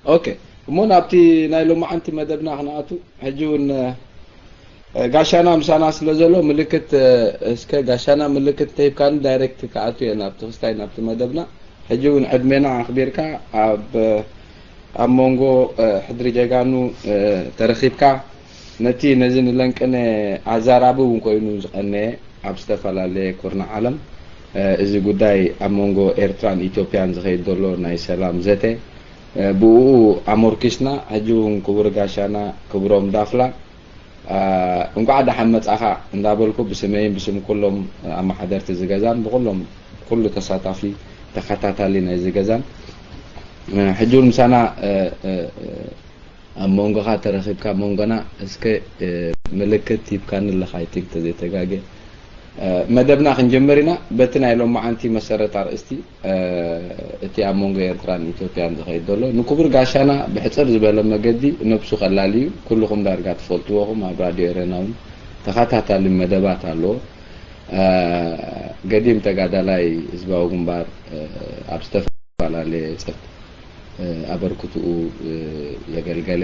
ኦኬ፣ እሞ ናብቲ ናይ ሎማዓንቲ መደብና ክንኣቱ። ሕጂ እውን ጋሻና ምሳና ስለ ዘሎ ምልክት፣ እስከ ጋሻና ምልክት ተሂብካኒ ዳይሬክት ክኣቱ እየ ናብቲ ክስታይ ናብቲ መደብና። ሕጂ እውን ዕድሜና ኣኽቢርካ ኣብ ኣብ መንጎ ሕድሪ ጀጋኑ ተረኺብካ፣ ነቲ ነዚ ንለንቅነ ኣዛራቢ እውን ኮይኑ ዝቐነየ ኣብ ዝተፈላለየ ኩርናዕ ዓለም፣ እዚ ጉዳይ ኣብ መንጎ ኤርትራን ኢትዮጵያን ዝኸይድ ዘሎ ናይ ሰላም ዘተ፣ ብኡ ኣሞርኪስና፣ ሕጂ እውን ክቡር ጋሻና ክብሮም ዳፍላ፣ እንኳዕ ደሓን መጻኻ እንዳበልኩ ብስመይን ብስም ኩሎም ኣመሓደርቲ ዝገዛን ብኩሎም ኩሉ ተሳታፊ ተኸታታሊ ናይዚ ገዛን ሕጂ እውን ምሳና ኣብ መንጎኻ ተረኺብካ መንጎና እስከ ምልክት ሂብካኒ ኣለኻ፣ I think ተዘይተጋገ። መደብና ክንጅምር ኢና። በቲ ናይ ሎማዓንቲ መሰረት ኣርእስቲ፣ እቲ ኣብ መንጎ ኤርትራን ኢትዮጵያን ዝኸይድ ዘሎ ንክቡር ጋሻና ብሕጽር ዝበለ መገዲ ነብሱ ከላሊ እዩ። ኩልኹም ዳርጋ ትፈልጥዎ ኢኹም፣ ኣብ ራድዮ ኤረና እውን ተኸታታሊ መደባት ኣለዎ። ገዲም ተጋዳላይ ህዝባዊ ግንባር፣ ኣብ ዝተፈላለየ ጸፍ ኣበርክትኡ ዘገልገለ፣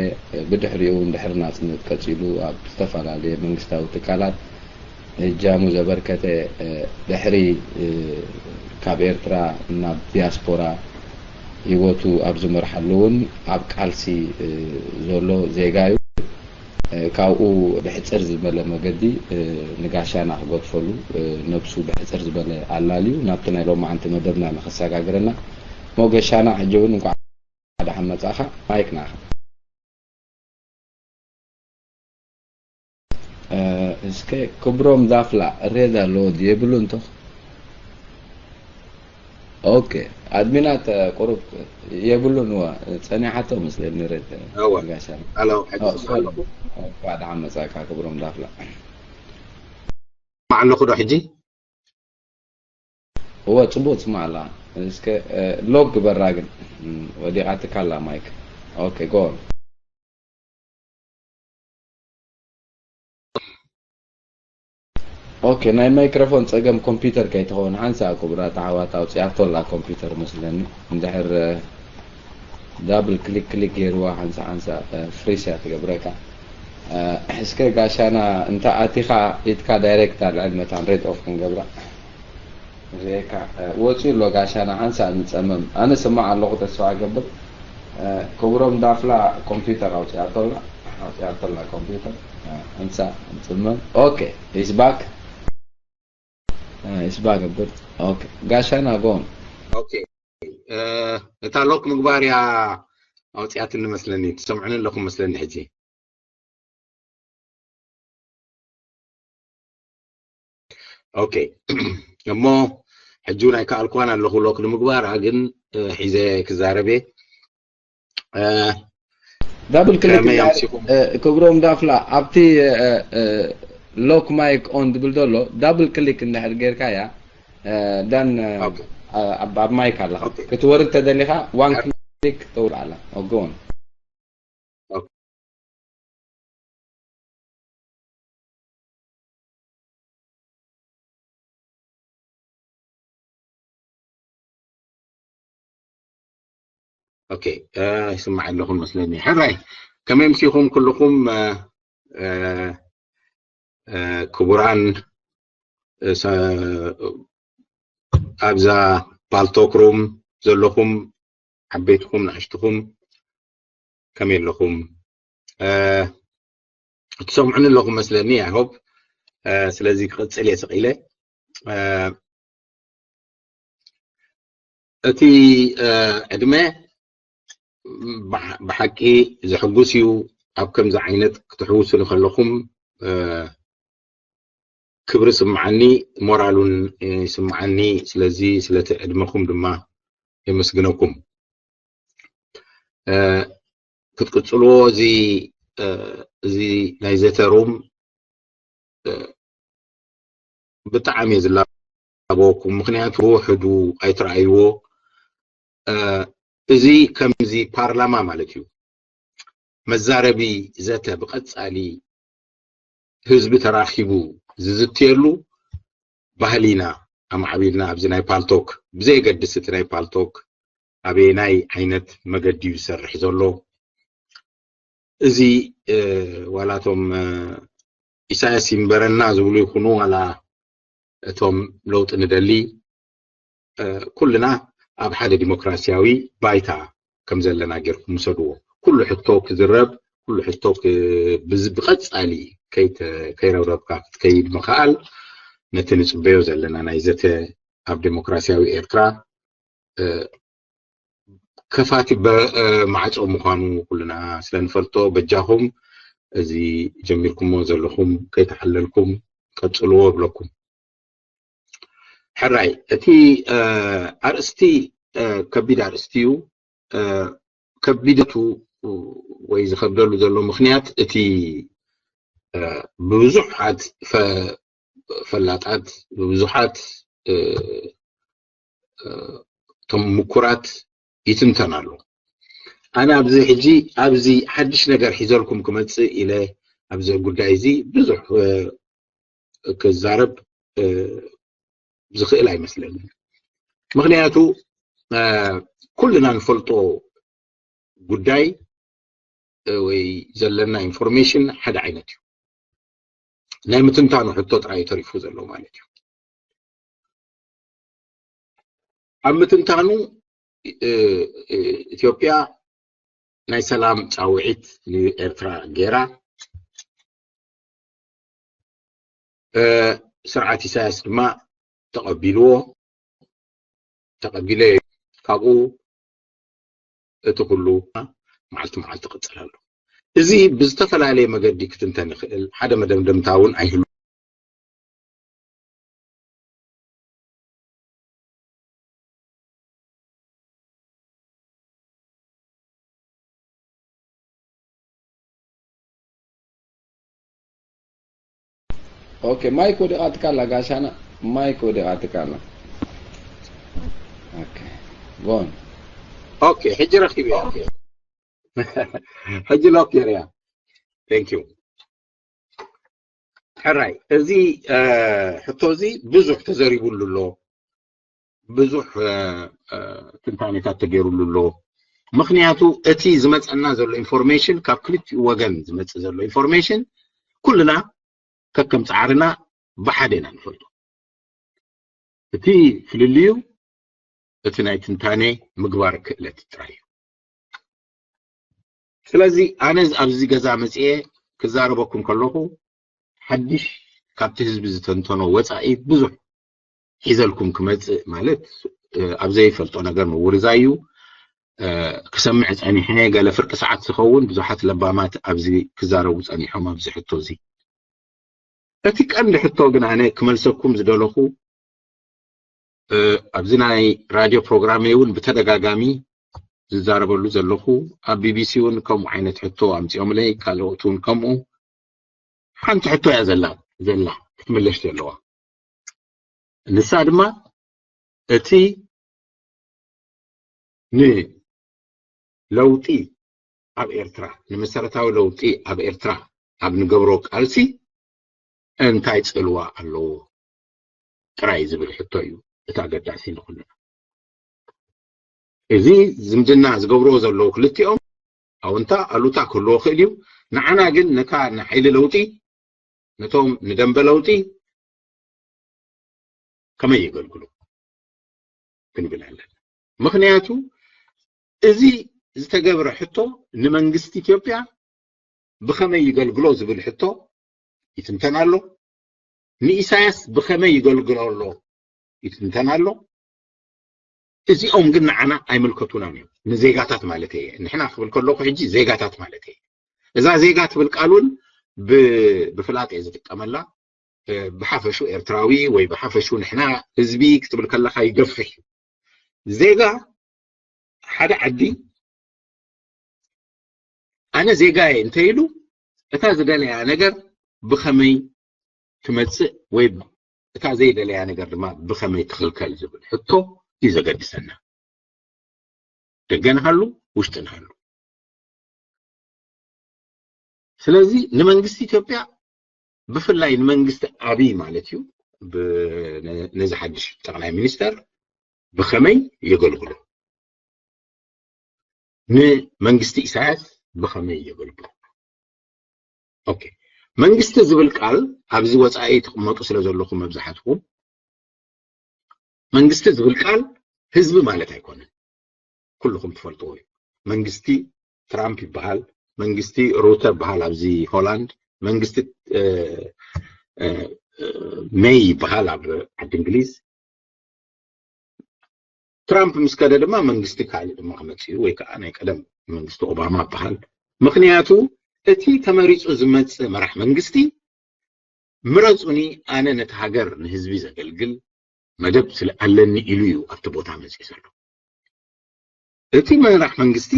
ብድሕሪኡ እውን ድሕሪ ናጽነት ቀጺሉ ኣብ ዝተፈላለየ መንግስታዊ ትካላት እጃሙ ዘበርከተ፣ ድሕሪ ካብ ኤርትራ ናብ ዲያስፖራ ህይወቱ ኣብ ዝመርሓሉ እውን ኣብ ቃልሲ ዘሎ ዜጋ እዩ። ካብኡ ብሕጽር ዝበለ መገዲ ንጋሻና ክገድፈሉ ነብሱ ብሕጽር ዝበለ ኣላልዩ ናብቲ ናይ ሎማዓንቲ መደብና ንኸሰጋግረና። ሞገሻና ሕጂ እውን እንኳዕ ደሓን መጻኻ። ማይክ ናኻ። እስከ ክብሮም ዳፍላ ሬድ ኣለዎ ድዩ የብሉን? እንተ ኦኬ፣ ኣድሚናት ቁሩብ የብሉን። እዋ ጸኒሓቶ መስለኒ ሬድ። እዋ። ጋሻ ኣሎ። ሕጂ ኦ፣ ሶሪ። ኣለኹ። እንኳዕ ደሓን መጻእካ ክብሮም ዳፍላ። ማዕ ኣለኹ ዶ ሕጂ? እወ፣ ጽቡቅ ትስማዕ ኣላ። እስከ ሎግ ግበራ ግን። ወዲቓትካ ኣላ ማይክ። ኦኬ፣ ጎ ኦን። ኦኬ፣ ናይ ማይክሮፎን ጸገም ኮምፒውተር ከይትኸውን ሓንሳእ ክቡራት ኣሕዋት ኣውጺኣቶ ኣላ ኮምፒውተር መስለኒ። እንድሕር ዳብል ክሊክ ክሊክ ገይርዋ ሓንሳእ ሓንሳእ ፍሪስ እያ ትገብረካ። እስከ ጋሻና እንተ ኣቲኻ ኢድካ ዳይሬክት ኣልዕል መታን ሬድ ኦፍ ክንገብራ። ርእየካ ወፂኡ ኣሎ ጋሻና ሓንሳእ ንፀመም። ኣነ ስማዕ ኣለኹ ተስፋ እገብር። ክብሮም ዳፍላ ኮምፒውተር ኣውፂኣቶ ኣላ። ኣውፂኣቶ ኣላ ኮምፒውተር። ሓንሳእ ንፅመም። ኦኬ፣ ኢስ ባክ። ኢስ ባክ እብር። ኦኬ፣ ጋሻና ጎን። ኦኬ፣ እታ ሎክ ምግባር እያ ኣውፂኣትኒ መስለኒ። ትሰምዑኒ ኣለኹም መስለኒ ሕጂ። ኦኬ፣ እሞ ሕጂ እውን ኣይከኣልኩዋን ኣለኹ ሎክ ንምግባር፣ ግን ሒዘ ክዛረብ እየ። ዳብል ክሊክ ከመይ ኣምሲኹም? ክብሮም ዳፍላ ኣብቲ ሎክ ማይክ ኦን ዝብል ዘሎ ዳብል ክሊክ እንድሕር ጌርካያ፣ ዳን ኦኬ። ኣብ ኣብ ማይክ ኣለኻ። ኦኬ። ክትወርድ ተደሊኻ ዋን ክሊክ ተውል ኣላ። ኦጎን። ኦኬ። ኦኬ፣ ይስማዕ ኣለኹም መስለኒ። ሕራይ፣ ከመይ ምሲኹም ኩልኹም? ክቡራን፣ ኣብዛ ፓልቶክ ሩም ዘለኹም ዓበይትኹም ንኣሽትኹም ከመይ ኣለኹም? ትሰምዑኒ ኣለኹም መስለኒ፣ I hope። ስለዚ ክቕጽል እየ ስቕ ኢለ። እቲ ዕድመ ብሓቂ ዘሕጉስ እዩ። ኣብ ከምዚ ዓይነት ክትሕውሱ ንከለኹም ክብሪ ስምዓኒ፣ ሞራል እውን ይስምዓኒ። ስለዚ ስለቲ ዕድመኹም ድማ የመስግነኩም። ክትቅጽልዎ እዚ እዚ ናይ ዘተ ሩም ብጣዕሚ እየ ዝላበወኩም። ምክንያቱ ውሕዱ ኣይትረኣይዎ። እዚ ከምዚ ፓርላማ ማለት እዩ። መዛረቢ ዘተ ብቐጻሊ ህዝቢ ተራኺቡ ዝዝትየሉ ባህሊ ኢና ኣማዕቢልና ኣብዚ ናይ ፓልቶክ፣ ብዘየገድስ እቲ ናይ ፓልቶክ ኣበየናይ ዓይነት መገዲ እዩ ዝሰርሕ ዘሎ? እዚ ዋላቶም ኢሳያስ ይንበረና ዝብሉ ይኹኑ ዋላ እቶም ለውጢ ንደሊ ኩልና ኣብ ሓደ ዲሞክራሲያዊ ባይታ ከም ዘለና ጌርኩም ውሰድዎ። ኩሉ ሕቶ ክዝረብ፣ ኩሉ ሕቶ ብቐጻሊ ከይረብረብካ ክትከይድ ምኽኣል ነቲ ንጽበዮ ዘለና ናይ ዘተ ኣብ ዲሞክራሲያዊ ኤርትራ ከፋቲ ማዕጾ ምዃኑ ኩልና ስለንፈልጦ በጃኹም እዚ ጀሚርኩሞ ዘለኹም ከይተሓለልኩም ቀጽልዎ እብለኩም። ሕራይ እቲ ኣርእስቲ ከቢድ ኣርእስቲ እዩ። ከቢደቱ ወይ ዝኸብደሉ ዘሎ ምኽንያት እቲ ብብዙሓት ፈላጣት ብብዙሓት እቶም ምኩራት ይትንተን ኣሎ። ኣነ ኣብዚ ሕጂ ኣብዚ ሓድሽ ነገር ሒዘልኩም ክመጽእ ኢለ ኣብዚ ጉዳይ እዚ ብዙሕ ክዛረብ ዝኽእል ኣይመስለንን። ምኽንያቱ ኩልና ንፈልጦ ጉዳይ ወይ ዘለና ኢንፎርሜሽን ሓደ ዓይነት እዩ። ናይ ምትንታኑ ሕቶ ጥራይ ተሪፉ ዘሎ ማለት እዩ። ኣብ ምትንታኑ ኢትዮጵያ ናይ ሰላም ጻውዒት ንኤርትራ ገይራ፣ ስርዓት ኢሳያስ ድማ ተቐቢልዎ፣ ተቐቢለ ካብኡ እቲ ኩሉ መዓልቲ መዓልቲ ይቕጽል ኣሎ። እዚ ብዝተፈላለየ መገዲ ክትንተን ይኽእል፣ ሓደ መደምደምታ እውን ኣይህሉ። ኦኬ፣ ማይክ ወዲቓትካ ኣላ ጋሻና፣ ማይክ ወዲቓትካ ኣላ። ኦኬ፣ ጎን ኦኬ፣ ሕጂ ረኺበያ። ሕጂ ሎክ ገይረያ። Thank you። ሕራይ፣ እዚ ሕቶ እዚ ብዙሕ ተዘሪቡሉ ኣሎ፣ ብዙሕ ትንታኔታት ተገይሩሉ ኣሎ። ምኽንያቱ እቲ ዝመፀና ዘሎ ኢንፎርሜሽን፣ ካብ ክልቲኡ ወገን ዝመፅእ ዘሎ ኢንፎርሜሽን ኩልና ከከም ፃዕርና ብሓደ ኢና ንፈልጦ። እቲ ፍልልዩ እቲ ናይ ትንታኔ ምግባር ክእለት ጥራይ እዩ። ስለዚ ኣነ ኣብዚ ገዛ መፅኤ ክዛረበኩም ከለኹ ሓድሽ ካብቲ ህዝቢ ዝተንተኖ ወፃኢ ብዙሕ ሒዘልኩም ክመፅእ ማለት ኣብ ዘይፈልጦ ነገር ምውርዛይ እዩ። ክሰምዕ ፀኒሐ፣ ገለ ፍርቂ ሰዓት ዝኸውን ብዙሓት ለባማት ኣብዚ ክዛረቡ ፀኒሖም ኣብዚ ሕቶ እዚ። እቲ ቀንዲ ሕቶ ግን ኣነ ክመልሰኩም ዝደለኹ ኣብዚ ናይ ራድዮ ፕሮግራመይ እውን ብተደጋጋሚ ዝዛረበሉ ዘለኹ ኣብ ቢቢሲ እውን ከምኡ ዓይነት ሕቶ ኣምፂኦምለይ፣ ካልኦት እውን ከምኡ። ሓንቲ ሕቶ እያ ዘላ ዘላ ክትምለሽ ዘለዋ። ንሳ ድማ እቲ ንለውጢ ኣብ ኤርትራ፣ ንመሰረታዊ ለውጢ ኣብ ኤርትራ ኣብ ንገብሮ ቃልሲ እንታይ ጽልዋ ኣለዎ ጥራይ ዝብል ሕቶ እዩ እቲ ኣገዳሲ ንኹልና። እዚ ዝምድና ዝገብርዎ ዘለዉ ክልቲኦም ኣውንታ ኣሉታ ክህልዎ ክእል እዩ። ንዓና ግን ነታ ንሓይሊ ለውጢ፣ ነቶም ንደንበ ለውጢ ከመይ የገልግሉ ክንብል ኣለና። ምኽንያቱ እዚ ዝተገብረ ሕቶ ንመንግስቲ ኢትዮጵያ ብኸመይ ይገልግሎ ዝብል ሕቶ ይትንተን ኣሎ። ንኢሳያስ ብኸመይ ይገልግሎ ኣሎ ይትንተን ኣሎ። እዚኦም ግን ንዓና ኣይምልከቱናን እዮም። ንዜጋታት ማለት እየ። ንሕና ክብል ከለኹ ሕጂ ዜጋታት ማለት እየ። እዛ ዜጋ ትብል ቃል እውን ብፍላጥ እየ ዝጥቀመላ። ብሓፈሹ ኤርትራዊ ወይ ብሓፈሹ ንሕና ህዝቢ ክትብል ከለኻ ይገፍሕ እዩ። ዜጋ ሓደ ዓዲ ኣነ ዜጋ እየ እንተ ኢሉ እታ ዝደለያ ነገር ብኸመይ ትመፅእ ወይ እታ ዘይደለያ ነገር ድማ ብኸመይ ትኽልከል ዝብል ሕቶ እዩ ዘገድሰና። ደገ ንሃሉ ውሽጢ ንሃሉ። ስለዚ ንመንግስቲ ኢትዮጵያ ብፍላይ ንመንግስቲ ኣብይ ማለት እዩ ነዚ ሓድሽ ጠቕላይ ሚኒስተር ብኸመይ የገልግሎ? ንመንግስቲ ኢሳያስ ብኸመይ የገልግሎ? ኦኬ፣ መንግስቲ ዝብል ቃል ኣብዚ ወፃኢ ትቕመጡ ስለ ዘለኹም መብዛሕትኹም መንግስቲ ዝብል ቃል ህዝቢ ማለት ኣይኮነን። ኩልኹም ትፈልጥዎ እዩ። መንግስቲ ትራምፕ ይበሃል፣ መንግስቲ ሩተ ይበሃል ኣብዚ ሆላንድ፣ መንግስቲ ሜይ ይበሃል ኣብ ዓዲ እንግሊዝ። ትራምፕ ምስ ከደ ድማ መንግስቲ ካልእ ድማ ክመፅእ እዩ፣ ወይ ከዓ ናይ ቀደም መንግስቲ ኦባማ ይበሃል። ምክንያቱ እቲ ተመሪፁ ዝመፅእ መራሕ መንግስቲ ምረፁኒ፣ ኣነ ነቲ ሃገር ንህዝቢ ዘገልግል መደብ ስለ ኣለኒ ኢሉ እዩ ኣብቲ ቦታ መፅኡ ዘሎ። እቲ መራሕ መንግስቲ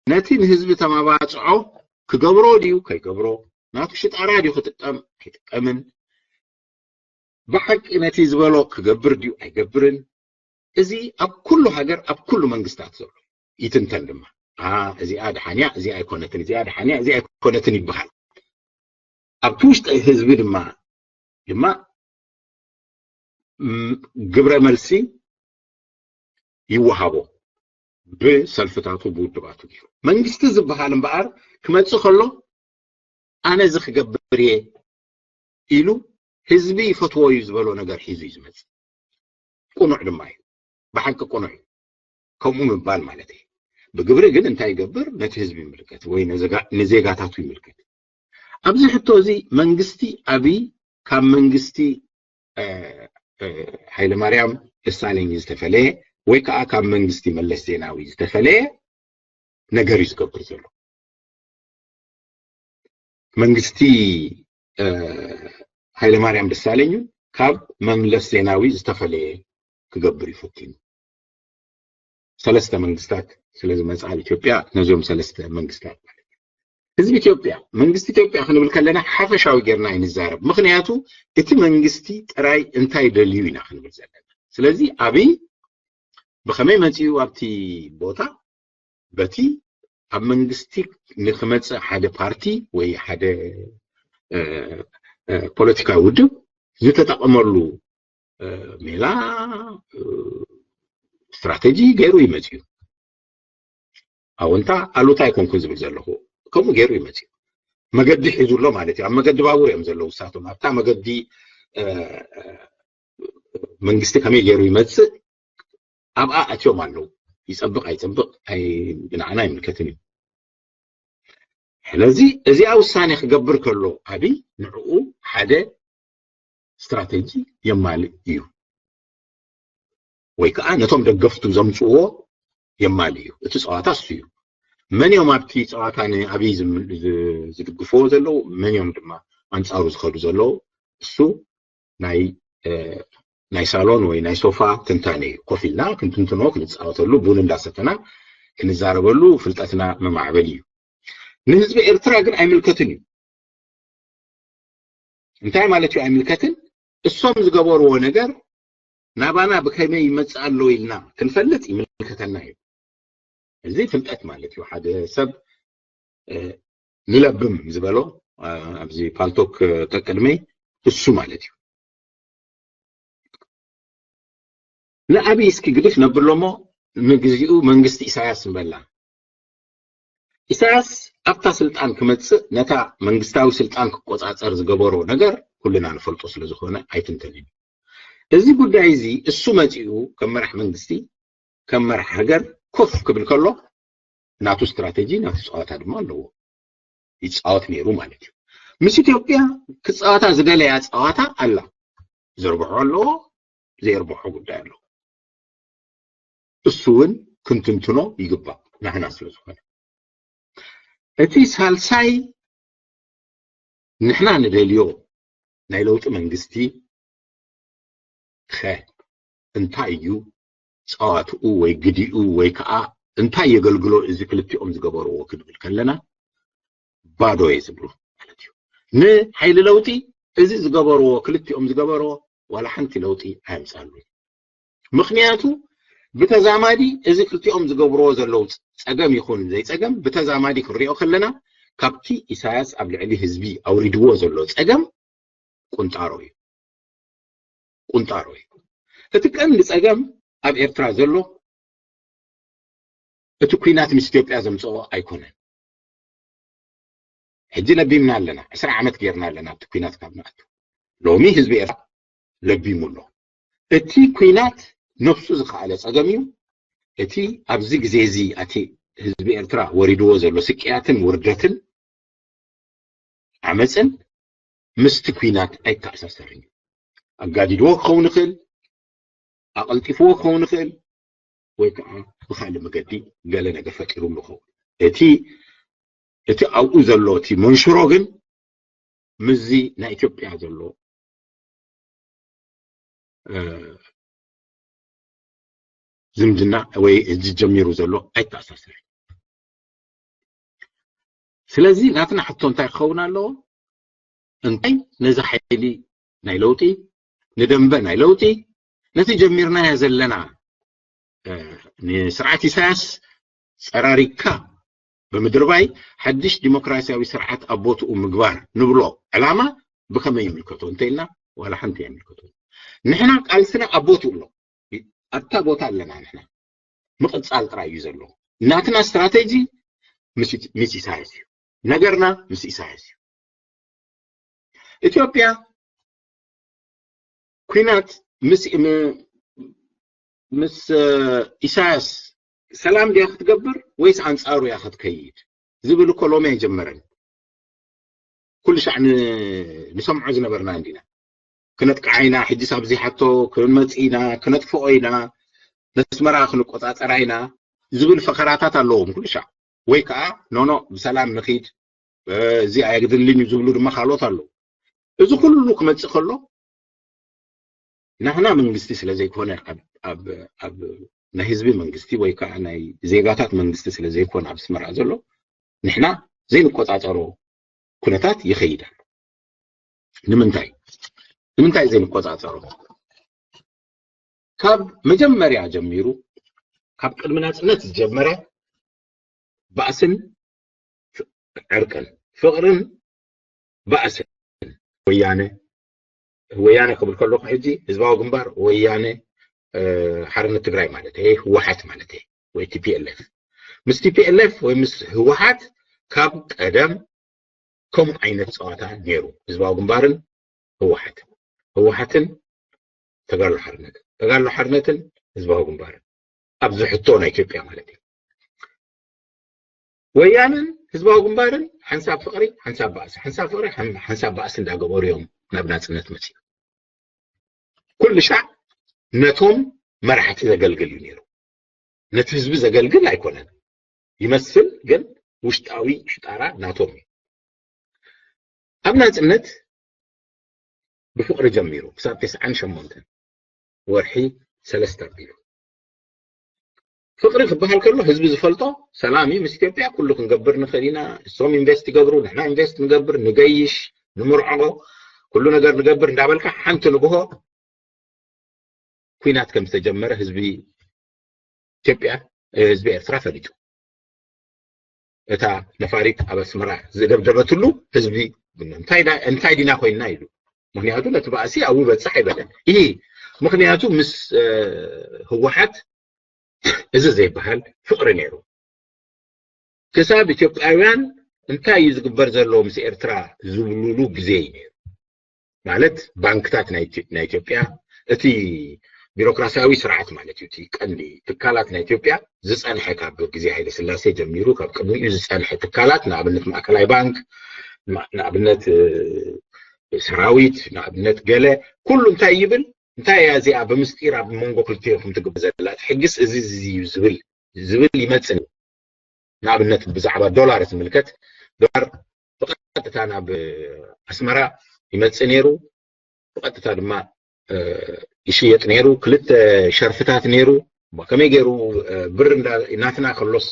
ነቲ ንህዝቢ ተማባፅዖ ክገብሮ ድዩ ከይገብሮ፣ ናቱ ሽጣራ ድዩ ክጥቀም ኣይጥቀምን፣ ብሓቂ ነቲ ዝበሎ ክገብር ድዩ ኣይገብርን፣ እዚ ኣብ ኩሉ ሃገር ኣብ ኩሉ መንግስታት ዘሎ ይትንተን ድማ። እዚኣ ደሓንያ፣ እዚኣ ኣይኮነትን፣ እዚኣ ደሓንያ፣ እዚኣ ኣይኮነትን ይበሃል። ኣብቲ ውሽጢ ህዝቢ ድማ ድማ ግብረ መልሲ ይወሃቦ ብሰልፍታቱ ብውድባቱ ገይሩ። መንግስቲ ዝበሃል እምበኣር ክመፅእ ከሎ ኣነ እዚ ክገብር እየ ኢሉ ህዝቢ ይፈትዎ እዩ ዝበሎ ነገር ሒዙ እዩ ዝመፅእ። ቁኑዕ ድማ እዩ፣ ብሓቂ ቁኑዕ እዩ ከምኡ ምባል ማለት እዩ። ብግብሪ ግን እንታይ ይገብር? ነቲ ህዝቢ ይምልከት ወይ ንዜጋታቱ ይምልከት። ኣብዚ ሕቶ እዚ መንግስቲ ኣብይ ካብ መንግስቲ ሃይለማርያም ደሳለኝ ዝተፈለየ ወይ ከዓ ካብ መንግስቲ መለስ ዜናዊ ዝተፈለየ ነገር እዩ ዝገብር ዘሎ። መንግስቲ ሃይለማርያም ደሳለኝ ካብ መለስ ዜናዊ ዝተፈለየ ክገብር እዩ ፈቲኑ። ሰለስተ መንግስታት ስለ ዝመፅኣ ኣብ ኢትዮጵያ ነዚኦም ሰለስተ መንግስታት ማለት እዩ። ህዝቢ ኢትዮጵያ መንግስቲ ኢትዮጵያ ክንብል ከለና ሓፈሻዊ ጌርና ኣይንዛረብ። ምክንያቱ እቲ መንግስቲ ጥራይ እንታይ ደልዩ ኢና ክንብል ዘለና። ስለዚ ኣብይ ብኸመይ መፂኡ ኣብቲ ቦታ በቲ ኣብ መንግስቲ ንክመፅእ ሓደ ፓርቲ ወይ ሓደ ፖለቲካዊ ውድብ ዝተጠቐመሉ ሜላ ስትራቴጂ ገይሩ ይመፅዩ። ኣወንታ ኣሉታ ኣይኮንኩን ዝብል ዘለኹ ከምኡ ገይሩ ይመፅዩ። መገዲ ሒዙ ኣሎ ማለት እዩ። ኣብ መገዲ ባቡር እዮም ዘለዉ እሳቶም። ኣብታ መገዲ መንግስቲ ከመይ ገይሩ ይመፅእ ኣብኣ ኣትዮም ኣለዉ። ይፀብቕ ኣይፀብቕ ንዓና ኣይምልከትን እዩ። ስለዚ እዚኣ ውሳኔ ክገብር ከሎ ኣብይ ንዕኡ ሓደ ስትራቴጂ የማልእ እዩ፣ ወይ ከዓ ነቶም ደገፍቱ ዘምፅዎ የማልእ እዩ። እቲ ፀዋታ እሱ እዩ። መን እዮም ኣብቲ ፀዋታ ንኣብይ ዝድግፍዎ ዘለዉ፣ መን እዮም ድማ ኣንፃሩ ዝኸዱ ዘለዉ? እሱ ናይ ናይ ሳሎን ወይ ናይ ሶፋ ትንታነ እዩ። ኮፍ ኢልና ክንትንትኖ፣ ክንፃወተሉ፣ ቡን እንዳሰተና ክንዛረበሉ፣ ፍልጠትና መማዕበሊ እዩ። ንህዝቢ ኤርትራ ግን ኣይምልከትን እዩ። እንታይ ማለት እዩ ኣይምልከትን? እሶም ዝገበርዎ ነገር ናባና ብከመይ ይመፅእ ኣሎ ኢልና ክንፈልጥ ይምልከተና እዩ። እዚ ፍልጠት ማለት እዩ። ሓደ ሰብ ንለብም ዝበሎ ኣብዚ ፓልቶክ ቀቅድመይ እሱ ማለት እዩ። ንኣብይ እስኪ ግድፍ ነብሎ እሞ ንግዚኡ መንግስቲ ኢሳያስ ንበላ። ኢሳያስ ኣብታ ስልጣን ክመፅእ ነታ መንግስታዊ ስልጣን ክቆፃፀር ዝገበሮ ነገር ኩልና ንፈልጦ ስለዝኾነ ኣይትንተንን። እዚ ጉዳይ እዚ እሱ መፂኡ ከም መራሕ መንግስቲ ከም መራሕ ሃገር ኮፍ ክብል ከሎ ናቱ ስትራቴጂ ናቱ ፀዋታ ድማ ኣለዎ። ይፃወት ነይሩ ማለት እዩ። ምስ ኢትዮጵያ ክፃወታ ዝደለያ ፀዋታ ኣላ። ዘርብሖ ኣለዎ፣ ዘየርብሖ ጉዳይ ኣለዎ። እሱ እውን ክንትንትኖ ይግባእ ናህና ስለ ዝኾነ። እቲ ሳልሳይ ንሕና ንደልዮ ናይ ለውጢ መንግስቲ ኸ እንታይ እዩ ፀዋትኡ ወይ ግዲኡ ወይ ከዓ እንታይ የገልግሎ እዚ ክልቲኦም ዝገበርዎ ክንብል ከለና ባዶ እየ ዝብሉ ማለት እዩ። ንሓይሊ ለውጢ እዚ ዝገበርዎ ክልቲኦም ዝገበርዎ ዋላ ሓንቲ ለውጢ ኣየምፃሉ። ምክንያቱ ብተዛማዲ እዚ ክልቲኦም ዝገብርዎ ዘለዉ ፀገም ይኹን ዘይፀገም ብተዛማዲ ክንሪኦ ከለና ካብቲ ኢሳያስ ኣብ ልዕሊ ህዝቢ ኣውሪድዎ ዘሎ ፀገም ቁንጣሮ እዩ። ቁንጣሮ እዩ። እቲ ቀንዲ ፀገም ኣብ ኤርትራ ዘሎ እቲ ኲናት ምስ ኢትዮጵያ ዘምፅኦ ኣይኮነን። ሕጂ ለቢምና ኣለና፣ ዕስራ ዓመት ጌርና ኣለና ኣብቲ ኲናት ካብ ንኣቱ። ሎሚ ህዝቢ ኤርትራ ለቢሙ ኣሎ። እቲ ኲናት ነብሱ ዝኸኣለ ፀገም እዩ። እቲ ኣብዚ ግዜ እዚ ኣቲ ህዝቢ ኤርትራ ወሪድዎ ዘሎ ስቅያትን ውርደትን ዓመፅን ምስቲ ኲናት ኣይተኣሳሰርን እዩ። ኣጋዲድዎ ክኸውን ይኽእል፣ ኣቐልጢፍዎ ክኸውን ይኽእል፣ ወይ ከዓ ብካልእ መገዲ ገለ ነገር ፈጢሩሉ ይኸውን። እቲ እቲ ኣብኡ ዘሎ እቲ መንሽሮ ግን ምስዚ ናይ ኢትዮጵያ ዘሎ ዝምድና ወይ እዚ ጀሚሩ ዘሎ ኣይተኣሳሰር። ስለዚ ናትና ሕቶ እንታይ ክኸውን ኣለዎ? እንታይ ነዚ ሓይሊ ናይ ለውጢ፣ ንደንበ ናይ ለውጢ፣ ነቲ ጀሚርናዮ ዘለና ንስርዓት ኢሳያስ ጸራሪግካ ብምድርባይ ሓድሽ ዲሞክራሲያዊ ስርዓት ኣብ ቦትኡ ምግባር ንብሎ ዕላማ ብኸመይ ይምልከቶ እንተኢልና ዋላ ሓንቲ ኣይምልከቶ። ንሕና ቃልስና ኣብ ቦትኡ ኣሎ። ኣብታ ቦታ ኣለና። ንሕና ምቕጻል ጥራይ እዩ ዘሎ። ናትና ስትራቴጂ ምስ ኢሳያስ እዩ። ነገርና ምስ ኢሳያስ እዩ። ኢትዮጵያ ኲናት ምስ ምስ ኢሳያስ ሰላም ድያ ክትገብር ወይስ ኣንጻሩ እያ ክትከይድ ዝብል እኮ ሎሚ ኣይጀመረን። ኩሉ ሻዕ ንሰምዖ ዝነበርና እንዲና። ክነጥቅዓ ኢና፣ ሕጂስ ኣብዚ ሓቶ ክንመጽእ ኢና፣ ክነጥፍኦ ኢና፣ ነስመራ ክንቆጻጸራ ኢና ዝብል ፈኸራታት ኣለዎም ኩሉ ሻዕ። ወይ ከዓ ኖኖ ብሰላም ንኺድ፣ እዚ ኣየግድልን እዩ ዝብሉ ድማ ካልኦት ኣለዉ። እዚ ኩሉ ክመጽእ ከሎ ናህና መንግስቲ ስለ ዘይኮነ፣ ኣብ ናይ ህዝቢ መንግስቲ ወይ ከዓ ናይ ዜጋታት መንግስቲ ስለ ዘይኮነ ኣብ ኣስመራ ዘሎ፣ ንሕና ዘይንቆጻጸሮ ኩነታት ይኸይድ ኣሎ። ንምንታይ? ንምንታይ ዘይንቆጻጸሮ? ካብ መጀመርያ ጀሚሩ፣ ካብ ቅድሚ ናጽነት ዝጀመረ ባእስን ዕርቅን፣ ፍቕርን ባእስን፣ ወያነ፣ ወያነ ክብል ከለኹ ሕጂ ህዝባዊ ግንባር ወያነ ሓርነት ትግራይ ማለት እየ፣ ህወሓት ማለት እየ፣ ወይ ቲፒኤልኤፍ። ምስ ቲፒኤልኤፍ ወይ ምስ ህወሓት ካብ ቀደም ከምኡ ዓይነት ፀዋታ ነይሩ፣ ህዝባዊ ግንባርን ህወሓትን፣ ህወሓትን ተጋድሎ ሓርነትን፣ ተጋድሎ ሓርነትን ህዝባዊ ግንባርን ኣብዚ ሕቶ ናይ ኢትዮጵያ ማለት እዩ። ወያነን ህዝባዊ ግንባርን ሓንሳብ ፍቕሪ ሓንሳብ ባእሲ፣ ሓንሳብ ፍቕሪ ሓንሳብ ባእሲ እንዳገበሩ እዮም ናብ ናፅነት መፅኡ። ኩሉ ሻዕ ነቶም መራሕቲ ዘገልግል እዩ ነይሩ። ነቲ ህዝቢ ዘገልግል ኣይኮነን ይመስል፣ ግን ውሽጣዊ ሽጣራ ናቶም እዩ። ኣብ ናፅነት ብፍቕሪ ጀሚሩ ክሳብ ተስዓን ሸሞንተን ወርሒ ሰለስተ ኣቢሉ። ፍቕሪ ክበሃል ከሎ ህዝቢ ዝፈልጦ ሰላም እዩ፣ ምስ ኢትዮጵያ ኩሉ ክንገብር ንኽእል ኢና፣ እሶም ኢንቨስት ይገብሩ፣ ንሕና ኢንቨስት ንገብር፣ ንገይሽ፣ ንምርዖ፣ ኩሉ ነገር ንገብር እንዳበልካ ሓንቲ ንግሆ ኲናት ከም ዝተጀመረ ህዝቢ ኢትዮጵያ፣ ህዝቢ ኤርትራ ፈሊጡ። እታ ነፋሪት ኣብ ኣስመራ ዝደብደበትሉ ህዝቢ እንታይ ዳ-፣ እንታይ ዲና ኮይንና ኢሉ። ምክንያቱ ነቲ ባእሲ ኣብኡ ይበጽሕ ኣይበለን። ይህ ምክንያቱ ምስ ህወሓት እዚ ዘይበሃል ፍቕሪ ነይሩ። ክሳብ ኢትዮጵያውያን እንታይ እዩ ዝግበር ዘሎ ምስ ኤርትራ ዝብሉሉ ግዜ እዩ ነይሩ። ማለት ባንክታት ናይ ኢትዮ-፣ ናይ ኢትዮጵያ፣ እቲ ቢሮክራሲያዊ ስርዓት ማለት እዩ፣ እቲ ቀንዲ ትካላት ናይ ኢትዮጵያ ዝጸንሐ ካብ ግዜ ሃይለ ስላሴ ጀሚሩ ካብ ቅድሚኡ ዝጸንሐ ትካላት፣ ንኣብነት ማእከላይ ባንክ፣ ማ-፣ ንኣብነት ሰራዊት፣ ንኣብነት ገለ፣ ኩሉ እንታይ ይብል? እንታይ እያ እዚኣ ብምስጢር ኣብ መንጎ ክልቲኦኹም ትግበር ዘላ? እቲ ሕግስ እዚ፣ እዚ እዩ ዝብል፣ ዝብል ይመጽእ። ንኣብነት ብዛዕባ ዶላር ዝምልከት፣ ዶላር ብቐጥታ ናብ ኣስመራ ይመጽእ ነይሩ፣ ብቐጥታ ድማ ይሽየጥ ነይሩ። ክልተ ሸርፍታት ነይሩ። ከመይ ገይሩ ብር እንዳ-፣ ናትና ከሎስ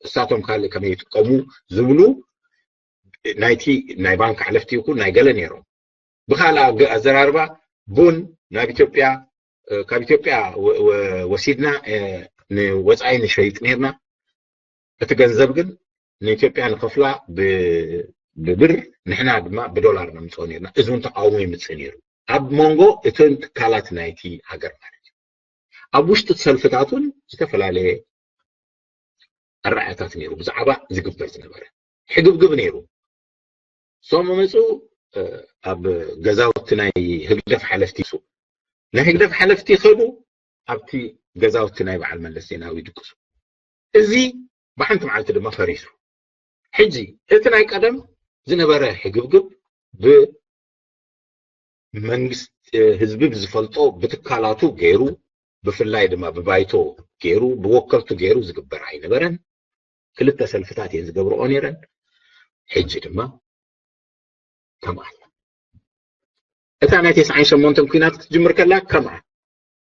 እሳቶም ካልእ ከመይ ይጥቀሙ ዝብሉ ናይቲ ናይ ባንክ ሓለፍቲ ይኹን ናይ ገለ ነይሮም። ብኻልእ ኣገ-፣ ኣዘራርባ ቡን ናብ ኢትዮጵያ፣ ካብ ኢትዮጵያ ወ-፣ ወ-፣ ወሲድና ንወፃኢ ንሸይጥ ነይርና። እቲ ገንዘብ ግን ንኢትዮጵያ ንኸፍላ ብ-፣ ብብር፣ ንሕና ድማ ብዶላር ነምፅኦ ነይርና። እዚ እውን ተቃውሞ ይምፅእ ነይሩ ኣብ መንጎ እተን ትካላት ናይቲ ሃገር ማለት እዩ። ኣብ ውሽጢ ሰልፍታት እውን ዝተፈላለየ ኣረኣእያታት ነይሩ ብዛዕባ ዝግበር ዝነበረ። ሕግብግብ ነይሩ። እሶም መፁ፣ ኣብ ገዛውቲ ናይ ህግደፍ ሓለፍቲ ይሱ ናይ ህግደፍ ሓለፍቲ ይኸዱ፣ ኣብቲ ገዛውቲ ናይ በዓል መለስ ዜናዊ ይድቅሱ። እዚ ብሓንቲ መዓልቲ ድማ ፈሪሱ። ሕጂ እቲ ናይ ቀደም ዝነበረ ሕግብግብ ብመንግስቲ ህዝቢ ብዝፈልጦ ብትካላቱ ገይሩ፣ ብፍላይ ድማ ብባይቶ ገይሩ፣ ብወከልቱ ገይሩ ዝግበር ኣይነበረን። ክልተ ሰልፍታት እየን ዝገብርኦ ነይረን። ሕጂ ድማ ከምኣ እታ ናይ ተስዓን ሸሞንተን ኲናት ክትጅምር ከላ ከምኣ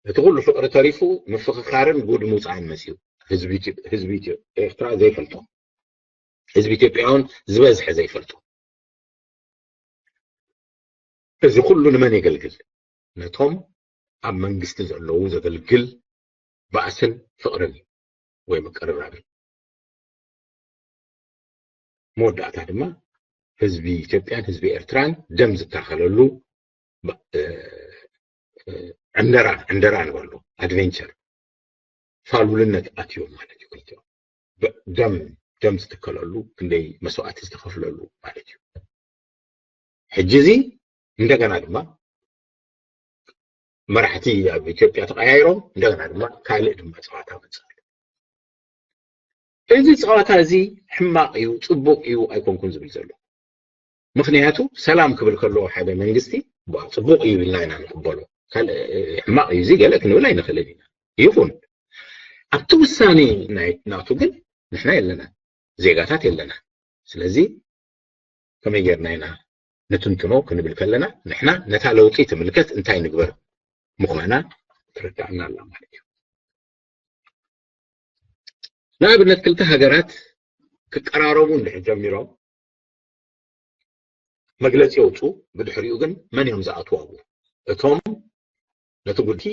እቲ ኩሉ ፍቕሪ ተሪፉ ምፍኽኻርን ጉድ ምውፃእን መፅዩ። ህዝቢ ኢትዮ- ህዝቢ ኢትዮ- ኤርትራ ዘይፈልጦ፣ ህዝቢ ኢትዮጵያ እውን ዝበዝሐ ዘይፈልጦ። እዚ ኩሉ ንመን የገልግል? ነቶም ኣብ መንግስቲ ዘለዉ ዘገልግል ባእስን ፍቕርን እዩ፣ ወይ ምቅርራብን። መወዳእታ ድማ ህዝቢ ኢትዮጵያን ህዝቢ ኤርትራን ደም ዝታኸለሉ እ፣ እ፣ ዕንደራ ዕንደራ ንበሎ፣ ኣድቨንቸር፣ ፋሉልነት ኣትዮም ማለት እዩ። ክልቲኦም ብ- ደም ደም ዝትከለሉ፣ ክንደይ መስዋእቲ ዝተኸፍለሉ ማለት እዩ። ሕጂ እዚ እንደገና ድማ መራሕቲ ኣብ ኢትዮጵያ ተቐያይሮም፣ እንደገና ድማ ካልእ ድማ ፀዋታ መፅእ ኣሎ። እዚ ፀዋታ እዚ ሕማቕ እዩ፣ ፅቡቕ እዩ ኣይኮንኩን ዝብል ዘሎ። ምኽንያቱ ሰላም ክብል ከሎ ሓደ መንግስቲ፣ ባ- ፅቡቕ እዩ ኢልና ኢና ንቕበሎ። ካልእ ሕማቕ እዩ እዚ ገለ ክንብል ኣይንኽእልን ኢና። ይኹን ኣብቲ ውሳኔ ናይ ናቱ ግን ንሕና የለና፣ ዜጋታት የለና። ስለዚ ከመይ ጌርና ኢና ንትንትኖ ክንብል ከለና፣ ንሕና ነታ ለውጢ ትምልከት እንታይ ንግበር ምዃና ትርዳእና ኣላ ማለት እዩ። ንኣብነት ክልተ ሃገራት ክቀራረቡ እንድሕር ጀሚሮም መግለፂ የውፁ፣ ብድሕሪኡ ግን መን እዮም ዝኣትዉ ኣብኡ? እቶም ነቲ ጉድቲ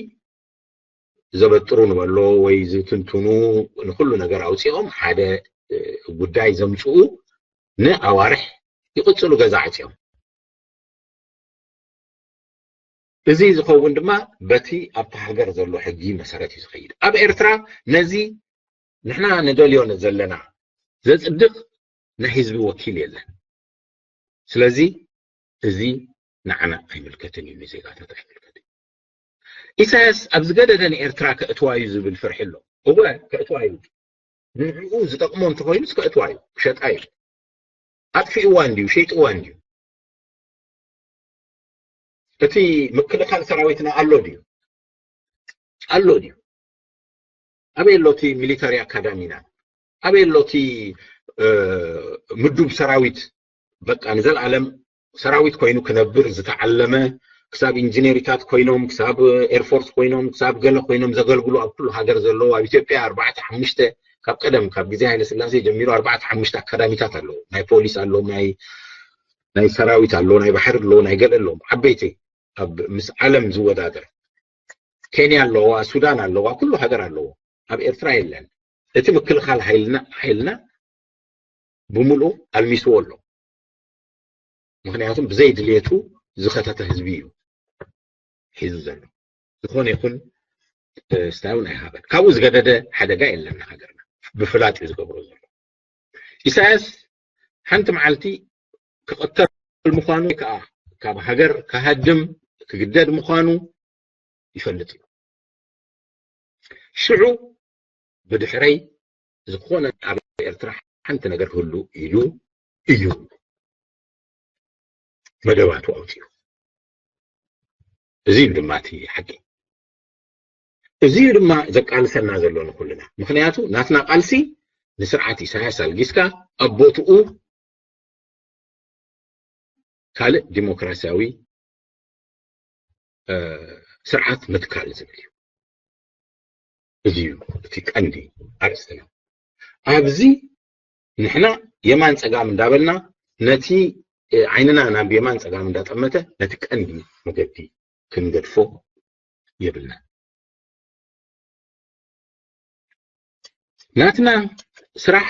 ዘበጥሩ ንበሎ ወይ ዝትንትኑ፣ ንኩሉ ነገር ኣውፂኦም ሓደ እ፣ ጉዳይ ዘምፅኡ ንኣዋርሕ ይቕፅሉ ገዛ ዓፅዮም። እዚ ዝኸውን ድማ በቲ ኣብታ ሃገር ዘሎ ሕጊ መሰረት እዩ ዝኸይድ። ኣብ ኤርትራ ነዚ ንሕና ንደልዮ ዘለና ዘፅድቕ ናይ ህዝቢ ወኪል የለን። ስለዚ እዚ ንዓና ኣይምልከትን እዩ፣ ንዜጋታት ኣይምልከትን። ኢሳያስ ኣብ ዝገደደ ንኤርትራ ከእትዋ እዩ ዝብል ፍርሒ ኣሎ። እወ፣ ከእትዋ እዩ። ንዕኡ ዝጠቕሞ እንተኾይኑስ ከእትዋ እዩ፣ ክሸጣ እዩ። ኣጥፊእዋ እንድዩ፣ ሸይጥዋ እንድዩ። እቲ ምክልኻል ሰራዊትና ኣሎ ድዩ? ኣሎ ድዩ? ኣበይ ኣሎ እቲ ሚሊታሪ ኣካዳሚና? ኣበይ ኣሎ እቲ እ፣ ምዱብ ሰራዊት? በቃ ንዘለኣለም ሰራዊት ኮይኑ ክነብር ዝተዓለመ፣ ክሳብ ኢንጂነሪታት ኮይኖም፣ ክሳብ ኤርፎርስ ኮይኖም፣ ክሳብ ገለ ኮይኖም ዘገልግሉ ኣብ ኩሉ ሃገር ዘለዉ፣ ኣብ ኢትዮጵያ ኣርባዕተ ሓሙሽተ፣ ካብ ቀደም ካብ ግዜ ሃይለ ስላሴ ጀሚሩ ኣርባዕተ ሓሙሽተ ኣካዳሚታት ኣለዉ። ናይ ፖሊስ ኣለዉ፣ ናይ ናይ ሰራዊት ኣለዉ፣ ናይ ባሕሪ ኣለዉ፣ ናይ ገለ ኣለዉ፣ ዓበይቲ፣ ኣብ ምስ ዓለም ዝወዳደር። ኬንያ ኣለዋ፣ ሱዳን ኣለዋ፣ ኩሉ ሃገር ኣለዎ። ኣብ ኤርትራ የለን። እቲ ምክልኻል ሓይልና ሓይልና ብምልኡ ኣልሚስዎ ኣሎ። ምኽንያቱም ብዘይ ድልየቱ ዝኸተተ ህዝቢ እዩ ሒዙ ዘሎ። ዝኾነ ይኹን እ፣ ስታይ እውን ኣይሃበን። ካብኡ ዝገደደ ሓደጋ የለን ንሃገርና። ብፍላጥ እዩ ዝገብሮ ዘሎ። ኢሳያስ ሓንቲ መዓልቲ ክቕተል ምዃኑ ወይ ከዓ ካብ ሃገር ክሃድም ክግደድ ምዃኑ ይፈልጥ እዩ። ሽዑ ብድሕረይ ዝኾነ ኣብ ኤርትራ ሓንቲ ነገር ክህሉ ኢሉ እዩ መደባቱ ኣውፂኡ። እዚ እዩ ድማ እቲ ሓቂ። እዚ እዩ ድማ ዘቃልሰና ዘሎ ንኩልና። ምኽንያቱ ናትና ቃልሲ ንስርዓት ኢሳያስ ኣልጊስካ ኣብ ቦትኡ ካልእ ዲሞክራሲያዊ እ፣ ስርዓት ምትካል ዝብል እዩ። እዚ እዩ እቲ ቀንዲ ኣርእስትና። ኣብዚ ንሕና የማን ጸጋም እንዳበልና ነቲ እ፣ ዓይንና ናብ የማን ጸጋም እንዳጠመተ ነቲ ቀንዲ መገዲ ክንገድፎ የብልና። ናትና ስራሕ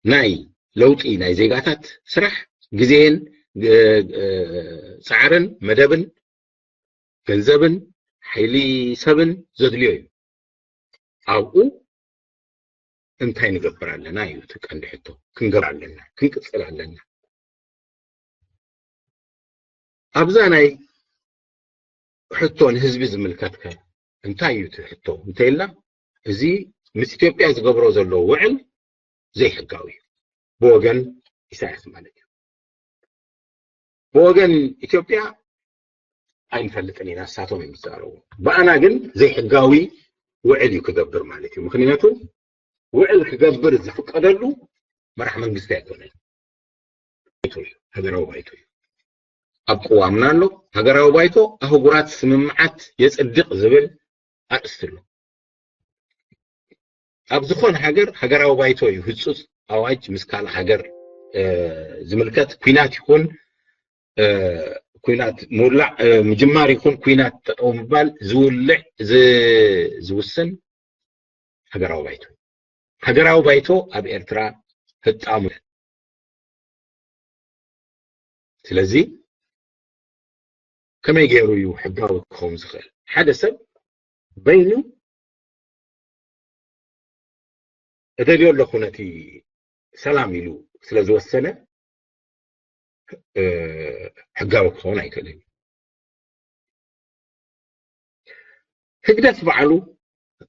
ናይ ለውጢ ናይ ዜጋታት ስራሕ ግዜን እ፣ እ፣ ጻዕርን መደብን ገንዘብን ሓይሊ ሰብን ዘድልዮ እዩ። ኣብኡ እንታይ ንገብር ኣለና እዩ እቲ ቀንዲ ሕቶ። ክንገብር ኣለና፣ ክንቅጽል ኣለና። ኣብዛ ናይ ሕቶ ንህዝቢ ዝምልከት ከ እንታይ እዩ እቲ ሕቶ እንተኢልና፣ እዚ ምስ ኢትዮጵያ ዝገብሮ ዘሎ ውዕል ዘይሕጋዊ እዩ፣ ብወገን ኢሳያስ ማለት እዩ። ብወገን ኢትዮጵያ ኣይንፈልጥን ኢና፣ ንሳቶም እዮም ዝዛረቡ። ብኣና ግን ዘይሕጋዊ ውዕል እዩ ክገብር ማለት እዩ። ምክንያቱ ውዕል ክገብር ዝፍቀደሉ መራሕ መንግስቲ ኣይኮነን፣ ባይቶ እዩ፣ ሃገራዊ ባይቶ እዩ። ኣብ ቅዋምና ኣሎ። ሃገራዊ ባይቶ ኣህጉራት ስምምዓት የጽድቕ ዝብል ኣርእስቲ ኣሎ። ኣብ ዝኾነ ሃገር ሃገራዊ ባይቶ እዩ ህጹጽ ኣዋጅ ምስ ካልእ ሃገር፣ እ፣ ዝምልከት ኲናት ይኹን፣ እ፣ ኲናት ምውላዕ፣ እ፣ ምጅማር ይኹን ኲናት ጠጠው ምባል ዝውልዕ፣ ዝ-፣ ዝውስን ሃገራዊ ባይቶ። ሃገራዊ ባይቶ ኣብ ኤርትራ ህጣሙ። ስለዚ ከመይ ገይሩ እዩ ሕጋዊ ክኸውን ዝኽእል? ሓደ ሰብ በይኑ እደልዮ ኣለኹ ነቲ ሰላም ኢሉ ስለ ዝወሰነ፣ እ፣ ሕጋዊ ክኸውን ኣይክእልን እዩ። ህግደፍ በዓሉ፣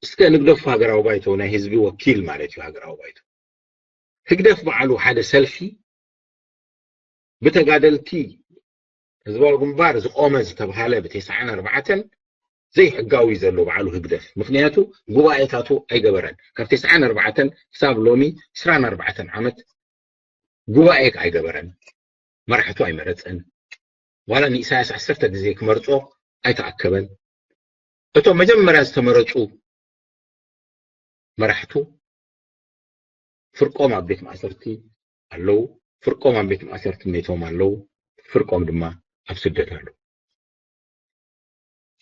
እስከ ንግደፉ ሃገራዊ ባይቶ፣ ናይ ህዝቢ ወኪል ማለት እዩ ሃገራዊ ባይቶ። ህግደፍ በዓሉ ሓደ ሰልፊ ብተጋደልቲ ህዝባዊ ግንባር ዝቆመ ዝተብሃለ ብ ተስዓን ኣርባዕተን ዘይሕጋዊ ዘሎ በዓሉ ህግደፍ። ምክንያቱ ጉባኤታቱ ኣይገበረን። ካብ ተስዓን ኣርባዕተን ክሳብ ሎሚ ዕስራን ኣርባዕተን ዓመት ጉባኤ ኣይገበረን። መራሕቱ ኣይመረጸን። ዋላ ንኢሳያስ ዓሰርተ ግዜ ክመርጾ ኣይተኣከበን። እቶም መጀመርያ ዝተመረጹ መራሕቱ ፍርቆም ኣብ ቤት ማእሰርቲ ኣለዉ፣ ፍርቆም ኣብ ቤት ማእሰርቲ ሜቶም ኣለዉ፣ ፍርቆም ድማ ኣብ ስደት ኣለዉ።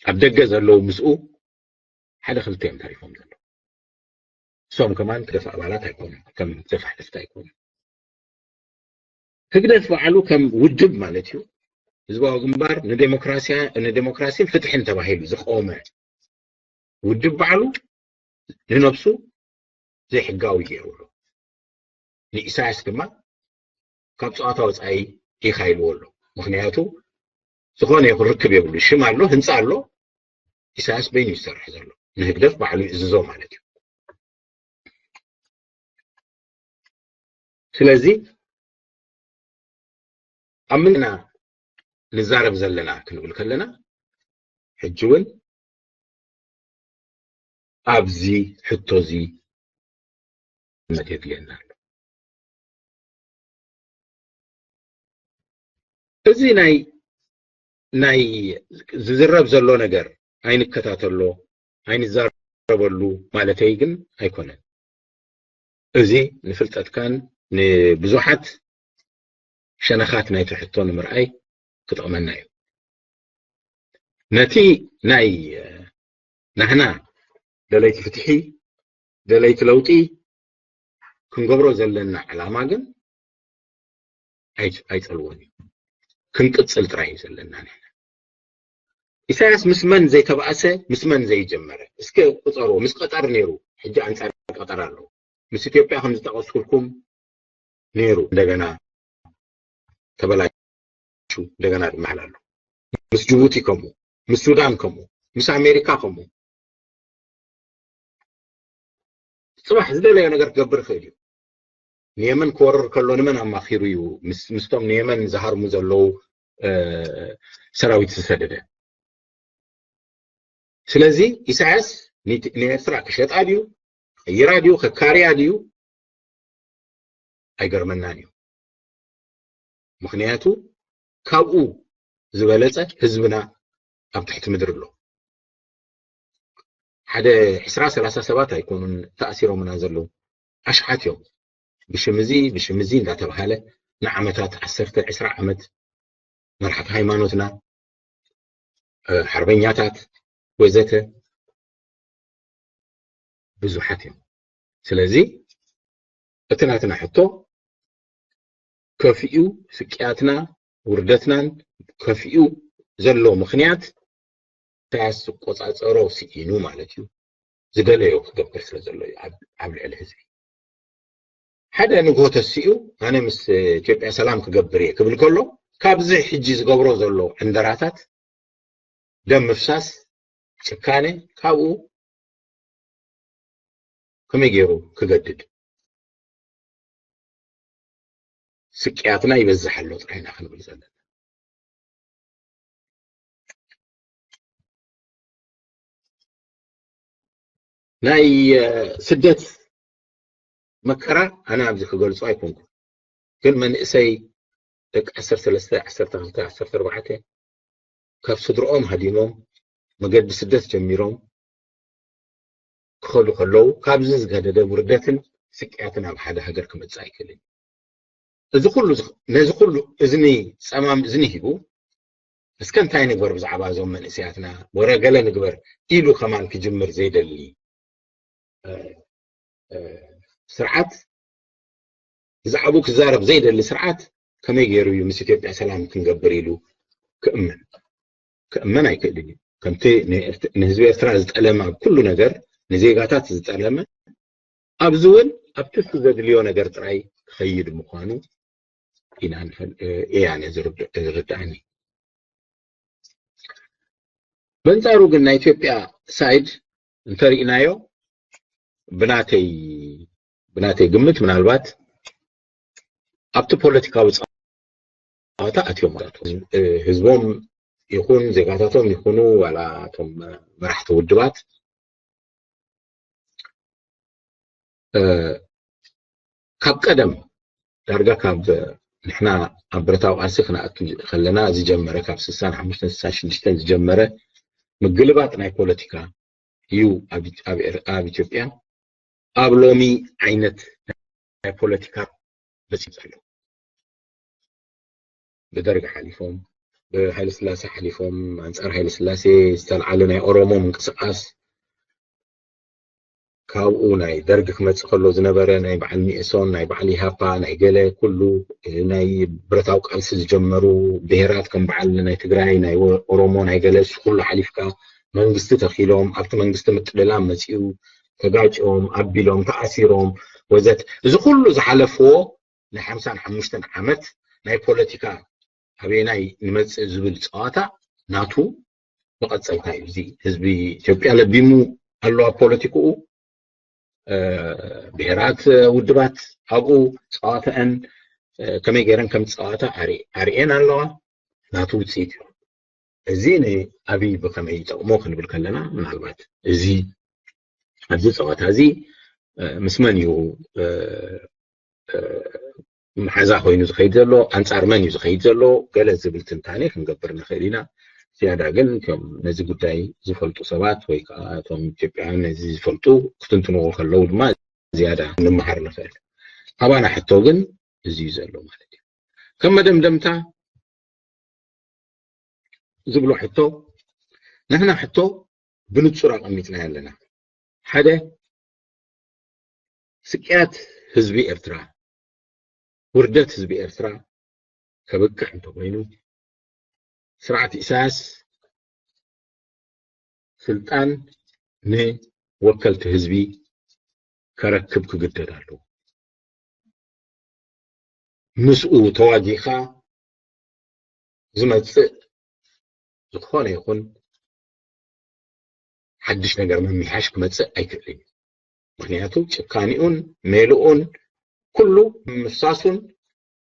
ኣብ ደገ ዘለዉ ምስኡ ሓደ ክልተ እዮም ተሪፎም ዘለዉ። እሶም ከማን ክደፍ ኣባላት ኣይኮኑን፣ ከም ዘፋሕፍቲ ኣይኮኑን። ህግደፍ በዓሉ ከም ውድብ ማለት እዩ፣ ህዝባዊ ግንባር ንዴሞክራሲያ-፣ ንዴሞክራሲን ፍትሕን ተባሂሉ ዝቆመ ውድብ በዓሉ ንነብሱ ዘይሕጋዊ ገይሩ ኣሎ። ንኢሳያስ ድማ ካብ ጸዋታ ወጻኢ ኢኻ ኢልዎ ኣሎ። ምክንያቱ ዝኾነ ይኹን ርክብ የብሉ። ሽም ኣሎ፣ ህንጻ ኣሎ፣ ኢሳያስ በይኑ ይሰርሕ ዘሎ። ንህግደፍ በዓሉ ይእዝዞ ማለት እዩ። ስለዚ ኣብ ምንና ንዛረብ ዘለና ክንብል ከለና፣ ሕጂ እውን ኣብዚ ሕቶ እዚ መት የድልየና ኣሎ። እዚ ናይ፣ ናይ ዝዝረብ ዘሎ ነገር ኣይንከታተሎ፣ ኣይንዛረበሉ ማለተይ ግን ኣይኮነን። እዚ ንፍልጠትካን ንብዙሓት ሸነኻት ናይቲ ሕቶ ንምርኣይ ክጠቕመና እዩ። ነቲ ናይ፣ እ፣ ናህና ደለይቲ ፍትሒ፣ ደለይቲ ለውጢ ክንገብሮ ዘለና ዕላማ ግን ኣይ-፣ ኣይጸልዎን እዩ። ክንቅጽል ጥራይ እዩ ዘለና ንሕና። ኢሳያስ ምስ መን ዘይተባእሰ፣ ምስ መን ዘይጀመረ? እስከ ቁጸርዎ። ምስ ቀጠር ነይሩ፣ ሕጂ ኣንጻር ቀጠር ኣለዉ። ምስ ኢትዮጵያ ከም ዝጠቐስኩልኩም ነይሩ፣ እንደገና ተበላሹ፣ እንደገና ድማ ኣሎ። ምስ ጅቡቲ ከምኡ፣ ምስ ሱዳን ከምኡ፣ ምስ ኣሜሪካ ከምኡ። ጽባሕ ዝደለዮ ነገር ክገብር ይኽእል እዩ። ንየመን ክወርር ከሎ ንመን ኣማኺሩ እዩ ምስ-፣ ምስቶም ንየመን ዝሃርሙ ዘለዉ፣ እ፣ ሰራዊት ዝሰደደ? ስለዚ ኢሳያስ ኒ-፣ ንኤርትራ ክሸጣ ድዩ? ክቕይራ ድዩ? ከካርያ ድዩ? ኣይገርመናን እዩ። ምኽንያቱ ካብኡ ዝበለጸ ህዝብና ኣብ ትሕቲ ምድሪ ኣሎ። ሓደ ዕስራ ሰላሳ ሰባት ኣይኮኑን ተኣሲሮምና ዘለዉ፣ ኣሽሓት እዮም። ብሽም እዚ፣ ብሽም እዚ እንዳተባሃለ ንዓመታት፣ ዓሰርተ፣ ዕስራ ዓመት መራሕቲ ሃይማኖትና፣ እ፣ ሓርበኛታት ወዘተ ብዙሓት እዮም። ስለዚ እቲ ናትና ሕቶ ከፊኡ ስቅያትናን ውርደትናን ከፊኡ ዘሎ ምኽንያት ኢሳያስ ዝቆጻጸሮ ስኢኑ ማለት እዩ። ዝደለዮ ክገብር ስለ ዘሎ እዩ ኣብ፣ ኣብ ልዕሊ ህዝቢ። ሓደ ንግሆ ተሲኡ ኣነ ምስ ኢትዮጵያ ሰላም ክገብር እየ ክብል ከሎ ካብዚ ሕጂ ዝገብሮ ዘሎ ዕንደራታት ደም ምፍሳስ ጭካኔ ካብኡ ከመይ ገይሩ ክገድድ? ስቅያትና ይበዝሕ ኣሎ ጥራይ ኢና ክንብል ዘለና። ናይ ስደት መከራ ኣነ ኣብዚ ክገልጾ ኣይኮንኩ፣ ግን መንእሰይ ደቂ ዓሰርተ ሰለስተ ዓሰርተ ክልተ ዓሰርተ ኣርባዕተ ካብ ስድርኦም ሃዲሞም መገዲ ስደት ጀሚሮም ክኸዱ ከለዉ ካብዚ ዝገደደ ውርደትን ስቅያትን ኣብ ሓደ ሃገር ክመጽእ ኣይክእልን። እዚ ኩሉ ነዚ ኩሉ እዝኒ ጸማም እዝኒ ሂቡ እስከ እንታይ ንግበር ብዛዕባ እዞም መንእሰያትና ወረ ገለ ንግበር ኢሉ ከማን ክጅምር ዘይደሊ ስርዓት ብዛዕባኡ ክዛረብ ዘይደሊ ስርዓት ከመይ ገይሩ እዩ ምስ ኢትዮጵያ ሰላም ክንገብር ኢሉ ክእመን? ክእመን ኣይክእልን እዩ። ከምቲ ንህዝቢ ኤርትራ ዝጠለመ ኣብ ኩሉ ነገር ንዜጋታት ዝጠለመ ኣብዚ እውን ኣብቲ እሱ ዘድልዮ ነገር ጥራይ ክኸይድ ምዃኑ ኢና እያ ዝርዳእኒ። በንጻሩ ግን ናይ ኢትዮጵያ ሳይድ እንተሪእናዮ ብናተይ ብናተይ ግምት ምናልባት ኣብቲ ፖለቲካዊ ጸዋታ ኣትዮም ማለት ህዝቦም ይኹን ዜጋታቶም ይኹኑ ዋላ እቶም መራሕቲ ውድባት ካብ ቀደም ዳርጋ ካብ ንሕና ኣብ ብረታዊ ቃልሲ ክንኣቱ ከለና ዝጀመረ ካብ ስሳን ሓሙሽተን ስሳን ሽዱሽተን ዝጀመረ ምግልባጥ ናይ ፖለቲካ እዩ ኣብ ኢትዮጵያ ኣብ ሎሚ ዓይነት ናይ ፖለቲካ በፂሑ ዘሎ። ብደርጊ ሓሊፎም ብሃይለስላሴ ሓሊፎም ኣንፃር ሃይለስላሴ ዝተልዓለ ናይ ኦሮሞ ምንቅስቃስ ካብኡ ናይ ደርጊ ክመፅእ ከሎ ዝነበረ ናይ በዓል ሚኤሶን ናይ በዓል ኢሃፓ ናይ ገለ ኩሉ ናይ ብረታዊ ቃልሲ ዝጀመሩ ብሄራት ከም በዓል ናይ ትግራይ ናይ ኦሮሞ ናይ ገለ እሱ ኩሉ ሓሊፍካ መንግስቲ ተኪሎም ኣብቲ መንግስቲ ምጥልላም መፂኡ ተጋጭዮም ኣቢሎም ተኣሲሮም ወዘት እዚ ኩሉ ዝሓለፍዎ ናይ ሓምሳን ሓሙሽተን ዓመት ናይ ፖለቲካ ኣበየናይ ንመፅእ ዝብል ፀዋታ ናቱ መቐፀልታ እዩ። እዚ ህዝቢ ኢትዮጵያ ለቢሙ ኣሎ ኣብ ፖለቲክኡ። ብሄራት ውድባት ኣብኡ ፀዋተአን ከመይ ገይረን ከም ዝፀዋታ ኣርእየን ኣለዋ። ናቱ ውፅኢት እዩ። እዚ ንኣብይ ብከመይ ይጠቕሞ ክንብል ከለና ምናልባት እዚ ኣብዚ ፀዋታ እዚ ምስ መን እዩ መሓዛ ኮይኑ ዝኸይድ ዘሎ፣ ኣንፃር መን እዩ ዝኸይድ ዘሎ ገለ ዝብል ትንታኔ ክንገብር ንኽእል ኢና። ዝያዳ ግን እቶም ነዚ ጉዳይ ዝፈልጡ ሰባት ወይ ከዓ እቶም ኢትዮጵያውያን ነዚ ዝፈልጡ ክትንትንዎ ከለዉ ድማ ዝያዳ ንምሃር ንኽእል። ኣባና ሕቶ ግን እዚ እዩ ዘሎ ማለት እዩ። ከም መደምደምታ ዝብሎ ሕቶ ንሕና ሕቶ ብንጹር ኣቐሚጥና ኣለና። ሓደ ስቅያት ህዝቢ ኤርትራ ውርደት ህዝቢ ኤርትራ ከብቅዕ እንተኮይኑ ስርዓት ኢሳያስ ስልጣን ንወከልቲ ህዝቢ ከረክብ ክግደድ ኣለዎ። ምስኡ ተዋጊኻ ዝመፅእ ዝኾነ ይኹን ሓድሽ ነገር ምምሕያሽ ክመፅእ ኣይክእልን እዩ። ምክንያቱ ጭካኒኡን ሜልኡን ኩሉ ምፍሳሱን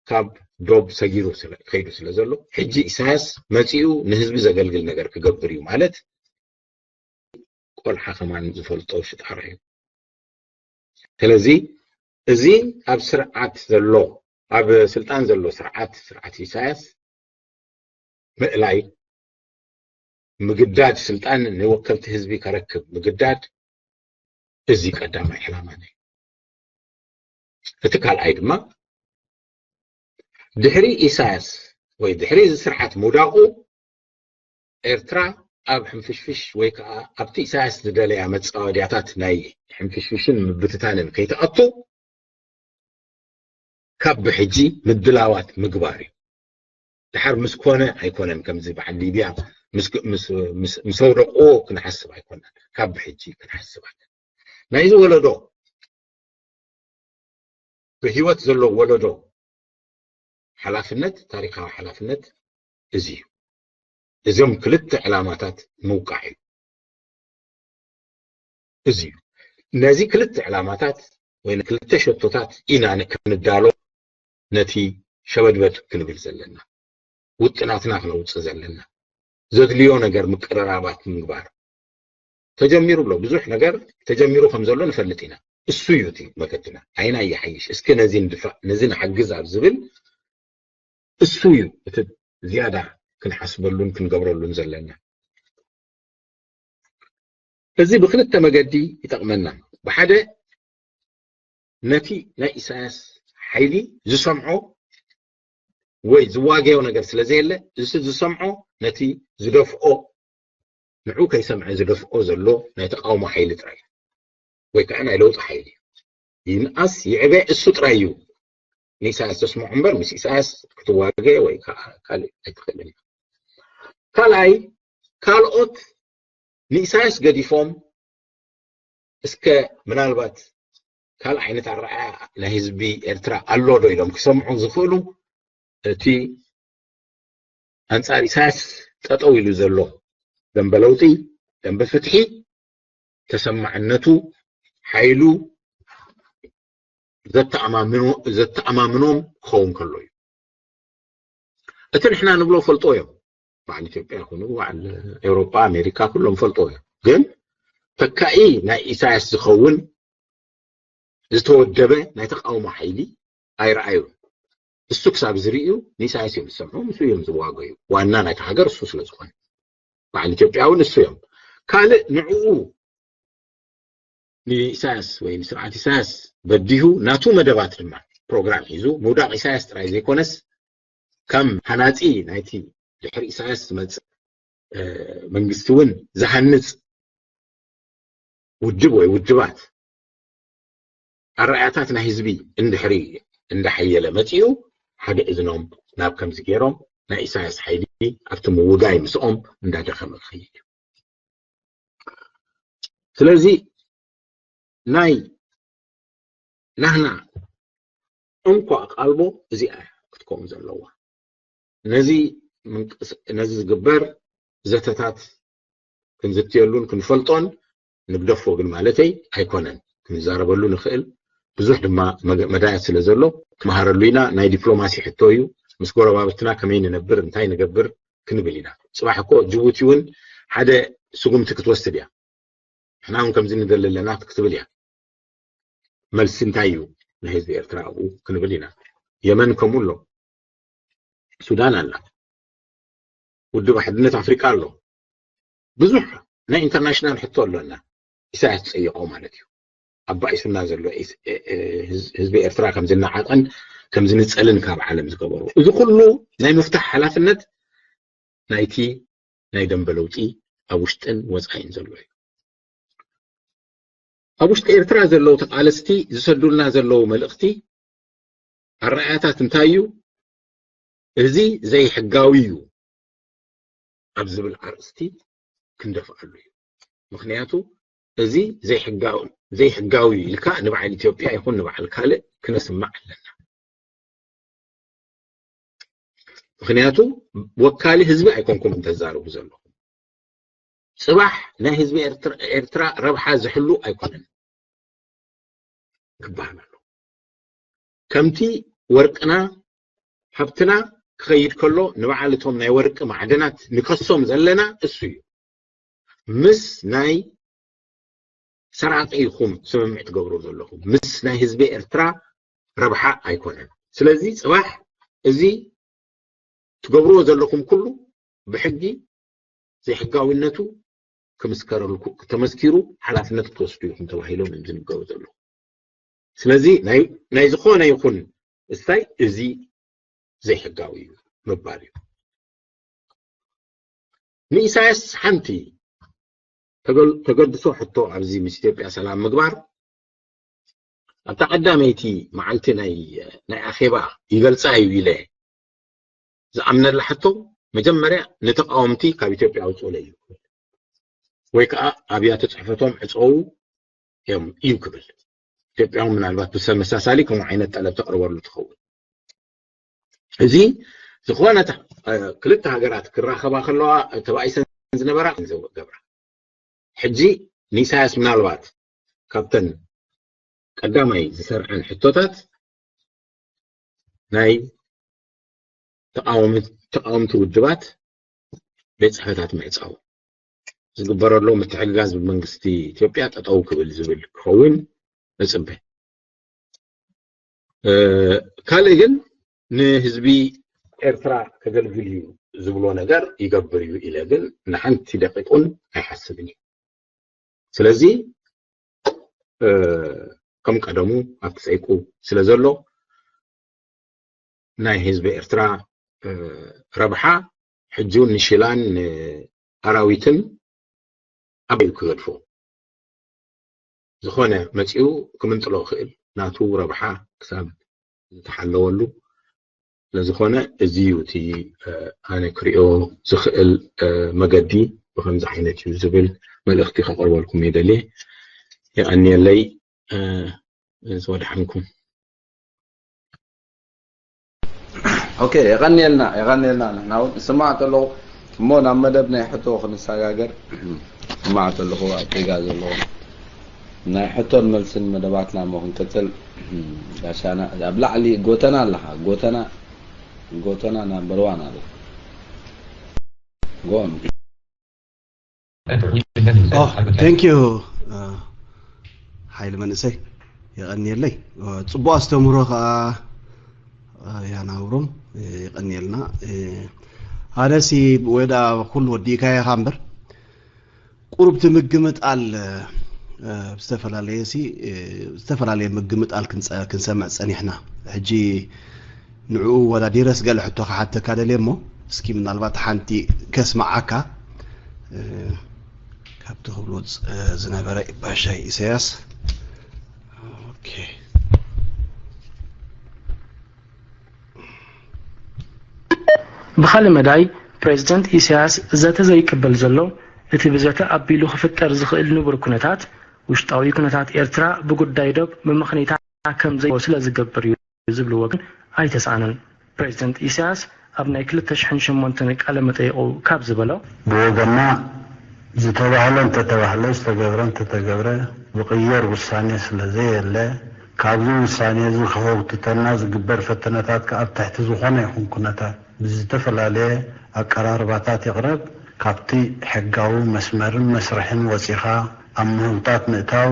ካብ ዶብ ሰጊሩ ከይዱ ስለ ዘሎ ሕጂ ኢሳያስ መፂኡ ንህዝቢ ዘገልግል ነገር ክገብር እዩ ማለት ቆልሓ ከማን ዝፈልጦ ሽጣራ እዩ። ስለዚ እዚ ኣብ ስርዓት ዘሎ ኣብ ስልጣን ዘሎ ስርዓት ስርዓት ኢሳያስ ምእላይ ምግዳድ ስልጣን ንወከልቲ ህዝቢ ከረክብ ምግዳድ እዚ ቀዳማይ ዕላማ ናይ እቲ ካልኣይ ድማ ድሕሪ ኢሳያስ ወይ ድሕሪ እዚ ስርዓት ምውዳቑ ኤርትራ ኣብ ሕንፍሽፍሽ ወይ ከዓ ኣብቲ ኢሳያስ ዝደለያ መፃወድያታት ናይ ሕንፍሽፍሽን ምብትታንን ከይተኣቱ ካብ ብሕጂ ምድላዋት ምግባር እዩ። ድሓር ምስ ኮነ ኣይኮነን ከምዚ በዓል ሊብያ ምስ ኣውደቅዎ ክንሓስብ ኣይኮነን። ካብ ብሕጂ ክንሓስብ ኣለና። ናይዚ ወለዶ ብህይወት ዘሎ ወለዶ ሓላፍነት፣ ታሪኻዊ ሓላፍነት እዚ እዩ። እዞም ክልተ ዕላማታት ምውቃዕ እዩ። እዚ እዩ። ነዚ ክልተ ዕላማታት ወይ ክልተ ሸቶታት ኢና ክንዳሎ ነቲ ሸበድበድ ክንብል ዘለና፣ ውጥናትና ክነውፅእ ዘለና፣ ዘድልዮ ነገር ምቅርራባት ምግባር ተጀሚሩ ኣሎ። ብዙሕ ነገር ተጀሚሩ ከም ዘሎ ንፈልጥ ኢና። እሱ እዩ እቲ መገድና። ኣይና ይሓይሽ፣ እስኪ ነዚ ንድፋእ፣ ነዚ ንሓግዝ ኣብ ዝብል እሱ እዩ እቲ ዝያዳ ክንሓስበሉን ክንገብረሉን ዘለና። እዚ ብክልተ መገዲ ይጠቕመና። ብሓደ ነቲ ናይ ኢሳያስ ሓይሊ ዝሰምዖ ወይ ዝዋገዮ ነገር ስለ ዘየለ፣ እዚ ዝሰምዖ ነቲ ዝደፍኦ፣ ንዑ ከይሰምዐ ዝደፍኦ ዘሎ ናይ ተቃውሞ ሓይሊ ጥራይ ወይ ከዓ ናይ ለውጢ ሓይሊ ይንኣስ ይዕበ እሱ ጥራይ እዩ ንኢሳያስ ተስምዖ እምበር ምስ ኢሳያስ ክትዋገ ወይ ከዓ ካልእ ኣይትኽእልን። ካልኣይ ካልኦት ንኢሳያስ ገዲፎም እስከ ምናልባት ካልእ ዓይነት ኣረኣያ ናይ ህዝቢ ኤርትራ ኣሎ ዶ ኢሎም ክሰምዑ ዝኽእሉ እቲ ኣንጻር ኢሳያስ ጠጠው ኢሉ ዘሎ ደንበ ለውጢ፣ ደንበ ፍትሒ ተሰማዕነቱ፣ ሓይሉ ዘተኣማምኖ-፣ ዘተኣማምኖም ክኸውን ከሎ እዩ። እቲ ንሕና ንብሎ ፈልጦ እዮም። በዓል ኢትዮጵያ ይኹኑ፣ በዓል ኤውሮጳ፣ ኣሜሪካ ኩሎም ፈልጦ እዮም። ግን ተካኢ ናይ ኢሳያስ ዝኸውን ዝተወደበ ናይ ተቃውሞ ሓይሊ ኣይረኣዩን። እሱ ክሳብ ዝርእዩ ንኢሳያስ እዮም ዝሰምዑ፣ ምስ እዮም ዝዋገዩ። ዋና ናይታ ሃገር እሱ ስለ ዝኾነ በዓል ኢትዮጵያ እውን እሱ እዮም። ካልእ ንዕኡ ንኢሳያስ ወይ ንስርዓት ኢሳያስ በዲሁ ናቱ መደባት ድማ ፕሮግራም ሒዙ ምውዳቕ ኢሳያስ ጥራይ ዘይኮነስ ከም ሃናጺ ናይቲ ድሕሪ ኢሳያስ ዝመጽእ መንግስቲ እውን ዝሃንጽ ውድብ ወይ ውድባት ኣረኣያታት ናይ ህዝቢ እንድሕሪ እንዳሓየለ መጺኡ ሓደ እዝኖም ናብ ከምዚ ገይሮም ናይ ኢሳያስ ሓይሊ ኣብቲ ምውጋይ ምስኦም እንዳደኸመ ክኸይድ እዩ። ስለዚ ናይ ናህና እንኳ ቃልቦ እዚኣ ክትከውን ዘለዋ። ነዚ ምንቅስ-፣ ነዚ ዝግበር ዘተታት ክንዝትየሉን ክንፈልጦን ንግደፎ ግን ማለተይ ኣይኮነን። ክንዛረበሉ ንኽእል ብዙሕ ድማ መገ-፣ መዳያት ስለ ዘሎ ክመሃረሉ ኢና። ናይ ዲፕሎማሲ ሕቶ እዩ። ምስ ጎረባብትና ከመይ ንነብር፣ እንታይ ንገብር ክንብል ኢና። ጽባሕ እኮ ጅቡቲ እውን ሓደ ስጉምቲ ክትወስድ እያ። ንሕና እውን ከምዚ ንደሊ ኣለና ክትብል እያ። መልሲ እንታይ እዩ ናይ ህዝቢ ኤርትራ ኣብኡ ክንብል ኢና። የመን ከምኡ ኣሎ። ሱዳን ኣላ። ውድብ ኣሕድነት ኣፍሪቃ ኣሎ። ብዙሕ ናይ ኢንተርናሽናል ሕቶ ኣሎና። ኢሳያስ ዝጸየቖ ማለት እዩ። ኣባኢሱና ዘሎ ኢስ-፣ እ-፣ እ-፣ ህዝ-፣ ህዝቢ ኤርትራ ከም ዝነዓቐን ከም ዝንጸልን ካብ ዓለም ዝገበሩ። እዚ ኩሉ ናይ ምፍታሕ ሓላፍነት ናይቲ ናይ ደንበ ለውጢ ኣብ ውሽጥን ወጻኢን ዘሎ እዩ። ኣብ ውሽጢ ኤርትራ ዘለዉ ተቓለስቲ ዝሰዱልና ዘለዉ መልእኽቲ፣ ኣረኣያታት እንታይ እዩ? እዚ ዘይሕጋዊ እዩ ኣብ ዝብል ኣርእስቲ ክንደፍኣሉ እዩ። ምኽንያቱ እዚ ዘይሕጋዊ፣ ዘይሕጋዊ ኢልካ ንበዓል ኢትዮጵያ ይኹን ንበዓል ካልእ ክነስምዕ ኣለና። ምኽንያቱ ወካሊ ህዝቢ ኣይኮንኩም እንተዛረቡ ዘለኹም። ጽባሕ ናይ ህዝቢ ኤርትራ፣ ኤርትራ ረብሓ ዝሕሉ ኣይኮነን ክበሃል ኣሎ። ከምቲ ወርቅና ሃብትና ክኸይድ ከሎ ንበዓል እቶም ናይ ወርቂ ማዕድናት ንከሶም ዘለና እሱ እዩ። ምስ ናይ ሰራቂ ኢኹም ስምምዕ ትገብሩ ዘለኹም፣ ምስ ናይ ህዝቢ ኤርትራ ረብሓ ኣይኮነን። ስለዚ ጽባሕ እዚ ትገብርዎ ዘለኹም ኩሉ ብሕጊ ዘይሕጋዊነቱ ክምስከረልኩ፣ ተመስኪሩ ሓላፍነት ክትወስዱ ኢኹም ተባሂሎም እዮም ዝንገሩ ዘለዉ። ስለዚ ናይ፣ ናይ ዝኾነ ይኹን እስታይ እዚ ዘይሕጋዊ እዩ ምባል እዩ። ንኢሳያስ ሓንቲ ተገል-፣ ተገድሶ ሕቶ ኣብዚ ምስ ኢትዮጵያ ሰላም ምግባር ኣብታ ቀዳመይቲ መዓልቲ ናይ፣ ናይ ኣኼባ ይገልጻ እዩ ኢለ ዝኣምነላ ሕቶ መጀመርያ ንተቃወምቲ ካብ ኢትዮጵያ ኣውፅኡለይ እዩ ወይ ከዓ ኣብያተ ጽሕፈቶም ዕፀዉ እዮም እዩ ክብል። ኢትዮጵያ እውን ምናልባት ብተመሳሳሊ ከምኡ ዓይነት ጠለብ ተቕርበሉ ትኸውን። እዚ ዝኾነ ክልተ ሃገራት ክራኸባ ከለዋ ተባኢሰን ዝነበራ ገብራ። ሕጂ ንኢሳያስ ምናልባት ካብተን ቀዳማይ ዝሰርዐን ሕቶታት ናይ ተቃወምቲ ውድባት ቤት ጽሕፈታት ምዕጻው፣ ዝግበረሉ ምትሕግጋዝ ብመንግስቲ ኢትዮጵያ ጠጠው ክብል ዝብል ክኸውን እጽበ። ካልእ ግን ንህዝቢ ኤርትራ ከገልግል እዩ ዝብሎ ነገር ይገብር እዩ ኢለ ግን ንሓንቲ ደቂቁን ኣይሓስብን እዩ። ስለዚ ከም ቀደሙ ኣብቲ ጸይቁ ስለ ዘሎ ናይ ህዝቢ ኤርትራ ረብሓ ሕጂ እውን ንሽላን ንኣራዊትን ኣበይ ክገድፎ ዝኾነ መጺኡ ክምንጥሎ ክእል ናቱ ረብሓ ክሳብ ዝተሓለወሉ ስለዝኾነ እዚ እዩ እቲ ኣነ ክሪኦ ዝኽእል መገዲ ብከምዚ ዓይነት እዩ ዝብል መልእኽቲ ከቕርበልኩም እየ ደልየ። የቐንየለይ። ዝወድሓንኩም። ኦኬ፣ የቐንየልና፣ የቐንየልና። ንሕና እውን እሰማዕ ተለኹ እሞ ናብ መደብ ናይ ሕቶ ክንሰጋገር እሰማዕ ተለኹ ኣብ ጌጋ ዘለኹ ናይ ሕቶን መልስን መደባትና እሞ ክንቅጽል ጋሻና ኣብ ላዕሊ ጎተና ኣለኻ። ጎተና ጎተና ናምበር ዋን ኣሎ። ጎን thank you ሓይሊ መንእሰይ የቐንየለይ። ጽቡቕ ኣስተምህሮ ከዓ ያናውሮም የቐንየልና። ኣነሲ ወዳ ኩሉ ወዲእካዮ ኢኻ እምበር ቁሩብ እቲ ምግምጣል ብዝተፈላለየ ሲ ዝተፈላለየ ምግምጣል ክንሰምዕ ጸኒሕና። ሕጂ ንዕኡ ወዳዲረስ ገለ ሕቶ ክሓተካ ደልየ እሞ እስኪ ምናልባት ሓንቲ ከስምዓካ ካብቲ ክብሎ ዝነበረ ባሻይ ኢሳያስ። ኦኬ። ብኻልእ መዳይ ፕሬዝደንት ኢሳያስ ዘተ ዘይቅበል ዘሎ እቲ ብዘተ ኣቢሉ ክፍጠር ዝኽእል ንቡር ኩነታት ውሽጣዊ ኩነታት ኤርትራ ብጉዳይ ዶብ መመኽነይታ ከም ዘይህቦ ስለ ዝገብር እዩ ዝብል ወገን ኣይተስኣነን። ፕሬዝደንት ኢሳያስ ኣብ ናይ ክልተ ሽሕን ሸሞንተን ቃለ መጠይቑ ካብ ዝበሎ። ብወገና ዝተባህለ እንተተባህለ ዝተገብረ እንተተገብረ ዝቕየር ውሳኔ ስለ ዘየለ ካብዚ ውሳኔ እዚ ክኸውትተና ዝግበር ፈተነታት ከኣ ኣብ ትሕቲ ዝኾነ ይኹን ኩነታት ብዝተፈላለየ ኣቀራርባታት ይቕረብ ካብቲ ሕጋዊ መስመርን መስርሕን ወጺኻ ኣብ ምህውታት ምእታው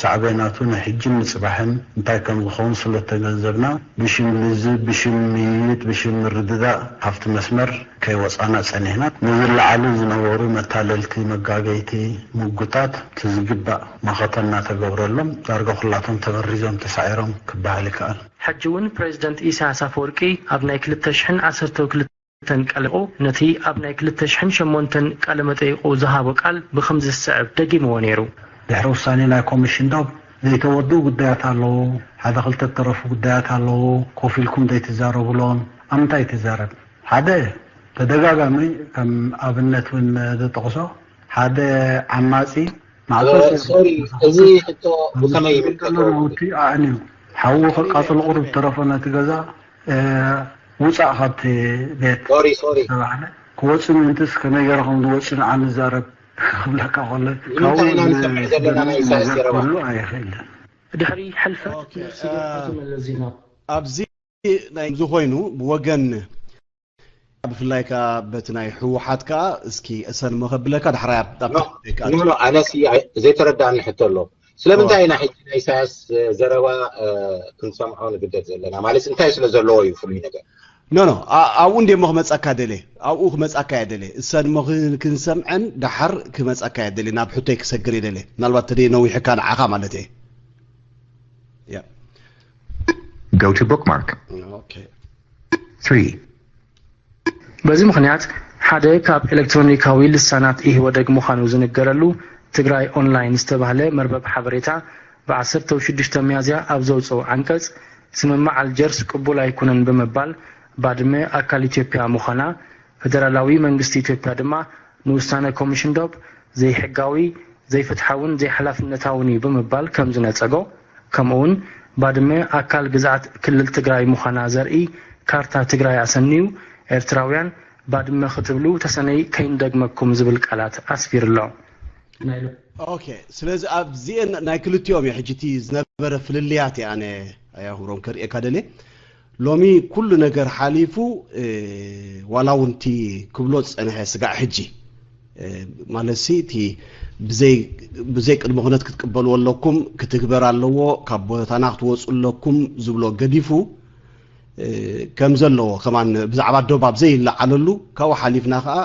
ሳዕቤናቱ ንሕጅን ንጽባሕን እንታይ ከም ዝኸውን ስለ እተገንዘብና ብሽም ልዝብ፣ ብሽም ምይይጥ፣ ብሽም ምርድዳእ ካብቲ መስመር ከይወጻና ጸኒሕና። ንዝለዓሉ ዝነበሩ መታለልቲ፣ መጋገይቲ፣ ምጉታት እቲ ዝግባእ መኸተ እናተገብረሎም ዳርጋ ኩላቶም ተበሪዞም ተሳዒሮም ክበሃል ይከኣል። ሕጂ እውን ፕሬዝደንት ኢሳያስ ኣፈወርቂ ኣብ ናይ ክልተ ሽሕን ዓሰርተ ክልተን ቃለ መጠይቑ ነቲ ኣብ ናይ ክልተ ሽሕን ሸሞንተን ቃለ መጠይቑ ዝሃቦ ቃል ብኸምዚ ዝስዕብ ደጊምዎ ነይሩ። ድሕሪ ውሳኔ ናይ ኮሚሽን ዶብ ዘይተወድኡ ጉዳያት ኣለዉ፣ ሓደ ክልተ እተረፉ ጉዳያት ኣለዉ፣ ኮፍ ኢልኩም ዘይትዛረቡሎም። ኣብ ምንታይ ትዛረብ? ሓደ ተደጋጋሚ ከም ኣብነት እውን ዝጠቕሶ ሓደ ዓማጺ ማዕጾ ሶሪ እዚ ሕቶ ብኸመይ ይምልከቶ? ናውቲ ኣዕንዩ ሓዊ ከቃጽሎ ቁሩብ ተረፎ ነቲ ገዛ ውጻእ ካብቲ ቤት ሶሪ ሶሪ ተባህለ። ክወጽእ ምእንትስ ከመይ ገይረ ከም ዝወጽእ ንዓ ንዛረብ ክብለካ ከሎ ካብኡ ንምንታይ ኢና ንሰምዕ ዘለና ናይ ኢሳያስ ዘረባ? ክህሉ ኣይኽእልን። ድሕሪ ሕልፈት ነፍሲ ገር ኣቶ መለስ ዜናዊ። ኣብዚ ናይ ዝኾይኑ ብወገን ብፍላይ ከኣ በቲ ናይ ህወሓት ከኣ እስኪ እሰን መኸብለካ ዳሕራይ ኣብ ኣብ ኖ፣ ኖ፣ ኖ፣ ኣነሲ ዘይተረዳእኒ ሕቶ ኣሎ። ስለምንታይ ኢና ሕጂ ናይ ኢሳያስ ዘረባ ክንሰምዖ ንግደድ ዘለና? ማለት እንታይ ስለ ዘለዎ እዩ ፍሉይ ነገር? ኖ ኖ፣ ኣብኡ እንደ እሞ ክመጻካ ደለ ኣብኡ ክመጻካ እየ ደለ እሰን እሞ ክንሰምዐን ዳሓር ክመጻካ እየ ደለ ናብ ሕቶይ ክሰግር እየ ደለ ምናልባት ተደ ነዊሕካ ንዓኻ ማለት እየ። Go to bookmark. Okay. Three. በዚ ምኽንያት ሓደ ካብ ኤሌክትሮኒካዊ ልሳናት ኢህወደግ ምዃኑ ዝንገረሉ ትግራይ ኦንላይን ዝተባህለ መርበብ ሓበሬታ ብ ዓሰርተ ሽዱሽተ ሚያዝያ ኣብ ዘውፅኦ ዓንቀፅ ስምምዕ ኣልጀርስ ቅቡል ኣይኮነን ብምባል ባድመ ኣካል ኢትዮጵያ ምዃና ፌደራላዊ መንግስቲ ኢትዮጵያ ድማ ንውሳነ ኮሚሽን ዶብ ዘይሕጋዊ ዘይፍትሓውን ዘይሓላፍነታውን እዩ ብምባል ከም ዝነፀጎ ከምኡውን ባድመ ኣካል ግዝኣት ክልል ትግራይ ምዃና ዘርኢ ካርታ ትግራይ ኣሰንዩ፣ ኤርትራውያን ባድመ ክትብሉ ተሰነይ ከይንደግመኩም ዝብል ቃላት ኣስፊሩ ኣሎ። ናይ ሎ- ኦኬ። ስለዚ ኣብዚአን ናይ ክልቲኦም እየ ሕጂ እቲ ዝነበረ ፍልልያት እየ ኣነ ኣያሁሮም ከርእየካ ደልየ። ሎሚ ኩሉ ነገር ሓሊፉ፣ እ፣ ዋላ እውን እቲ ክብሎ ዝፀንሐ ስጋዕ ሕጂ፣ እ፣ ማለት ሲ እቲ ብዘይ ብዘይ ቅድመ ኩነት ክትቅበልዎ ኣለኩም፣ ክትግበር ኣለዎ፣ ካብ ቦታና ክትወፁ ኣለኩም ዝብሎ ገዲፉ፣ እ፣ ከም ዘለዎ ከማን ብዛዕባ ዶብ ኣብ ዘይለዓለሉ፣ ካብኡ ሓሊፍና ከዓ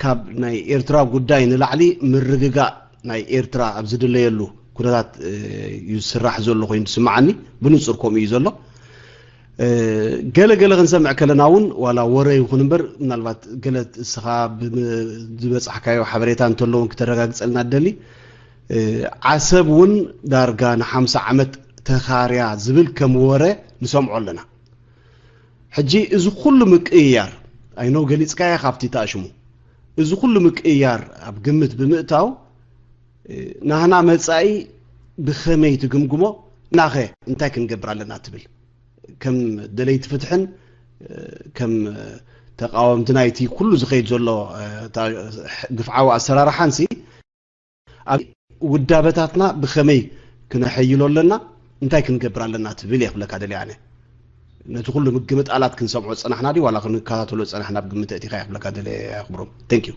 ካብ ናይ ኤርትራ ጉዳይ ንላዕሊ ምርግጋእ ናይ ኤርትራ ኣብ ዝድለየሉ ኩነታት፣ እ፣ እዩ ዝስራሕ ዘሎ ኮይኑ ዝስምዓኒ። ብንጹር ከምኡ እዩ ዘሎ። እ፣ ገለ ገለ ክንሰምዕ ከለና እውን ዋላ ወረ ይኹን እምበር፣ ምናልባት ገለ እስኻ ብም-፣ ዝበጻሕካዮ ሓበሬታ እንተሎ እውን ክተረጋግጸልና እደሊ። እ፣ ዓሰብ እውን ዳርጋ ንሓምሳ ዓመት ተኻርያ ዝብል ከም ወረ ንሰምዖ ኣለና። ሕጂ እዚ ኩሉ ምቅይያር፣ ኣይኖ ገሊጽካያ ካብቲ ተኣሽሙ፣ እዚ ኩሉ ምቅይያር ኣብ ግምት ብምእታው፣ እ፣ ናህና መጻኢ ብኸመይ ትግምግሞ? ናኸ እንታይ ክንገብር ኣለና ትብል? ከም ደለይቲ ፍትሕን፣ እ፣ ከም ተቃወምቲ ናይቲ ኩሉ ዝኸይድ ዘሎ፣ እ፣ እታ ግፍዓዊ ኣሰራርሓንሲ ኣብ ውዳበታትና ብኸመይ ክነሐይሎ ኣለና? እንታይ ክንገብር ኣለና ትብል እየ ክብለካ ደልየ ኣነ። ነቲ ኩሉ ምግምጣላት ክንሰምዖ ዝጸናሕና ድዩ ዋላ ክንከታተሎ ዝጸናሕና ኣብ ግምት ኣእቲኻ እየ ክብለካ ደልየ ኣኽብሮም። Thank you።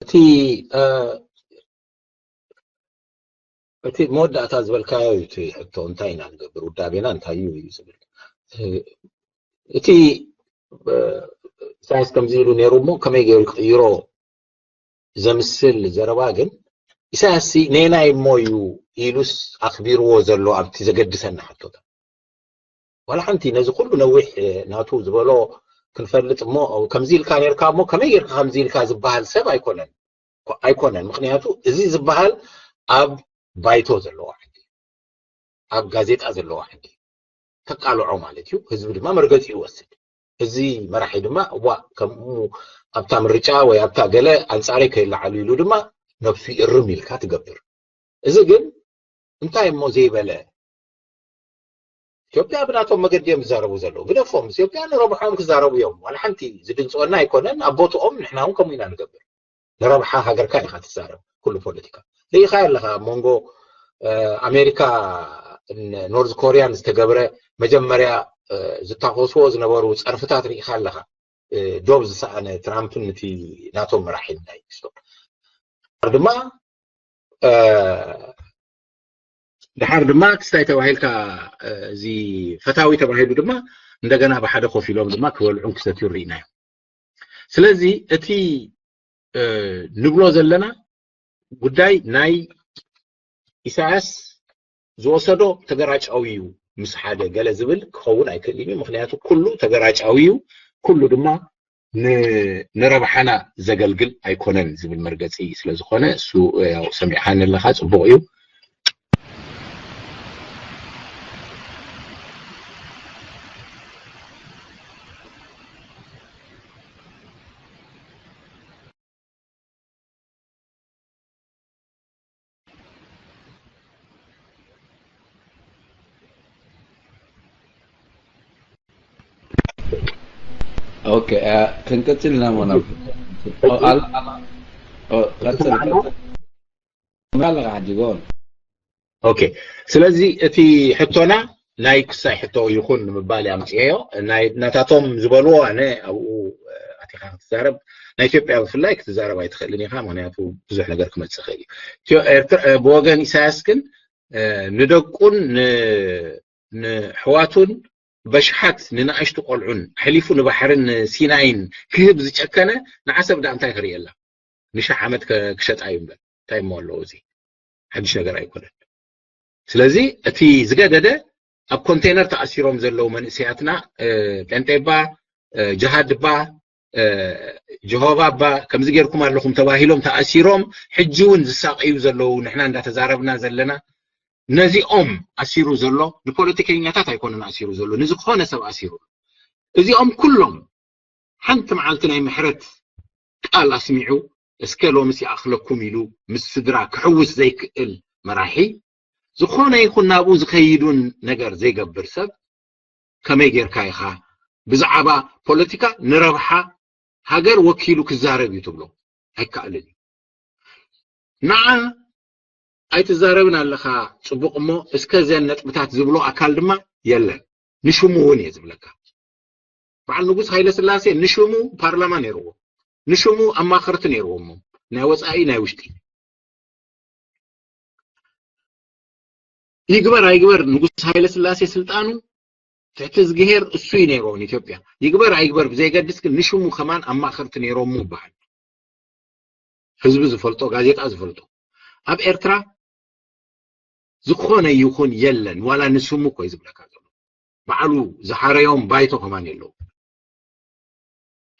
እቲ እ፣ እቲ መወዳእታ ዝበልካዮ እዩ እቲ ሕቶ፣ እንታይ ኢና ንገብር፣ ውዳቤና እንታይ እዩ እዩ ዝብል። እ፣ እቲ እ፣ ኢሳያስ ከምዚ ኢሉ ነይሩ እሞ ከመይ ገይሩ ክቕይሮ ዘምስል ዘረባ ግን፣ ኢሳያስ ሲ ኔናይ እሞ እዩ ኢሉስ ኣኽቢርዎ ዘሎ ኣብቲ ዘገድሰና ሕቶታት? ዋላ ሓንቲ ነዚ ኩሉ ነዊሕ፣ እ፣ ናቱ ዝበሎ ክንፈልጥ እሞ፣ ከምዚ ኢልካ ነርካ እሞ ከመይ ጌርካ ከምዚ ኢልካ ዝበሃል ሰብ ኣይኮነን። ኣይኮነን። ምኽንያቱ እዚ ዝበሃል ኣብ ባይቶ ዘለዎ ሕጊ፣ ኣብ ጋዜጣ ዘለዎ ሕጊ ተቃልዖ ማለት እዩ። ህዝቢ ድማ መርገጺ ይወስድ። እዚ መራሒ ድማ ዋ ከምኡ ኣብታ ምርጫ ወይ ኣብታ ገለ ኣንጻረይ ከይለዓሉ ኢሉ ድማ ነብሱ ይእርም ኢልካ ትገብር። እዚ ግን እንታይ እሞ ዘይበለ? ኢትዮጵያ ብናቶም መገዲ እዮም ዝዛረቡ ዘለዉ። ግደፎም፣ ኢትዮጵያ ንረብሖም ክዛረቡ እዮም። ዋላ ሓንቲ ዝድንፅወና ኣይኮነን። ኣብ ቦትኦም ንሕና እውን ከምኡ ኢና ንገብር። ንረብሓ ሃገርካ ኢኻ ትዛረብ። ኩሉ ፖለቲካ ርኢኻ ኣለኻ። ኣብ መንጎ እ፣ ኣሜሪካ ን ኖርዝ ኮሪያን ዝተገብረ መጀመርያ እ፣ ዝታኮስዎ ዝነበሩ ፀርፍታት ርኢኻ ኣለኻ። እ፣ ዶብ ዝሰኣነ ትራምፕን እቲ ናቶም መራሒ ናይ ስቶር ድማ እ፣ ድሓር ድማ ክስታይ ተባሂልካ እ፣ እዚ ፈታዊ ተባሂሉ ድማ እንደገና ብሓደ ኮፍ ኢሎም ድማ ክበልዑን ክሰትዩ ርኢናዮም። ስለዚ እቲ እ፣ ንብሎ ዘለና ጉዳይ ናይ ኢሳያስ ዝወሰዶ ተገራጫዊ እዩ ምስ ሓደ ገለ ዝብል ክኸውን ኣይክእልን እዩ። ምክንያቱ ኩሉ ተገራጫዊ እዩ፣ ኩሉ ድማ ን- ንረብሓና ዘገልግል ኣይኮነን ዝብል መርገፂ ስለዝኾነ እሱ ያው ሰሚዕካኒ ኣለኻ፣ ፅቡቕ እዩ። ኦኬ፣ እ፣ ክንቅጽል ኢና ሞና። ኦ፣ ኣላ፣ ኣላ። ኦ፣ ቀጽል፣ ቀጽል። ኣለኻ ሕጂ፣ ጎል። ኦኬ፣ ስለዚ እቲ ሕቶና ናይ ክሳይ ሕቶ ይኹን ንምባል እየ ኣምፅኤዮ። ናይ ናታቶም ዝበልዎ ኣነ ኣብኡ፣ እ፣ ኣቲኻ ክትዛረብ፣ ናይ ኢትዮጵያ ብፍላይ ክትዛረብ ኣይትኽእልን ኢኻ፣ ምክንያቱ ብዙሕ ነገር ክመፅእ ይኽእል እዩ። ኢትዮ- ኤርትራ፣ እ፣ ብወገን ኢሳያስ ግን እ፣ ንደቁን ን- ንሕዋቱን በሽሓት ንንኣሽቱ ቆልዑን ኣሕሊፉ ንባሕርን ንሲናይን ክህብ ዝጨከነ ንዓሰብ ደኣ እንታይ ክርእየላ? ንሽሕ ዓመት ከ- ክሸጣ እዩ እምበር እንታይ እሞ ኣለዎ? እዚ ሓድሽ ነገር ኣይኮነን። ስለዚ እቲ ዝገደደ ኣብ ኮንቴነር ተኣሲሮም ዘለዉ መንእሰያትና እ፣ ጴንጤባ እ፣ ጅሃድ እባ እ፣ ጀሆቫ እባ ከምዚ ጌርኩም ኣለኹም ተባሂሎም ተኣሲሮም ሕጂ እውን ዝሳቀዩ ዘለዉ ንሕና እንዳተዛረብና ዘለና ነዚኦም ኣሲሩ ዘሎ ንፖለቲከኛታት ኣይኮነን ኣሲሩ ዘሎ ንዝኾነ ሰብ ኣሲሩ እዚኦም ኩሎም ሓንቲ መዓልቲ ናይ ምሕረት ቃል ኣስሚዑ፣ እስከ ሎምስ ይኣኽለኩም ኢሉ ምስ ስድራ ክሕውስ ዘይክእል መራሒ፣ ዝኾነ ይኹን ናብኡ ዝኸይዱን ነገር ዘይገብር ሰብ ከመይ ጌርካ ኢኻ ብዛዕባ ፖለቲካ ንረብሓ ሃገር ወኪሉ ክዛረብ እዩ ትብሎ? ኣይከኣልን እዩ። ንዓ ኣይትዛረብን ኣለኻ፣ ጽቡቕ፣ እሞ እስከ እዘን ነጥብታት ዝብሎ ኣካል ድማ የለን። ንሽሙ እውን እየ ዝብለካ። በዓል ንጉስ ሃይለ ስላሴ ንሽሙ ፓርላማ ነይርዎ፣ ንሽሙ ኣማኸርቲ ነይርዎም፣ ናይ ወጻኢ ናይ ውሽጢ። ይግበር ኣይግበር ንጉስ ሃይለ ስላሴ ስልጣኑ ትሕቲ እዝግሄር እሱ እዩ ነይርዎ ንኢትዮጵያ። ይግበር ኣይግበር ብዘይገድስ ግን ንሽሙ ከማን ኣማኸርቲ ነይሮም ይበሃል። ህዝቢ ዝፈልጦ፣ ጋዜጣ ዝፈልጦ። ኣብ ኤርትራ ዝኾነ ይኹን የለን፣ ዋላ ንስሙ እኮ እዩ ዝብለካ ዘሎ። ባዕሉ ዝሓረዮም ባይቶ ከማን የለው።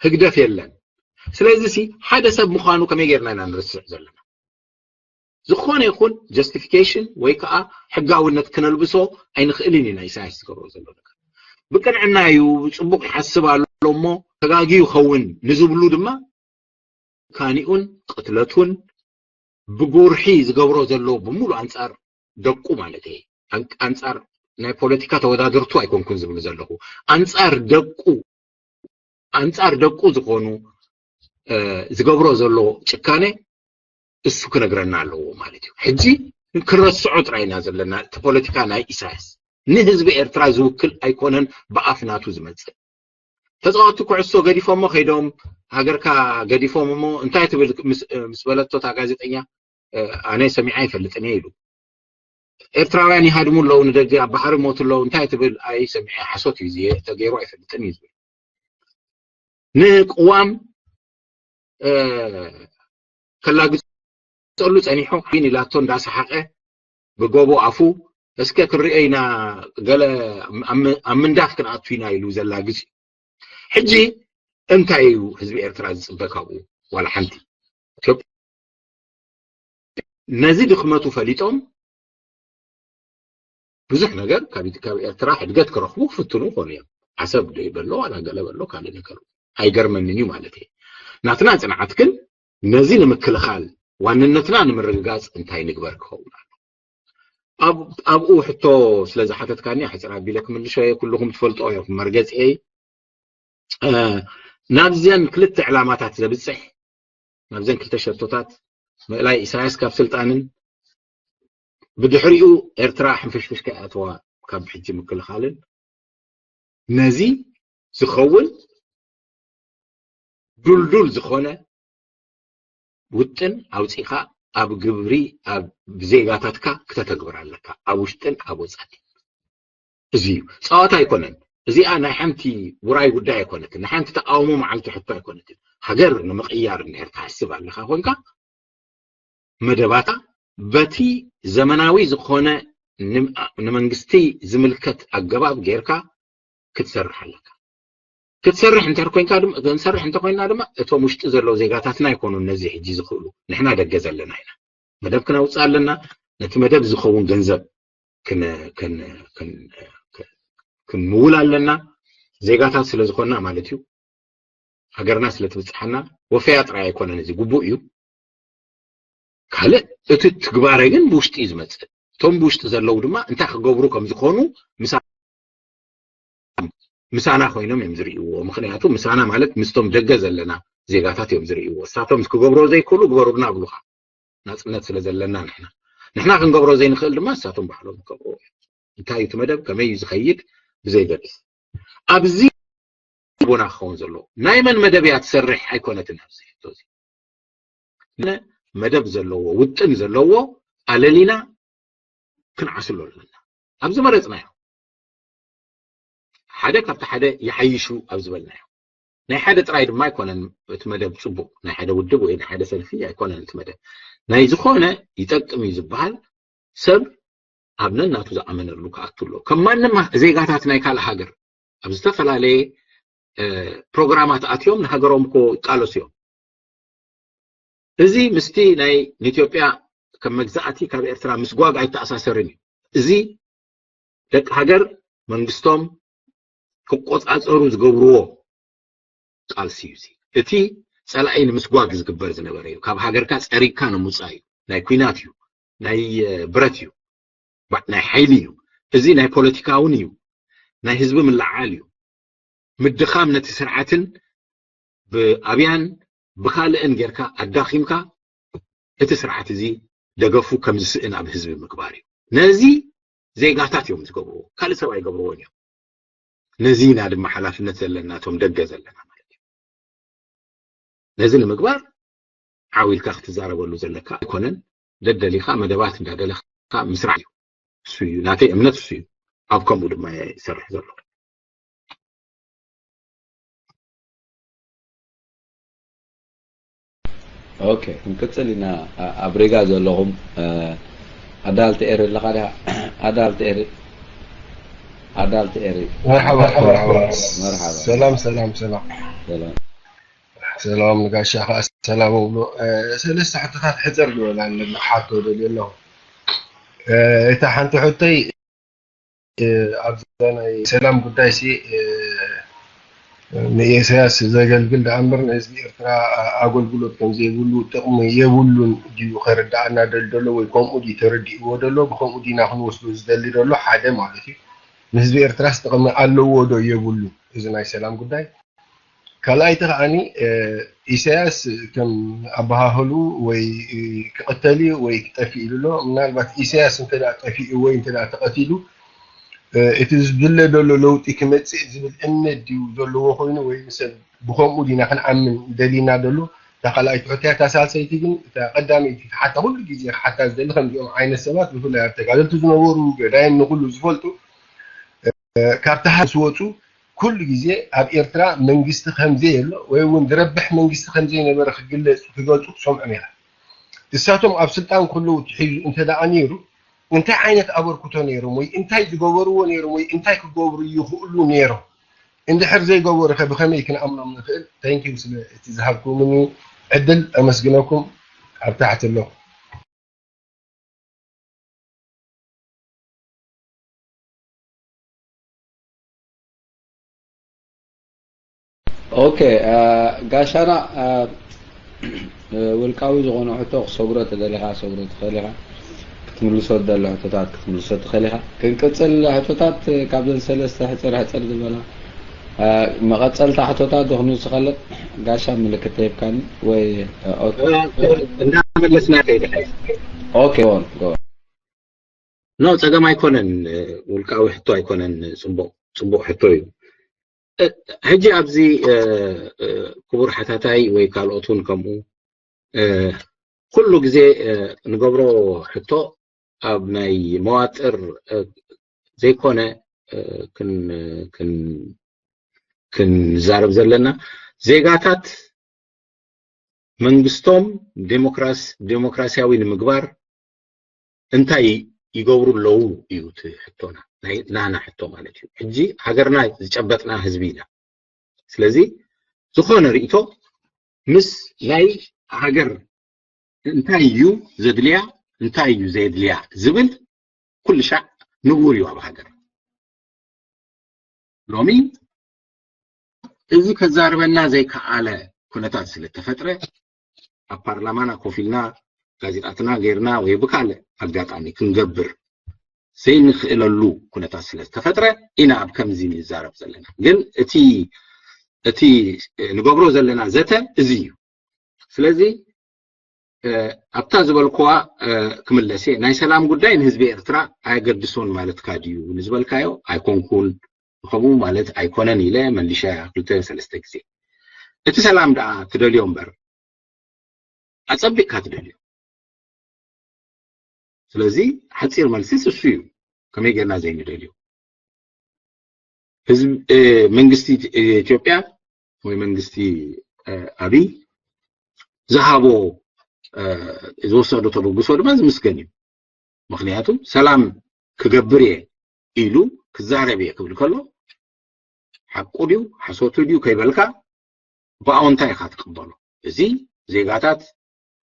ህግደፍ የለን። ስለዚ ሲ ሓደ ሰብ ምዃኑ ከመይ ጌርና ኢና ንርስዕ ዘለና? ዝኾነ ይኹን ጀስቲፊኬሽን ወይ ከዓ ሕጋውነት ክነልብሶ ኣይንኽእልን ኢና። ኢሳያስ ዝገብሮ ዘሎ ነገር ብቅንዕና እዩ፣ ጽቡቕ ይሓስብ ኣሎ እሞ ተጋግዩ ይኸውን ንዝብሉ ድማ ጭካኔኡን ቅትለቱን ብጉርሒ ዝገብሮ ዘሎ ብምሉእ ኣንጻር ደቁ ማለት እየ። ኣን-፣ ኣንጻር ናይ ፖለቲካ ተወዳደርቱ ኣይኮንኩን ዝብሉ ዘለኹ። ኣንጻር ደቁ፣ ኣንጻር ደቁ ዝኾኑ፣ እ፣ ዝገብሮ ዘሎ ጭካኔ እሱ ክነግረና ኣለዎ ማለት እዩ። ሕጂ ክንረስዖ ጥራይ ኢና ዘለና። እቲ ፖለቲካ ናይ ኢሳያስ ንህዝቢ ኤርትራ ዝውክል ኣይኮነን፣ ብኣፍ ናቱ ዝመጽእ። ተጻወትቲ ኩዕሶ ገዲፎሞ ከይዶም፣ ሃገርካ ገዲፎም እሞ እንታይ ትብል ምስ፣ ምስ በለቶ እታ ጋዜጠኛ፣ እ፣ ኣነ ሰሚዐ ኣይፈልጥን እየ ኢሉ። ኤርትራውያን ይሃድሙ ኣለዉ ንደገ፣ ኣብ ባሕሪ ሞቱ ኣለዉ፣ እንታይ ትብል? ኣይ ሰሚዐ፣ ሓሶት እዩ፣ እዚ ተገይሩ ኣይፈልጥን እዩ ዝብል። ንቅዋም፣ እ፣ ከላግጸሉ ጸኒሑ፣ ቢን ኢላቶ እንዳሰሓቀ ብጎቦ ኣፉ፣ እስከ ክንሪኦ ኢና፣ ገለ ኣብ ም-፣ ኣብ ምንዳፍ ክንኣቱ ኢና ኢሉ ዘላግጽ እዩ። ሕጂ እንታይ እዩ ህዝቢ ኤርትራ ዝጽበ ካብኡ? ዋላ ሓንቲ። ኢትዮጵያ ነዚ ድኽመቱ ፈሊጦም ብዙሕ ነገር ካብ፣ ካብ ኤርትራ ሕድገት ክረኽቡ ክፍትኑ ይኾኑ እዮም። ዓሰብ ዶ ይበሎ ዋላ ገለ በሎ ካልእ ነገር ኣይገርመንን እዩ ማለት እየ። ናትና ጽንዓት ግን ነዚ ንምክልኻል ዋንነትና ንምርግጋጽ እንታይ ንግበር ክኸውን ኣሎ። ኣብ-፣ ኣብኡ ሕቶ ስለ ዝሓተትካኒ ኣሕጽር ኣቢለ ክምልሾ እየ። ኩልኹም ትፈልጦ ኢኹም መርገጺኤይ። እ፣ ናብዘን ክልተ ዕላማታት ዘብጽሕ፣ ናብዘን ክልተ ሸቶታት፣ ምእላይ ኢሳያስ ካብ ስልጣንን ብድሕሪኡ ኤርትራ ሕንፍሽፍሽ ከይኣተዋ ካብ ሕጂ ምክልኻልን፣ ነዚ ዝኸውን ዱልዱል ዝኾነ ውጥን ኣውጺኻ ኣብ ግብሪ፣ ኣብ ዜጋታትካ ክተተግብር ኣለካ፣ ኣብ ውሽጥን ኣብ ወጻኢ። እዚ እዩ። ጸዋታ ኣይኮነን። እዚኣ ናይ ሓንቲ ውራይ ጉዳይ ኣይኮነትን። ናይ ሓንቲ ተቃውሞ መዓልቲ ሕቶ ኣይኮነትን። ሃገር ንምቕያር እንድሕር ትሓስብ ኣለኻ ኮንካ፣ መደባታ በቲ ዘመናዊ ዝኾነ ን-፣ ንመንግስቲ ዝምልከት ኣገባብ ጌርካ ክትሰርሕ ኣለካ። ክትሰርሕ እንተ ኮይንካ ድማ፣ ክንሰርሕ እንተ ኮይንና ድማ፣ እቶም ውሽጢ ዘለዉ ዜጋታትና ኣይኮኑን ነዚ ሕጂ ዝኽእሉ። ንሕና ደገ ዘለና ኢና። መደብ ክነውጽእ ኣለና። ነቲ መደብ ዝኸውን ገንዘብ ክን-፣ ክን-፣ ክን-፣ ክን-፣ ክንምውል ኣለና። ዜጋታት ስለ ዝኾንና ማለት እዩ። ሃገርና ስለ ትብጽሓና፣ ወፈያ ጥራይ ኣይኮነን፣ እዚ ግቡእ እዩ። ካልእ እቲ ትግባረ ግን ብውሽጢ እዩ ዝመጽእ። እቶም ብውሽጢ ዘለዉ ድማ እንታይ ክገብሩ ከም ዝኾኑ ምሳ-፣ ምሳና ኮይኖም እዮም ዝርእይዎ። ምኽንያቱ ምሳና ማለት ምስቶም ደገ ዘለና ዜጋታት እዮም ዝርእይዎ። እሳቶም ክገብርዎ ዘይክእሉ ግበሩልና እብሉኻ። ናጽነት ስለ ዘለና ንሕና። ንሕና ክንገብሮ ዘይንኽእል ድማ እሳቶም ባዕሎም ክገብርዎ እዮም። እንታይ እዩ እቲ መደብ፣ ከመይ እዩ ዝኸይድ ብዘይገድስ። ኣብዚ ቦና ክኸውን ዘለዎ። ናይ መን መደብ እያ ትሰርሕ ኣይኮነትን ኣብዚ ሕቶ እዚ። ነ-፣ መደብ ዘለዎ፣ ውጥን ዘለዎ ኣለሊና ክንዓስሎ ኣለና። ኣብ ዝመረጽናዮ። ሓደ ካብቲ ሓደ ይሓይሹ ኣብ ዝበልናዮ። ናይ ሓደ ጥራይ ድማ ኣይኮነን እቲ መደብ ጽቡቕ። ናይ ሓደ ውድብ ወይ ናይ ሓደ ሰልፊ ኣይኮነን እቲ መደብ። ናይ ዝኾነ ይጠቅም እዩ ዝበሃል ሰብ ኣብ ነናቱ ዝኣመነሉ ክኣቱ ኣሎ። ከም ማንም ዜጋታት ናይ ካልእ ሃገር ኣብ ዝተፈላለየ፣ እ፣ ፕሮግራማት ኣትዮም ንሃገሮም እኮ ይቃለሱ እዮም። እዚ ምስቲ ናይ ንኢትዮጵያ ከም መግዛእቲ ካብ ኤርትራ ምስጓግ ኣይተኣሳሰርን እዩ። እዚ ደቂ ሃገር መንግስቶም ክቆጻጸሩ ዝገብርዎ ቃልሲ እዩ። እዚ እቲ ጸላኢ ንምስጓግ ዝግበር ዝነበረ እዩ። ካብ ሃገርካ ጸሪግካ ንምውጻእ እዩ። ናይ ኲናት እዩ፣ ናይ ብረት እዩ፣ ናይ ሓይሊ እዩ። እዚ ናይ ፖለቲካ እውን እዩ። ናይ ህዝቢ ምልዓል እዩ። ምድኻም ነቲ ስርዓትን ብኣብያን ብካልእን ጌርካ ኣዳኺምካ እቲ ስርዓት እዚ ደገፉ ከም ዝስእን ኣብ ህዝቢ ምግባር እዩ። ነዚ ዜጋታት እዮም ዝገብርዎ፣ ካልእ ሰብ ኣይገብርዎን እዮም። ነዚ ኢና ድማ ሓላፍነት ዘለና፣ እቶም ደገ ዘለና ማለት እዩ። ነዚ ንምግባር ዓው ኢልካ ክትዛረበሉ ዘለካ ኣይኮነን። ደደሊኻ መደባት እንዳደለኻ ምስራሕ እዩ። እሱ እዩ ናተይ እምነት፣ እሱ እዩ ኣብ ከምኡ ድማ ይሰርሕ ዘሎ። ኦኬ፣ ክንቅጽል ኢና። ኣብ ሪጋ ዘለኹም ኣዳልቲ ኤሪ ኣለኻ ዲኻ? ኣዳልቲ ኤሪ፣ ኣዳልቲ ኤሪ። መርሓባ መርሓባ። መርሓባ። ሰላም ሰላም ሰላም ሰላም። ሰላም ንጋሻ ከዓ ሰላም እብሎ። ሰለስተ ሕቶታት ሕፅር ዝበላ ኣለና ሓቶ ደልዮ ኣለኹ። እታ ሓንቲ ሕቶይ ኣብዛ ናይ ሰላም ጉዳይ ሲ ንኢሳያስ ዘገልግል ደኣ እምበር ንህዝቢ ኤርትራ ኣገልግሎት ከም ዘይብሉ ጥቕሚ የብሉን ድዩ ከረድኣና ደሊ ደሎ ወይ ከምኡ ድዩ ተረዲእዎ ደሎ ብከምኡ ዲና ክንወስዶ ዝደሊ ደሎ ሓደ ማለት እዩ። ንህዝቢ ኤርትራስ ጥቕሚ ኣለዎ ዶ የብሉ? እዚ ናይ ሰላም ጉዳይ ካልኣይቲ ከዓኒ ኢሳያስ ከም ኣበሃህሉ ወይ ክቕተል እዩ ወይ ክጠፍእ ኢሉ ኣሎ። ምናልባት ኢሳያስ እንተ ጠፊኡ ወይ እንተ ተቐቲሉ እቲ ዝድለ ዘሎ ለውጢ ክመፅእ ዝብል እምነት ድዩ ዘለዎ ኮይኑ ወይ ሰብ ብከምኡ ዲና ክንኣምን ደሊና ዘሎ? እታ ካልኣይቲ ሕቶ እያ። እታ ሳልሰይቲ ግን እታ ቀዳመይቲ ክሓታ ኩሉ ግዜ ክሓታ ዝደሊ ከምዚኦም ዓይነት ሰባት ብፍላይ ኣብ ተጋደልቲ ዝነበሩ ገዳይም ንኩሉ ዝፈልጡ ካብ ተሃ ዝወፁ ኩሉ ግዜ ኣብ ኤርትራ መንግስቲ ከምዘየሎ ወይ እውን ዝረብሕ መንግስቲ ከምዘይነበረ ክግለፁ ክገልፁ ትሰምዖም ኢኻ። እሳቶም ኣብ ስልጣን ከለዉ ሒዙ እንተ ደኣ ነይሩ እንታይ ዓይነት ኣበርክቶ ነይሮም ወይ እንታይ ዝገበርዎ ነይሮም ወይ እንታይ ክገብሩ ይኽእሉ ነይሮም? እንድሕር ዘይገበሩ ከ ብኸመይ ክንኣምኖም ንኽእል? Thank you ስለ እቲ ዝሃብኩምኒ ዕድል ኣመስግነኩም። ኣብ ታሕቲ ኣለኹ። ኦኬ ጋሻና ውልቃዊ ዝኾነ ሕቶ ክሰግሮ ተደሊኻ ሰግሮ ትኽእል ኢኻ። ክትምልሶ ትደሊ ሕቶታት ክትምልሶ ትኽእል ኢኻ። ክንቅጽል ሕቶታት ካብዘን ሰለስተ ሕጽር ሕጽር ዝበላ መቐጸልታ ሕቶታት ዶ ክንውስኸለን? ጋሻ ምልክት ተሂብካኒ ወይ እንዳመለስና ከይድ። ኦኬ ጎን ጎን ኖ ጸገም ኣይኮነን። ውልቃዊ ሕቶ ኣይኮነን። ጽቡቕ ጽቡቕ ሕቶ እዩ። ሕጂ ኣብዚ ክቡር ሓታታይ ወይ ካልኦት እውን ከምኡ ኩሉ ግዜ ንገብሮ ሕቶ ኣብ ናይ መዋጥር ዘይኮነ ክንዛረብ ዘለና ዜጋታት መንግስቶም ዴሞክራስ ዴሞክራሲያዊ ንምግባር እንታይ ይገብሩ ኣለዉ እዩ እቲ ሕቶና፣ ናይ ናና ሕቶ ማለት እዩ። ሕጂ ሃገርና ዝጨበጥና ህዝቢ ኢና። ስለዚ ዝኾነ ርእይቶ ምስ ናይ ሃገር እንታይ እዩ ዘድልያ እንታይ እዩ ዘየድልያ ዝብል ኩሉ ሻዕ ንቡር እዩ ኣብ ሃገር። ሎሚ እዚ ከዛርበና ዘይከኣለ ኩነታት ስለተፈጥረ ኣብ ፓርላማና ኮፍ ኢልና ጋዜጣትና ገይርና ወይ ብካልእ ኣጋጣሚ ክንገብር ዘይንኽእለሉ ኩነታት ስለዝተፈጥረ ኢና ኣብ ከምዚ ንዛረብ ዘለና። ግን እቲ እቲ ንገብሮ ዘለና ዘተ እዚ እዩ። ስለዚ ኣብታ ዝበልኩዋ ክምለስ እየ። ናይ ሰላም ጉዳይ ንህዝቢ ኤርትራ ኣየገድሶን ማለትካ ድዩ ንዝበልካዮ ኣይኮንኩን፣ ከምኡ ማለት ኣይኮነን ኢለ መሊሸ ክልተ ሰለስተ ግዜ። እቲ ሰላም ደኣ ትደልዮ እምበር ኣጸቢቕካ ትደልዮ። ስለዚ ሓጺር መልሲ እሱ እዩ። ከመይ ጌርና ዘይንደልዮ? ህዝቢ መንግስቲ ኢትዮጵያ ወይ መንግስቲ ኣብይ ዝሃቦ ዝወሰዶ ተበግሶ ድማ ዝምስገን እዩ። ምክንያቱ ሰላም ክገብር እየ ኢሉ ክዛረብ እየ ክብል ከሎ ሓቁ ድዩ ሓሶቱ ድዩ ከይበልካ ብኣወንታ ኢኻ ትቅበሎ። እዚ ዜጋታት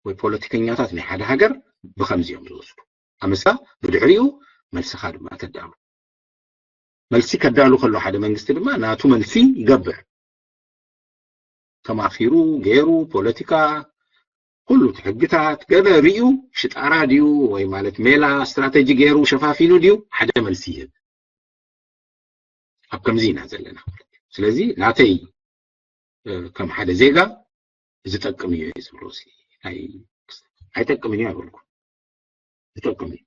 ወይ ፖለቲከኛታት ናይ ሓደ ሃገር ብከምዚ እዮም ዝወስዱ። ኣምሳ ብድሕሪኡ መልስኻ ድማ ተዳሉ። መልሲ ከዳሉ ከሎ ሓደ መንግስቲ ድማ ናቱ መልሲ ይገብር። ተማኺሩ፣ ገይሩ፣ ፖለቲካ፣ ኩሉ እቲ ሕግታት ገለ ርእዩ፣ ሽጣራ ድዩ ወይ ማለት ሜላ ስትራተጂ ገይሩ ሸፋፊኑ ድዩ ሓደ መልሲ ይህብ። ኣብ ከምዚ ኢና ዘለና ማለት እዩ። ስለዚ ናተይ ከም ሓደ ዜጋ ዝጠቅም እዩ ዝብሎ፣ ኣይጠቅምን እዩ ኣይበልኩ፣ ዝጠቅም እዩ።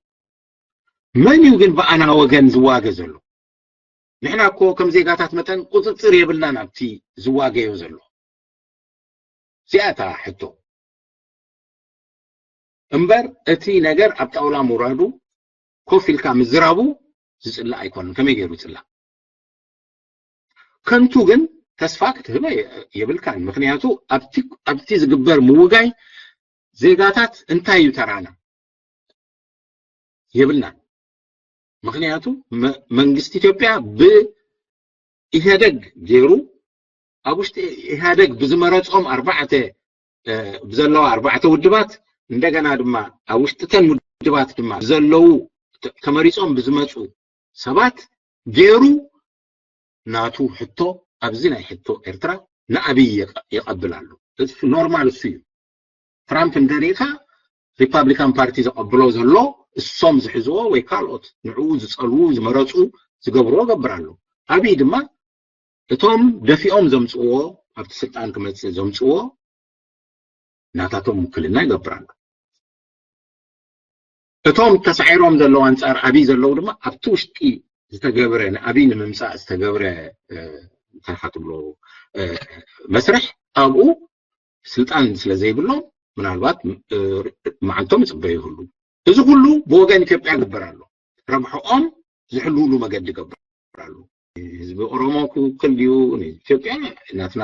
መን እዩ ግን ብኣና ወገን ዝዋገ ዘሎ? ንሕና እኮ ከም ዜጋታት መጠን ቁፅፅር የብልናን ኣብቲ ዝዋገዮ ዘሎ። እዚኣታ ሕቶ እምበር እቲ ነገር ኣብ ጣውላ ምውራዱ ኮፍ ኢልካ ምዝራቡ ዝፅላእ ኣይኮነን። ከመይ ገይሩ ይፅላእ? ከንቱ ግን ተስፋ ክትህበ የብልካን። ምክንያቱ ኣብቲ ዝግበር ምውጋይ ዜጋታት እንታይ እዩ ተራና? የብልናን። ምክንያቱ መንግስቲ ኢትዮጵያ ብኢህደግ ገይሩ ኣብ ውሽጢ ኢህደግ ብዝመረፆም ኣርባዕተ ብዘለዋ ኣርባዕተ ውድባት እንደገና ድማ ኣብ ውሽጢ ተን ውድባት ድማ ብዘለዉ ተመሪፆም ብዝመፁ ሰባት ገይሩ ናቱ ሕቶ ኣብዚ ናይ ሕቶ ኤርትራ ንኣብይ የቐብል ኣሎ። ኖርማል እሱ እዩ። ትራምፕ እንደሪእካ ሪፓብሊካን ፓርቲ ዘቐብሎ ዘሎ እሶም ዝሕዝዎ ወይ ካልኦት ንዕኡ ዝፀልዉ ዝመረፁ ዝገብርዎ ገብር ኣሎ። ኣብይ ድማ እቶም ደፊኦም ዘምፅዎ ኣብቲ ስልጣን ክመፅእ ዘምፅዎ ናታቶም ውክልና ይገብር ኣሎ። እቶም ተሳዒሮም ዘለዉ ኣንፃር ኣብይ ዘለዉ ድማ ኣብቲ ውሽጢ ዝተገብረ ንኣብይ ንምምፃእ ዝተገብረ እንታይ ኢኻ ትብሎ መስርሕ ኣብኡ ስልጣን ስለ ዘይብሎም ምናልባት መዓልቶም ይፅበዩ ይህሉ። እዚ ኩሉ ብወገን ኢትዮጵያ ይግበር ኣሎ። ረብሕኦም ዝሕልውሉ መገዲ ይገብር ኣሎ። ህዝቢ ኦሮሞ ክውክል ድዩ ንኢትዮጵያ ናትና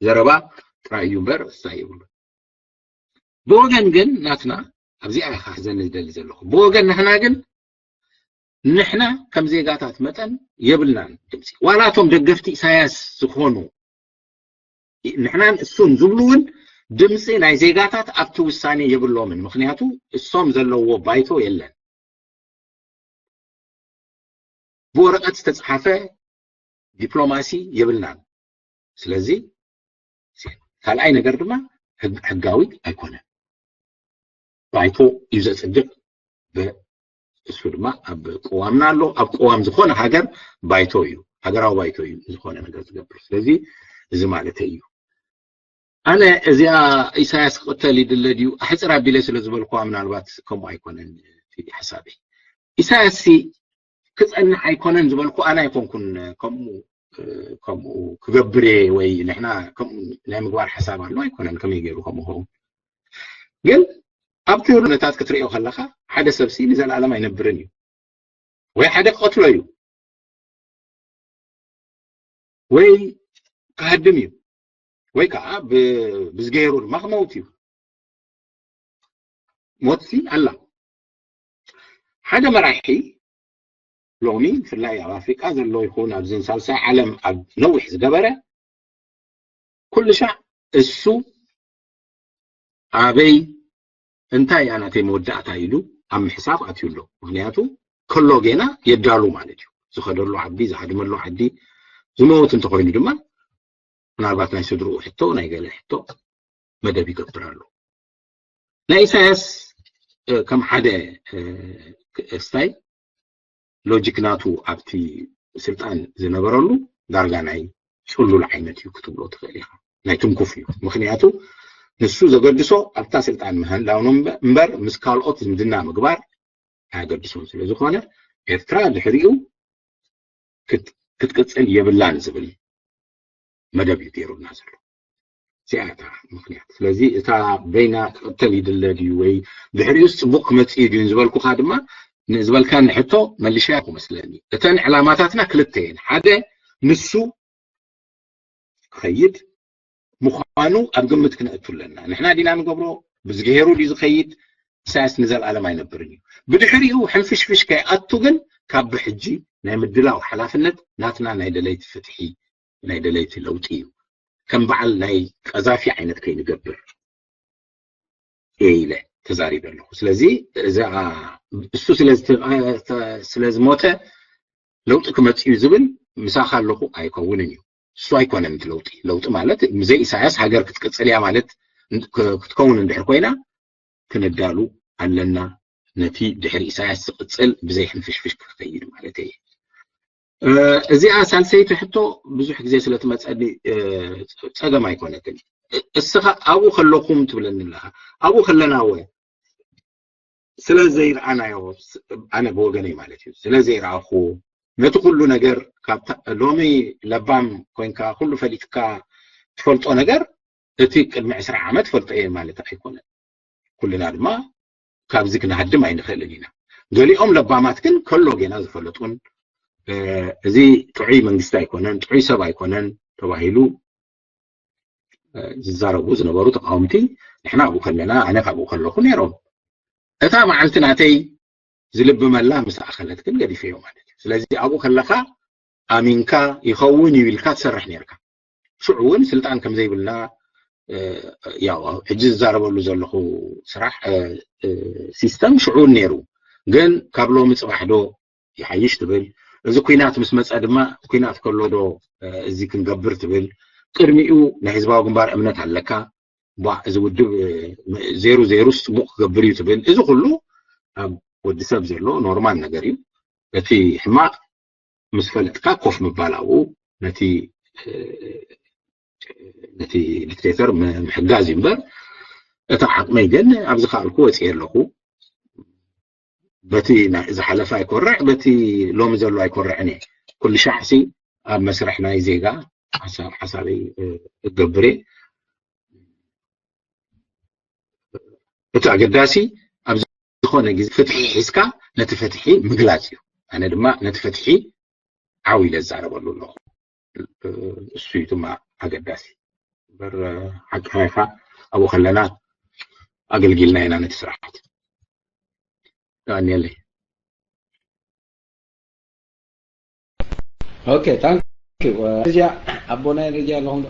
ዘረባ ጥራይ እዩ እምበር እሳ ይብሉ። ብወገን ግን ናትና ኣብዚኣ ኢኻ ክሕዘኒ ዝደሊ ዘለኹ። ብወገን ንሕና ግን ንሕና ከም ዜጋታት መጠን የብልናን ድምፂ። ዋላ እቶም ደገፍቲ ኢሳያስ ዝኾኑ ንሕናን እሱን ዝብሉ እውን ድምፂ ናይ ዜጋታት ኣብቲ ውሳኔ የብሎምን። ምክንያቱ እሶም ዘለዎ ባይቶ የለን። ብወረቐት ዝተፅሓፈ ዲፕሎማሲ የብልናን። ስለዚ ካልኣይ ነገር ድማ ሕጋዊ ኣይኮነን። ባይቶ እዩ ዘፅድቕ። እሱ ድማ ኣብ ቅዋምና ኣሎ። ኣብ ቅዋም ዝኾነ ሃገር ባይቶ እዩ፣ ሃገራዊ ባይቶ እዩ ዝኾነ ነገር ዝገብር። ስለዚ እዚ ማለተይ እዩ። ኣነ እዚኣ ኢሳያስ ክቕተል ይድለ ድዩ ኣሕፅር ኣቢለ ስለ ዝበልኩዋ ምናልባት ከምኡ ኣይኮነን ሓሳበይ። ኢሳያስ ክፀንሕ ኣይኮነን ዝበልኩ ኣነ ኣይኮንኩን። ከምኡ ከምኡ ክገብር እየ ወይ ንሕና ከምኡ ናይ ምግባር ሓሳብ ኣሎ ኣይኮነን። ከመይ ገይሩ ከምኡ ኸውን? ግን ኣብቲ ኩነታት ክትሪኦ ከለካ ሓደ ሰብሲ ንዘለኣለም ኣይነብርን እዩ። ወይ ሓደ ክቐትሎ እዩ ወይ ክሃድም እዩ ወይ ከዓ ብዝገይሩ ድማ ክመውት እዩ። ሞትሲ ኣላ። ሓደ መራሒ ሎሚ ብፍላይ ኣብ ኣፍሪቃ ዘሎ ይኹን ኣብዚ ሳልሳይ ዓለም ኣብ ነዊሕ ዝገበረ ኩሉ ሻዕ እሱ ኣበይ እንታይ እያ ናተይ መወዳእታ ኢሉ ኣብ ምሕሳብ ኣትዩ ኣሎ። ምክንያቱ ከሎ ጌና የዳሉ ማለት እዩ። ዝኸደሉ ዓዲ ዝሃድመሉ ዓዲ ዝመውት እንተኮይኑ ድማ ምናልባት ናይ ስድርኡ ሕቶ ናይ ገለ ሕቶ መደብ ይገብር ኣሎ። ናይ ኢሳያስ ከም ሓደ ስታይ ሎጂክ ናቱ ኣብቲ ስልጣን ዝነበረሉ ዳርጋ ናይ ፅሉል ዓይነት እዩ ክትብሎ ትኽእል ኢኻ። ናይ ትንኩፍ እዩ። ምክንያቱ ንሱ ዘገድሶ ኣብታ ስልጣን ምህላው እምበር ምስ ካልኦት ዝምድና ምግባር ኣያገድሶን። ስለዝኾነ ኤርትራ ድሕሪኡ ክትቅፅል የብላን ዝብል መደብ እዩ ገይሩልና ዘሎ። እዚኣ እታ ምክንያት። ስለዚ እታ በይና ክቕተል ይድለ ድዩ ወይ ድሕሪኡስ ፅቡቕ ክመፅእ እዩ ድዩ ዝበልኩኻ ድማ ንዝበልካኒ ሕቶ መሊሻ ክመስለኒ። እተን ዕላማታትና ክልተ እየን። ሓደ ንሱ ክኸይድ ምዃኑ ኣብ ግምት ክነእቱ ኣለና። ንሕና ዲና ንገብሮ ብዝገሄሩ ድዩ ዝኸይድ? ኢሳያስ ንዘለኣለም ኣይነብርን እዩ። ብድሕሪኡ ሕንፍሽፍሽ ከይኣቱ ግን ካብ ብሕጂ ናይ ምድላው ሓላፍነት ናትና ናይ ደለይቲ ፍትሒ ናይ ደለይቲ ለውጢ እዩ። ከም በዓል ናይ ቀዛፊ ዓይነት ከይንገብር እየ ኢለ ተዛሪበ ኣለኹ። ስለዚ እዛ እሱ ስለ ዝተ- ስለ ዝሞተ ለውጢ ክመጽእ እዩ ዝብል ምሳኻ ኣለኹ ኣይከውንን እዩ። እሱ ኣይኮነን እቲ ለውጢ። ለውጢ ማለት ብዘይ ኢሳያስ ሃገር ክትቅጽል እያ ማለት ክ- ክትከውን እንድሕር ኮይና ክንዳሉ ኣለና። ነቲ ድሕሪ ኢሳያስ ዝቕጽል ብዘይ ሕንፍሽፍሽ ክኸይድ ማለት እየ። እ፣ እዚኣ ሳልሰይቲ ሕቶ ብዙሕ ግዜ ስለ ትመጸኒ እ፣ ጸገም ኣይኮነትን። እ- እስኻ ኣብኡ ከለኹም ትብለኒ ኣለኻ። ኣብኡ ከለና ወ ስለ ዘይረኣናዮ፣ ኣነ ብወገነይ ማለት እዩ፣ ስለ ዘይረኣኹ፣ ነቲ ኩሉ ነገር ካብታ ሎሚ ለባም ኮይንካ ኩሉ ፈሊጥካ ትፈልጦ ነገር እቲ ቅድሚ ዕስራ ዓመት ፈልጦ እየ ማለት ኣይኮነን። ኩልና ድማ ካብዚ ክንሃድም ኣይንኽእልን ኢና። ገሊኦም ለባማት ግን ከሎ ጌና ዝፈለጡን እ፣ እዚ ጥዑይ መንግስቲ ኣይኮነን፣ ጥዑይ ሰብ ኣይኮነን ተባሂሉ እ፣ ዝዛረቡ ዝነበሩ ተቃወምቲ ንሕና ኣብኡ ከለና ኣነ ካብኡ ከለኹ ነይሮም። እታ መዓልቲ ናተይ ዝልብመላ ምስ ኣኸለት ግን ገዲፈዮ ማለት እዩ። ስለዚ ኣብኡ ከለኻ ኣሚንካ ይኸውን እዩ ኢልካ ትሰርሕ ነርካ። ሽዑ እውን ስልጣን ከም ዘይብልና እ፣ ያው ሕጂ ዝዛረበሉ ዘለኹ ስራሕ እ፣ እ፣ ሲስተም ሽዑ እውን ነይሩ። ግን ካብ ሎሚ ፅባሕ ዶ ይሓይሽ ትብል? እዚ ኩናት ምስ መፀ ድማ ኩናት ከሎ ዶ እ፣ እዚ ክንገብር ትብል? ቅድሚኡ ናይ ህዝባዊ ግንባር እምነት ኣለካ። ቧ እዚ ውድብ እ፣ ዜሩ ዜሩስ ፅቡቕ ክገብር እዩ ትብል? እዚ ኩሉ ኣብ ወዲ ሰብ ዘሎ ኖርማል ነገር እዩ። እቲ ሕማቕ ምስ ፈለጥካ ኮፍ ምባል ኣብኡ ነቲ እ፣ ነቲ ዲክቴተር ም- ምሕጋዝ እዩ እምበር እታ ዓቕመይ ግን ኣብዚ ከኣልኩ ወፅየ ኣለኹ። በቲ ናይ ዝሓለፈ ኣይኮርዕ፣ በቲ ሎሚ ዘሎ ኣይኮርዕን እየ። ኩሉ ሻዕሲ ኣብ መስርሕ ናይ ዜጋ ሓሳብ ሓሳበይ እ፣ እገብር እየ። እቲ ኣገዳሲ ኣብ ዝኾነ ግዜ ፍትሒ ሒዝካ ነቲ ፍትሒ ምግላፅ እዩ። ኣነ ድማ ነቲ ፍትሒ ዓው ኢለ ዝዛረበሉ ኣለኹ። እሱ እዩ ድማ ኣገዳሲ። እምበር ሓቅኻ ኢኻ ኣብኡ ከለና ኣገልጊልና ኢና ነቲ ስርዓት። ዳንኤለይ። ኦኬ ታንክ ዩ። እዚኣ ኣቦና ረጃ ኣለኹም ዶ?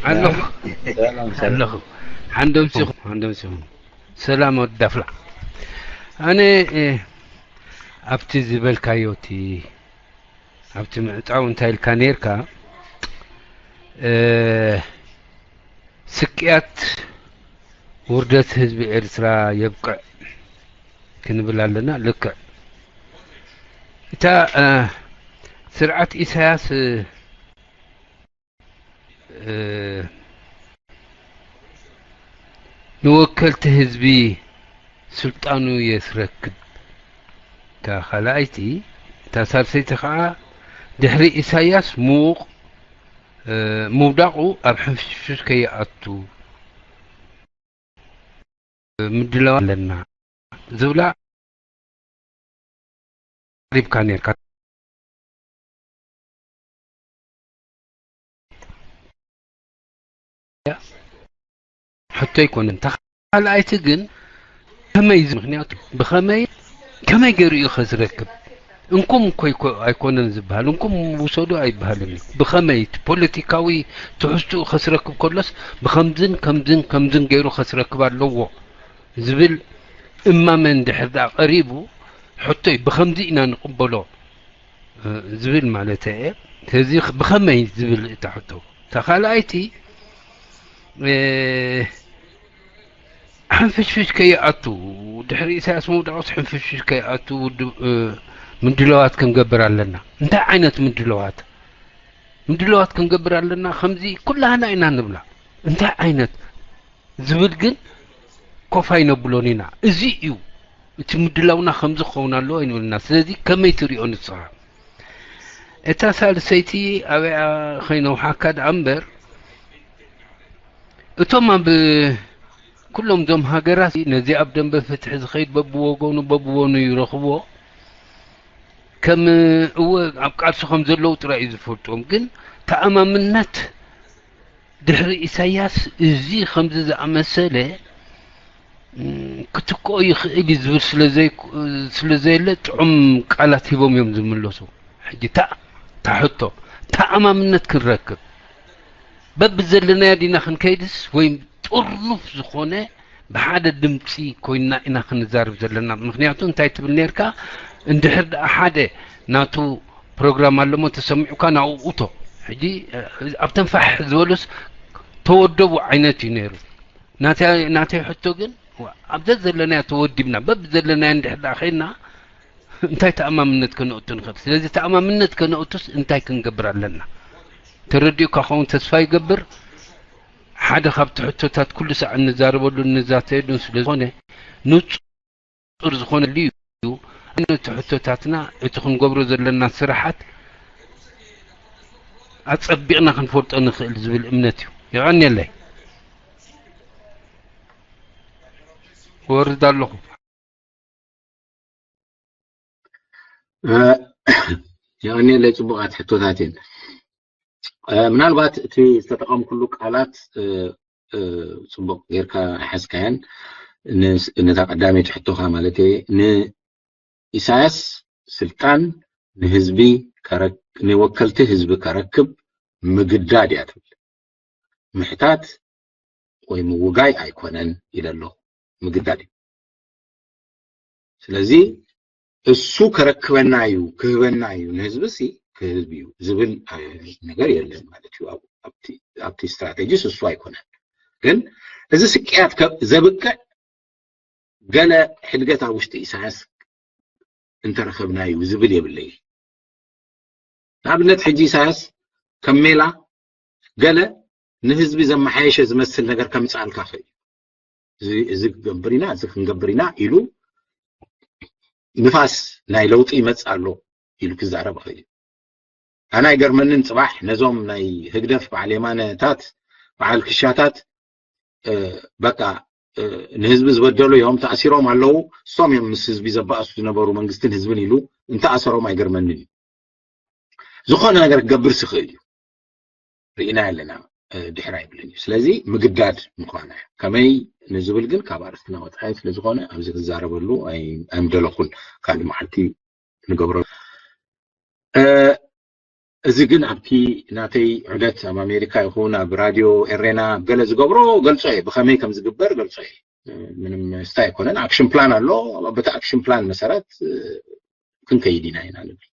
ኣለኹ ሰላም ሰላም። ኣለኹ። ሓንዶም ሲኹም ሓንዶም ሲኹም ሰላም ወዳፍላ። ኣነ እ፣ ኣብቲ ዝበልካዮ እቲ ኣብቲ ምዕጻው እንታይ ኢልካ ነርካ? እ፣ ስቅያት ውርደት ህዝቢ ኤርትራ የብቅዕ ክንብል ኣለና። ልክዕ እታ እ፣ ስርዓት ኢሳያስ እ፣ እ፣ ንወከልቲ ህዝቢ ስልጣኑ የስረክብ። እታ ካልኣይቲ፣ እታ ሳልሰይቲ ኸዓ ድሕሪ ኢሳያስ ምዉቕ እ፣ ምውዳቑ ኣብ ሕንፍሽፍሽ ከይኣቱ ምድላው ኣለና ዝብላ ቀሪብካ ነርካ። ሕቶ ኣይኮነን። እታ ካልኣይቲ ግን ከመይ ዝ- ምኽንያቱ ብኸመይ ከመይ ገይሩ እዩ ከዝረክብ? እንኩም እኮ ኣይኮ- ኣይኮነን ዝበሃል፣ እንኩም ውሰዱ ኣይበሃልን እዩ። ብኸመይ እቲ ፖለቲካዊ ትሕዝትኡ ከስረክብ ከሎስ ብኸምዝን ከምዝን ከምዝን ገይሩ ከስረክብ ኣለዎ ዝብል እማመ እንድሕር ደኣ ቀሪቡ ሕቶይ ብኸምዚ ኢና ንቕበሎ ዝብል ማለት እየ። ስለዚ ብኸመይ ዝብል እታ ሕቶ። እታ ካልኣይቲ ሕንፍሽፍሽ ከይኣቱ፣ ድሕሪ ኢሳያስ ምውዳቕስ ሕንፍሽፍሽ ከይኣቱ ውድብ ምድለዋት ክንገብር ኣለና። እንታይ ዓይነት ምድለዋት? ምድለዋት ክንገብር ኣለና። ከምዚ ኩላህና ኢና ንብላ። እንታይ ዓይነት ዝብል ግን ኮፍ ኣይነብሎን ኢና። እዚ እዩ እቲ ምድላውና ከምዚ ክኸውን ኣለዎ ኣይንብልና። ስለዚ ከመይ ትሪኦ ንስኻ? እታ ሳልሰይቲ ኣበያ ከይነውሓካ ደኣ እምበር እቶም ኣብ ኩሎም እዞም ሃገራት ነዚ ኣብ ደንበ ፍትሒ ዝኸይድ በብወገኑ በብወኑ ይረኽብዎ ከም እወ ኣብ ቃልሲ ከም ዘለዉ ጥራይ እዩ ዝፈልጦም ግን ተኣማምነት ድሕሪ ኢሳያስ እዚ ከምዚ ዝኣመሰለ ክትክኦ ይኽእል እዩ ዝብል ስለዘየለ ጥዑም ቃላት ሂቦም እዮም ዝምለሱ። ሕጂ እታ ሕቶ ተኣማምነት ክንረክብ በብዘለናዮ ዲና ክንከይድስ ወይ ጥርኑፍ ዝኾነ ብሓደ ድምፂ ኮይንና ኢና ክንዛረብ ዘለና። ምክንያቱ እንታይ ትብል ነርካ? እንድሕር ደኣ ሓደ ናቱ ፕሮግራም ኣለሞ ተሰሚዑካ ናብኡ እቶ። ሕጂ ኣብተን ፋሕ ዝበሉስ ተወደቡ ዓይነት እዩ ነይሩ። ናተይ ሕቶ ግን ኣብ ዘዘለናዮ ተወዲብና በብ ዘለናዮ እንድሕር ደኣ ኸይድና እንታይ ተኣማምነት ከነእቱ ንኽእል? ስለዚ ተኣማምነት ከነእቱስ እንታይ ክንገብር ኣለና? ተረዲኡካ ኸውን ተስፋ ይገብር። ሓደ ካብቲ ሕቶታት ኩሉ ሳዕ እንዛረበሉ እንዛተየሉን ስለ ዝኾነ ንጹር ዝኾነሉ እዩ። ነቲ ሕቶታትና እቲ ክንገብሮ ዘለና ስራሓት ኣጸቢቕና ክንፈልጦ ንኽእል ዝብል እምነት እዩ። የቐንየለይ። ወርድ ኣለኹ። የቐንየለይ፣ ጽቡቓት ሕቶታት እየን። ምናልባት እቲ ዝተጠቐምኩሉ ቃላት ጽቡቕ ጌርካ ሓዝካያን፣ ነታ ቀዳመይቲ ሕቶኻ ማለት እየ። ንኢሳያስ ስልጣን ንህዝቢ ንወከልቲ ህዝቢ ከረክብ ምግዳድ እያ ትብል። ምሕታት ወይ ምውጋይ ኣይኮነን ኢለ ኣለኹ። ምግዳድ እዩ። ስለዚ እሱ ከረክበና እዩ፣ ክህበና እዩ፣ ንህዝቢ ሲ ክህብ እዩ ዝብል ነገር የለን ማለት እዩ። ኣብቲ ስትራቴጂስ እሱ ኣይኮነን። ግን እዚ ስቅያት ዘብቅዕ ገለ ሕድገት ኣብ ውሽጢ ኢሳያስ እንተረኸብና እዩ ዝብል የብለይ። ንኣብነት ሕጂ ኢሳያስ ከም ሜላ ገለ ንህዝቢ ዘመሓየሸ ዝመስል ነገር ከምፅኣልካ ኽእል። እዚ ክገብር ኢና፣ እዚ ክንገብር ኢና ኢሉ ንፋስ ናይ ለውጢ ይመፅእ ኣሎ ኢሉ ክዛረብ ኽእል። ኣነ ኣይገርመንን፣ ፅባሕ ነዞም ናይ ህግደፍ በዓል የማነታት በዓል ክሻታት በቃ ንህዝቢ ዝበደሉ እዮም፣ ተኣሲሮም ኣለዉ፣ እሶም እዮም ምስ ህዝቢ ዘባእሱ ዝነበሩ መንግስትን ህዝብን ኢሉ እንተኣሰሮም ኣይገርመንን እዩ። ዝኾነ ነገር ክገብር ዝኽእል እዩ። ርኢና ኣለና፣ ድሕር ኣይብልን እዩ። ስለዚ ምግዳድ ምዃና ከመይ ንዝብል ግን ካብ ኣርእስትና ወፃኢ ስለ ዝኾነ ኣብዚ ክዛረበሉ ኣይምደለኹን። ካልእ መዓልቲ ንገብሮ። እዚ ግን ኣብቲ ናተይ ዑደት ኣብ ኣሜሪካ ይኹን ኣብ ራድዮ ኤሬና ኣብ ገለ ዝገብሮ ገልጾ እየ፣ ብኸመይ ከም ዝግበር ገልጾ እየ። ምንም ስታይ ኣይኮነን። ኣክሽን ፕላን ኣሎ። በቲ ኣክሽን ፕላን መሰረት ክንከይድ ኢና ኢና ንብል።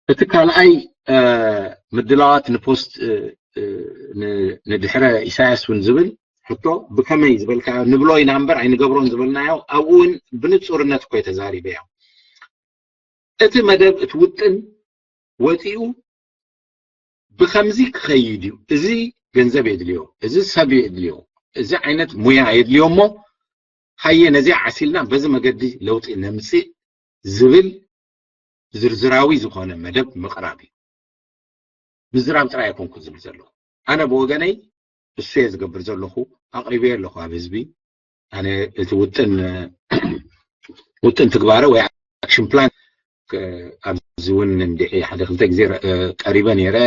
እቲ ካልኣይ ምድላዋት ንፖስት ንድሕረ ኢሳያስ እውን ዝብል ሕቶ ብከመይ ዝበልካዮ ንብሎ ኢና እምበር ኣይንገብሮን ዝበልናዮ ኣብኡ እውን ብንጹርነት እኮ ተዛሪበዮ። እቲ መደብ እቲ ውጥን ወፂኡ ብከምዚ ክኸይድ እዩ፣ እዚ ገንዘብ የድልዮ፣ እዚ ሰብ የድልዮ፣ እዚ ዓይነት ሙያ የድልዮ እሞ ሃየ ነዚኣ ዓሲልና በዚ መገዲ ለውጢ ነምፅእ ዝብል ዝርዝራዊ ዝኾነ መደብ ምቕራብ እዩ። ምዝራብ ጥራይ ኣይኮንኩ ዝብል ዘለኹ። ኣነ ብወገነይ እሱ እየ ዝገብር ዘለኹ፣ ኣቕሪበዮ ኣለኹ ኣብ ህዝቢ። ኣነ እቲ ውጥን ውጥን ትግባረ ወይ ኣክሽን ፕላን ኣብዚ እውን እንድዒ ሓደ ክልተ ግዜ ቀሪበ ነይረ።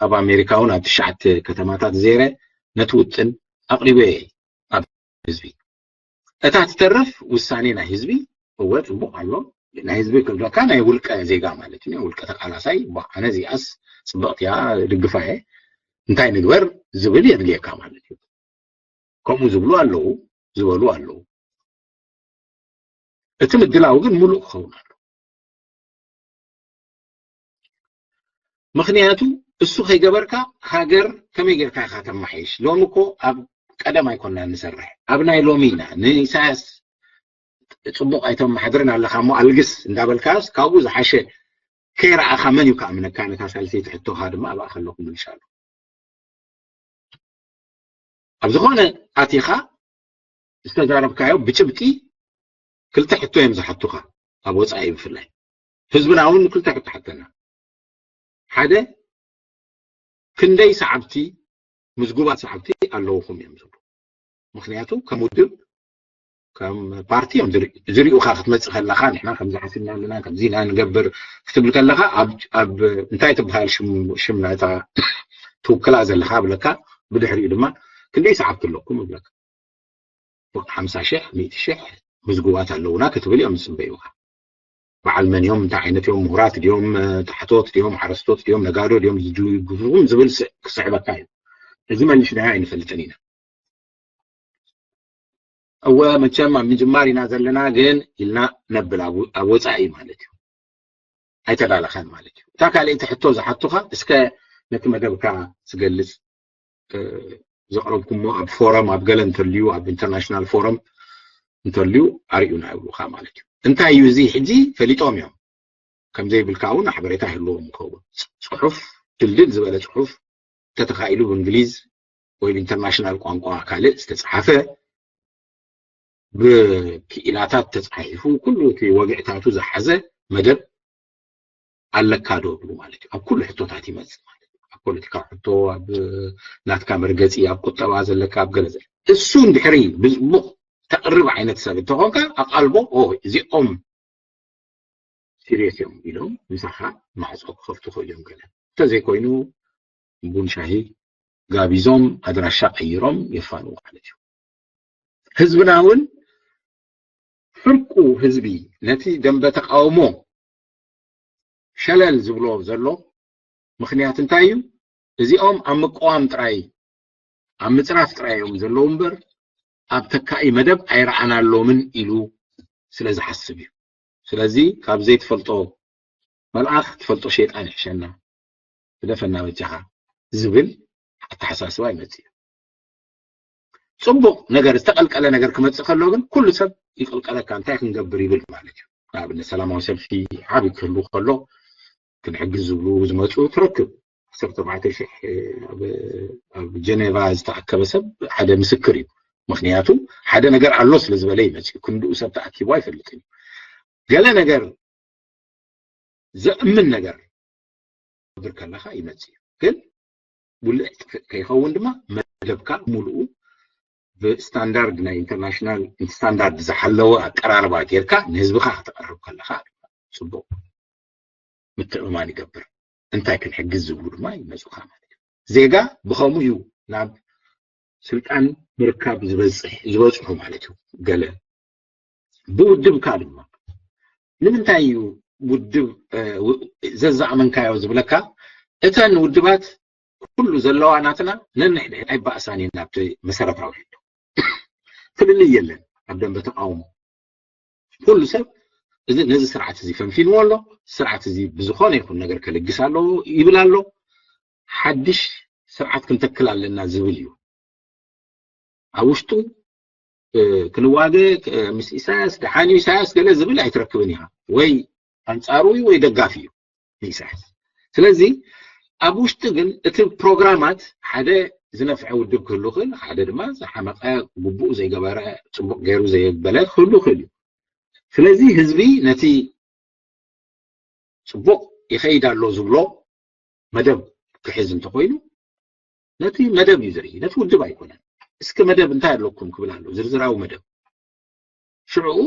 ኣብ ኣሜሪካ እውን ኣብ ትሽዓተ ከተማታት ዜረ ነቲ ውጥን ኣቕሪበ እየ ኣብ ህዝቢ። እታ ትተርፍ ውሳኔ ናይ ህዝቢ እወ ፅቡቕ ኣሎ። ናይ ህዝቢ ክብለካ ናይ ውልቀ ዜጋ ማለት እዩ፣ ናይ ውልቀ ተቃላሳይ። ኣነ እዚኣስ ፅብቕቲ እያ፣ ድግፋ እየ፣ እንታይ ንግበር ዝብል የድልየካ ማለት እዩ። ከምኡ ዝብሉ ኣለዉ፣ ዝበሉ ኣለዉ። እቲ ምድላው ግን ሙሉእ ክኸውን ኣሎ። ምክንያቱ እሱ ከይገበርካ ሃገር ከመይ ጌርካ ኢኻ ተማሓይሽ? ሎሚ እኮ ኣብ ቀደም ኣይኮና ንሰርሕ፣ ኣብ ናይ ሎሚ ኢና። ንኢሳያስ ፅቡቕ ኣይተመሓድርን ኣለኻ እሞ ኣልግስ እንዳበልካስ ካብኡ ዝሓሸ ከይረኣኻ መን እዩ ክኣምነካ? ነታ ሳልሰይቲ ሕቶኻ ድማ ኣብኣ ከለኹ ምልሻሉ። ኣብ ዝኾነ ኣቲኻ ዝተዛረብካዮ ብጭብጢ ክልተ ሕቶ እዮም ዝሓቱኻ፣ ኣብ ወፃኢ ብፍላይ። ህዝብና እውን ክልተ ሕቶ ሓተና። ሓደ፣ ክንደይ ሰዓብቲ፣ ምዝጉባት ሰዓብቲ ኣለውኹም እዮም ዝብሉ። ምክንያቱ ከም ውድብ ከም ፓርቲ እዮም ዝርኡ። ዝርኡኻ ክትመፅእ ከለኻ ንሕና ከምዚ ሓሲብና ኣለና፣ ከምዚ ኢና ንገብር ክትብል ከለኻ ኣብ እንታይ ትበሃል ሽም ናይታ ትውክላ ዘለኻ ብለካ፣ ብድሕሪኡ ድማ ክንደይ ሰዓብቲ ኣለኩም ይብለካ። ሓምሳ ሽሕ፣ ሚእቲ ሽሕ ምዝጉባት ኣለውና ክትብል እዮም ዝፅበዩኻ። በዓል መን እዮም፣ እንታይ ዓይነት እዮም፣ ምሁራት ድዮም፣ ታሕቶት ድዮም፣ ሓረስቶት ድዮም፣ ነጋዶ ድዮም ዝድግፉኹም ዝብል ክስዕበካ እዩ። እዚ መሊስናዮ ኣይንፈልጥን ኢና። እወ መቸም ኣብ ምጅማር ኢና ዘለና ግን ኢልና ነብል ኣብ ወፃኢ ማለት እዩ። ኣይተዳለኻን ማለት እዩ። እታ ካልኣይቲ ሕቶ ዝሓቱኻ እስከ ነቲ መደብካ ዝገልፅ ዘቕረብኩሞ ኣብ ፎረም ኣብ ገለ እንተልዩ ኣብ ኢንተርናሽናል ፎረም እንተልዩ ኣርእዩና ይብሉካ ማለት እዩ። እንታይ እዩ እዚ ሕጂ ፈሊጦም እዮም። ከምዘይብልካ እውን ሓበሬታ ይህልዎም ይኸውን። ፅሑፍ ድልድል ዝበለ ፅሑፍ ተተኻኢሉ ብእንግሊዝ ወይ ብኢንተርናሽናል ቋንቋ ካልእ ዝተፅሓፈ ብክኢላታት ተፃሒፉ ኩሉ እቲ ወግዕታቱ ዝሓዘ መደብ ኣለካ ዶ ብሉ ማለት እዩ። ኣብ ኩሉ ሕቶታት ይመፅእ ማለት እዩ። ኣብ ፖለቲካ ሕቶ፣ ኣብ ናትካ መርገፂ፣ ኣብ ቁጠባ ዘለካ፣ ኣብ ገለ ዘለ እሱ እንድሕሪ ብፅቡቕ ተቕርብ ዓይነት ሰብ እንተኾንካ ኣቓልቦ እዚኦም ሲሪየስ እዮም ኢሎም ምሳኻ ማዕፆ ክኸፍቱ ክእል እዮም። ገለ እንተዘይኮይኑ ቡን ሻሂ ጋቢዞም ኣድራሻ ቀይሮም የፋንዉ ማለት እዩ። ህዝብና እውን ፍርቁ ህዝቢ ነቲ ደንበ ተቃውሞ ሸለል ዝብሎ ዘሎ ምኽንያት እንታይ እዩ? እዚኦም ኣብ ምቅዋም ጥራይ ኣብ ምፅራፍ ጥራይ እዮም ዘለዉ እምበር ኣብ ተካኢ መደብ ኣይረኣናሎምን ኢሉ ስለ ዝሓስብ እዩ። ስለዚ ካብ ዘይትፈልጦ መልኣኽ ትፈልጦ ሸይጣን ይሕሸና፣ ግደፈና በጃኻ ዝብል ኣተሓሳስባ ይመፅእ እዩ። ፅቡቕ ነገር ዝተቐልቀለ ነገር ክመፅእ ከሎ ግን ኩሉ ሰብ ይቕልቀለካ እንታይ ክንገብር ይብል ማለት እዩ። ንኣብነት ሰላማዊ ሰልፊ ዓብዪ ክህሉ ከሎ ክንሕግዝ ዝብሉ ዝመፁ ትረክብ። ዓሰርተ ኣርባዕተ ሽሕ ኣብ ጀኔቫ ዝተኣከበ ሰብ ሓደ ምስክር እዩ። ምክንያቱ ሓደ ነገር ኣሎ ስለ ዝበለ ይመፅእ እዩ። ክንድኡ ሰብ ተኣኪቡ ኣይፈልጥን እዩ። ገለ ነገር ዘእምን ነገር ክትገብር ከለካ ይመፅእ እዩ። ግን ውልዕ ከይኸውን ድማ መደብካ ሙሉኡ ብስታንዳርድ ናይ ኢንተርናሽናል ስታንዳርድ ዝሓለወ ኣቀራርባ ጌርካ ንህዝብካ ከተቐርብ ከለካ ፅቡቅ ምትእምማን ይገብር። እንታይ ክንሕግዝ ዝብሉ ድማ ይመፁካ ማለት እዩ። ዜጋ ብኸምኡ እዩ ናብ ስልጣን ምርካብ ዝበፅሑ ማለት እዩ። ገለ ብውድብካ ድማ ንምንታይ እዩ ውድብ ዘዛእመንካዮ ዝብለካ? እተን ውድባት ኩሉ ዘለዋ ናትና ነንሕድሕድ ኣይባእሳን እየን። ኣብቲ መሰረታዊ ሕቶ ፍልልይ የለን ኣብ ደንበ ተቃውሞ። ኩሉ ሰብ እዚ ነዚ ስርዓት እዚ ፈንፊንዎ ኣሎ። ስርዓት እዚ ብዝኾነ ይኹን ነገር ከልግስ ኣለዎ ይብል ኣሎ። ሓድሽ ስርዓት ክንተክል ኣለና ዝብል እዩ። ኣብ ውሽጡ ክንዋገ ምስ ኢሳያስ ደሓን እዩ ኢሳያስ ገለ ዝብል ኣይትረክብን ኢኻ። ወይ ኣንጻሩ እዩ ወይ ደጋፊ እዩ ንኢሳያስ። ስለዚ ኣብ ውሽጢ ግን እቲ ፕሮግራማት ሓደ ዝነፍዐ ውድብ ክህሉ ይኽእል፣ ሓደ ድማ ዝሓመቐ ግቡኡ ዘይገበረ ፅቡቕ ገይሩ ዘየበለ ክህሉ ይኽእል እዩ። ስለዚ ህዝቢ ነቲ ፅቡቕ ይኸይድ ኣሎ ዝብሎ መደብ ክሕዝ እንተኮይኑ ነቲ መደብ እዩ ዝርኢ፣ ነቲ ውድብ ኣይኮነን። እስኪ መደብ እንታይ ኣለኩም ክብል ኣሎ፣ ዝርዝራዊ መደብ። ሽዑኡ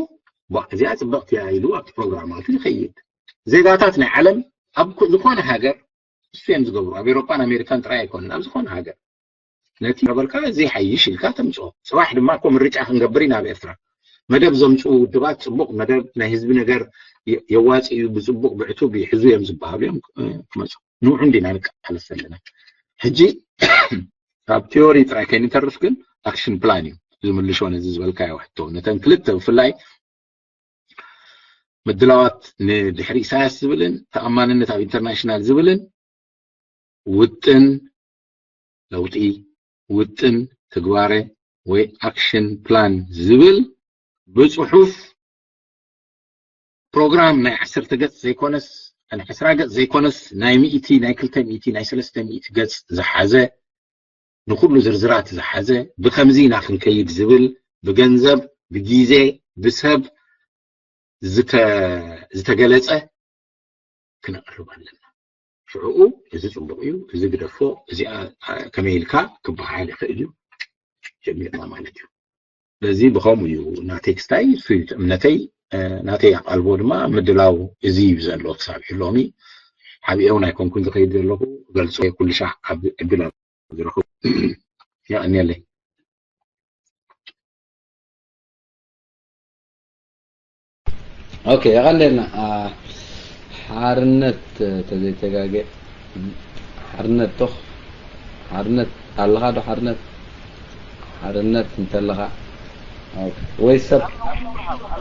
እዚኣ ፅብቕቲ እያ ኢሉ ኣብቲ ፕሮግራማቱ ይኸይድ። ዜጋታት ናይ ዓለም ኣብ ዝኾነ ሃገር እሱ እዮም ዝገብሩ። ኣብ ኤሮጳን ኣሜሪካን ጥራይ ኣይኮነን፣ ኣብ ዝኾነ ሃገር ነቲ ረበልካ እዚ ሓይሽ ኢልካ ተምፅኦ። ፅባሕ ድማ እኮ ምርጫ ክንገብር ኢና ኣብ ኤርትራ። መደብ ዘምፅኡ ውድባት ፅቡቕ መደብ ናይ ህዝቢ ነገር የዋፂ እዩ፣ ብፅቡቕ ብዕቱብ ይሕዙ እዮም ዝበሃሉ እዮም ክመፁ። ንዑ እንዲና ንቃለስ ዘለና። ሕጂ ካብ ቲዮሪ ጥራይ ከይንተርፍ ግን ኣክሽን ፕላን እዩ ዝምልሾ ነዚ ዝበልካዮ ሕቶ። ነተን ክልተ ብፍላይ ምድላዋት ንድሕሪ ኢሳያስ ዝብልን ተኣማንነት ኣብ ኢንተርናሽናል ዝብልን ውጥን ለውጢ፣ ውጥን ትግባረ ወይ ኣክሽን ፕላን ዝብል ብፅሑፍ ፕሮግራም ናይ ዓሰርተ ገፅ ዘይኮነስ ናይ ዕስራ ገፅ ዘይኮነስ ናይ ሚእቲ ናይ ክልተ ሚእቲ ናይ ሰለስተ ሚእቲ ገፅ ዝሓዘ ንኩሉ ዝርዝራት ዝሓዘ ብከምዚ ኢና ክንከይድ ዝብል ብገንዘብ ብጊዜ ብሰብ ዝተገለፀ ክነቕርብ ኣለና። ሽዕኡ እዚ ፅቡቕ እዩ፣ እዚ ግደፎ፣ እዚኣ ከመይ ኢልካ ክበሃል ይኽእል እዩ ጀሚርና ማለት እዩ። ስለዚ ብኸምኡ እዩ ናተይ ክስታይ እሱ እዩ እምነተይ። ናተይ ኣቓልቦ ድማ ምድላው እዚ እዩ ዘሎ ክሳብ ሕሎሚ ሓቢኤ እውን ኣይኮንኩን ዝኸይድ ዘለኹ ገልፆ ኩሉ ሻዕ ኣብ ዕድል ዝረኽቡ የቐንየለይ። ኦኬ የቐንየልና። ሓርነት ተዘይተጋገ ሓርነት ቶኽ ሓርነት ኣለኻ ዶ ሓርነት ሓርነት እንተለኻ ወይ ሰብ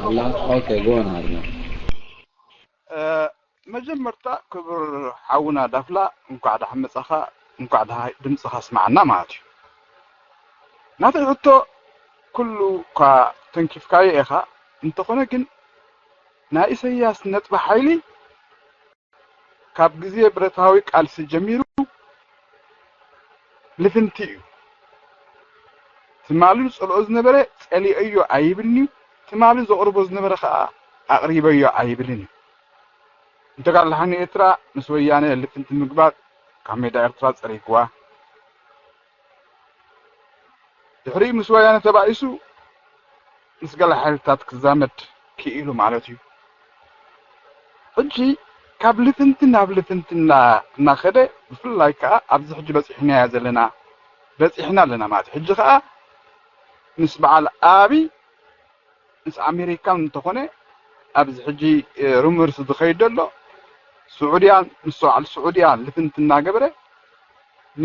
ኣላ። ኦኬ፣ ጎን ኣድና። መጀመርታ ክቡር ሓውና ዳፍላ፣ እንኳዕ ደሓን መጻኻ፣ እንኳዕ ደሃ- ድምጽኻ ስማዓና ማለት እዩ። ናተይ ሕቶ ኩሉ እኳ ተንኪፍካዮ ኢኻ፣ እንተኾነ ግን ናይ ኢሰያስ ነጥቢ ሓይሊ ካብ ግዜ ብረታዊ ቃልሲ ጀሚሩ ልፍንቲ እዩ። ትማሊ ዝጸልኦ ዝነበረ ጸሊኦዮ ኣይብልን እዩ። ትማሊ ዘቕርቦ ዝነበረ ከኣ ኣቕሪበዮ ኣይብልን እዩ። እንተጋልሓኒ ኤርትራ ምስ ወያነ ልፍንቲ ምግባር ካብ ሜዳ ኤርትራ ጸሪግዋ። ድሕሪኡ ምስ ወያነ ተባኢሱ ምስ ገለ ሓይልታት ክዛመድ ክኢሉ ማለት እዩ። ሕጂ ካብ ልፍንቲ ናብ ልፍንቲ እና- እናኸደ፣ ብፍላይ ከዓ ኣብዚ ሕጂ በፂሕናዮ ዘለና፣ በፂሕና ኣለና ማለት እዩ። ሕጂ ከዓ ምስ በዓል ኣቢ ምስ ኣሜሪካን እንተኾነ ኣብዚ ሕጂ ሩመርስ ዝኸይድ ዘሎ ስዑድያን ምስ በዓል ስዑድያን ልፍንቲ እናገበረ ን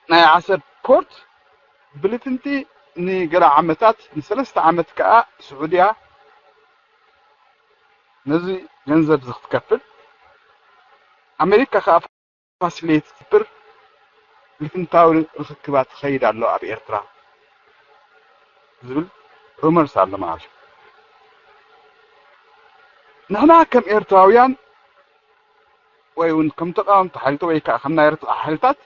ናይ ዓሰብ ፖርት ብልፍንቲ ንገለ ዓመታት ንሰለስተ ዓመት ከዓ ስዑድያ ነዚ ገንዘብ ዝክትከፍል ኣሜሪካ ከዓ ፋሲሌት ትብር ልፍንታዊ ርክክባት ትኸይድ ኣሎ ኣብ ኤርትራ ዝብል ሩመርስ ኣሎ ማለት እዩ። ንሕና ከም ኤርትራውያን ወይ እውን ከም ተቃወምቲ ሓይልታት ወይ ከዓ ከም ናይ ኤርትራ ሓይልታት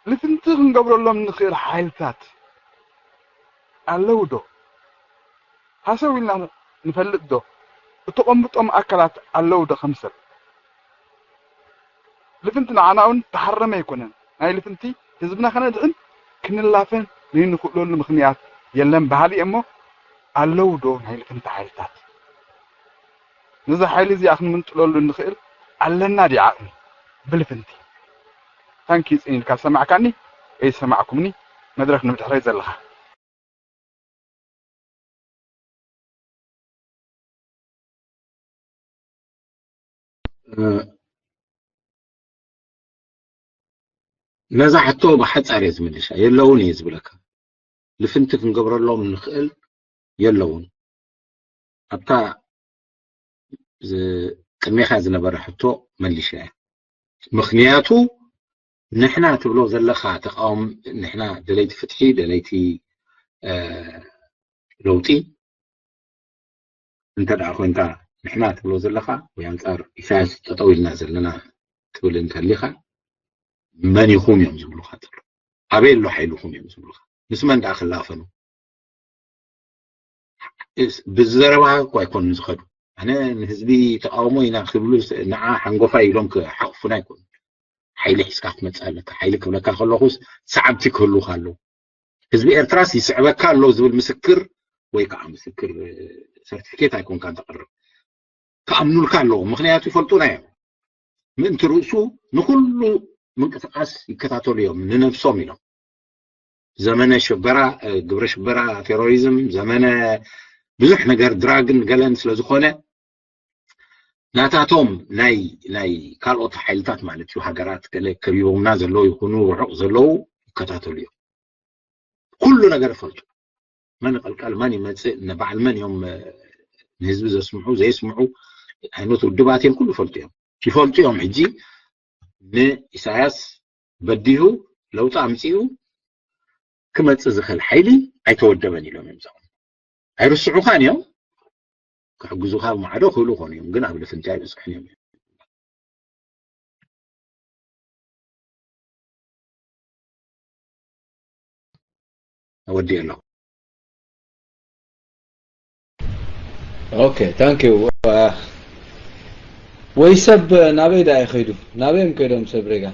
ልፍንቲ ክንገብረሎም ንኽእል ሓይልታት ኣለዉ ዶ? ሃሰው ኢልና ንፈልጥ ዶ? እተቐምጦም ኣካላት ኣለዉ ዶ ከም ሰብ? ልፍንቲ ንዓና እውን ተሃረመ ኣይኮነን። ናይ ልፍንቲ ህዝብና ከነድሕን ክንላፈን ንንኽእለሉ ምኽንያት የለን በሃሊ እየ እሞ ኣለዉ ዶ ናይ ልፍንቲ ሓይልታት? ነዚ ሓይሊ እዚኣ ክንምንጥለሉ እንኽእል ኣለና ድዩ ዓቕሚ ብልፍንቲ? ታንኪ ጽን ኢልካ ዝሰማዕካኒ ወይ ዝሰማዕኩምኒ መድረክ ንብድሕረይ ዘለኻ። ነዛ ሕቶ ብሓፃር እየ ዝምልሻ። የለውን እየ ዝብለካ። ልፍንቲ ክንገብረሎም ንኽእል የለውን። ኣብታ ቅድሜኻ ዝነበረ ሕቶ መሊሻ እየ። ምኽንያቱ ንሕና ትብሎ ዘለኻ ተቃወም ንሕና ደለይቲ ፍትሒ ደለይቲ ለውጢ እንተ ደኣ ኮይንካ ንሕና ትብሎ ዘለኻ ወይ ኣንጻር ኢሳያስ ጠጠው ኢልና ዘለና ትብል እንተሊኻ መን ኢኹም እዮም ዝብሉኻ ዘሎ ኣበይ ኣሎ ሓይልኹም እዮም ዝብሉኻ ምስ መን ደኣ ክላፈኑ ብዘረባ እኮ ኣይኮኑን ዝኸዱ ኣነ ንህዝቢ ተቃውሞ ኢና ክብሉ ንዓ ሓንጎፋይ ኢሎም ክሓቑፉና ኣይኮኑን ሓይሊ ሒዝካ ክትመፅእ ኣለካ ሓይሊ ክብለካ ከለኹስ ሰዓብቲ ክህሉካ ኣለዉ ህዝቢ ኤርትራስ ይስዕበካ ኣሎ ዝብል ምስክር ወይ ከዓ ምስክር ሰርቲፊኬት ኣይኮንካን ተቅርብ ክኣምኑልካ ኣለዎም ምክንያቱ ይፈልጡና እዮም ምእንቲ ርእሱ ንኩሉ ምንቅስቃስ ይከታተሉ እዮም ንነብሶም ኢሎም ዘመነ ሽበራ ግብረ ሽበራ ቴሮሪዝም ዘመነ ብዙሕ ነገር ድራግን ገለን ስለዝኮነ ናታቶም ናይ ናይ ካልኦት ሓይልታት ማለት እዩ ሃገራት ገለ ከቢቦምና ዘለዉ ይኹኑ ርሑቕ ዘለዉ ይከታተሉ እዮም ኩሉ ነገር ይፈልጡ መን ይቐልቀል መን ይመፅእ በዓል መን እዮም ንህዝቢ ዘስምዑ ዘየስምዑ ዓይነት ውድባት እዮም ኩሉ ይፈልጡ እዮም ይፈልጡ እዮም ሕጂ ንኢሳያስ በዲሁ ለውጢ ኣምፂኡ ክመፅእ ዝኽእል ሓይሊ ኣይተወደበን ኢሎም እዮም ዛም ኣይርስዑኻን እዮም ክሕግዙኻ ማዕዶ ክህሉ ኾኑ እዮም ግን ኣብ ልፍንቲ ኣይበፅሑን እዮም ወዲ ኣለኹ ኦኬ ታንክ ዩ ወይ ሰብ ናበይ ዳ ይኸይዱ ናበይ እዮም ከይዶም ሰብ ሬጋ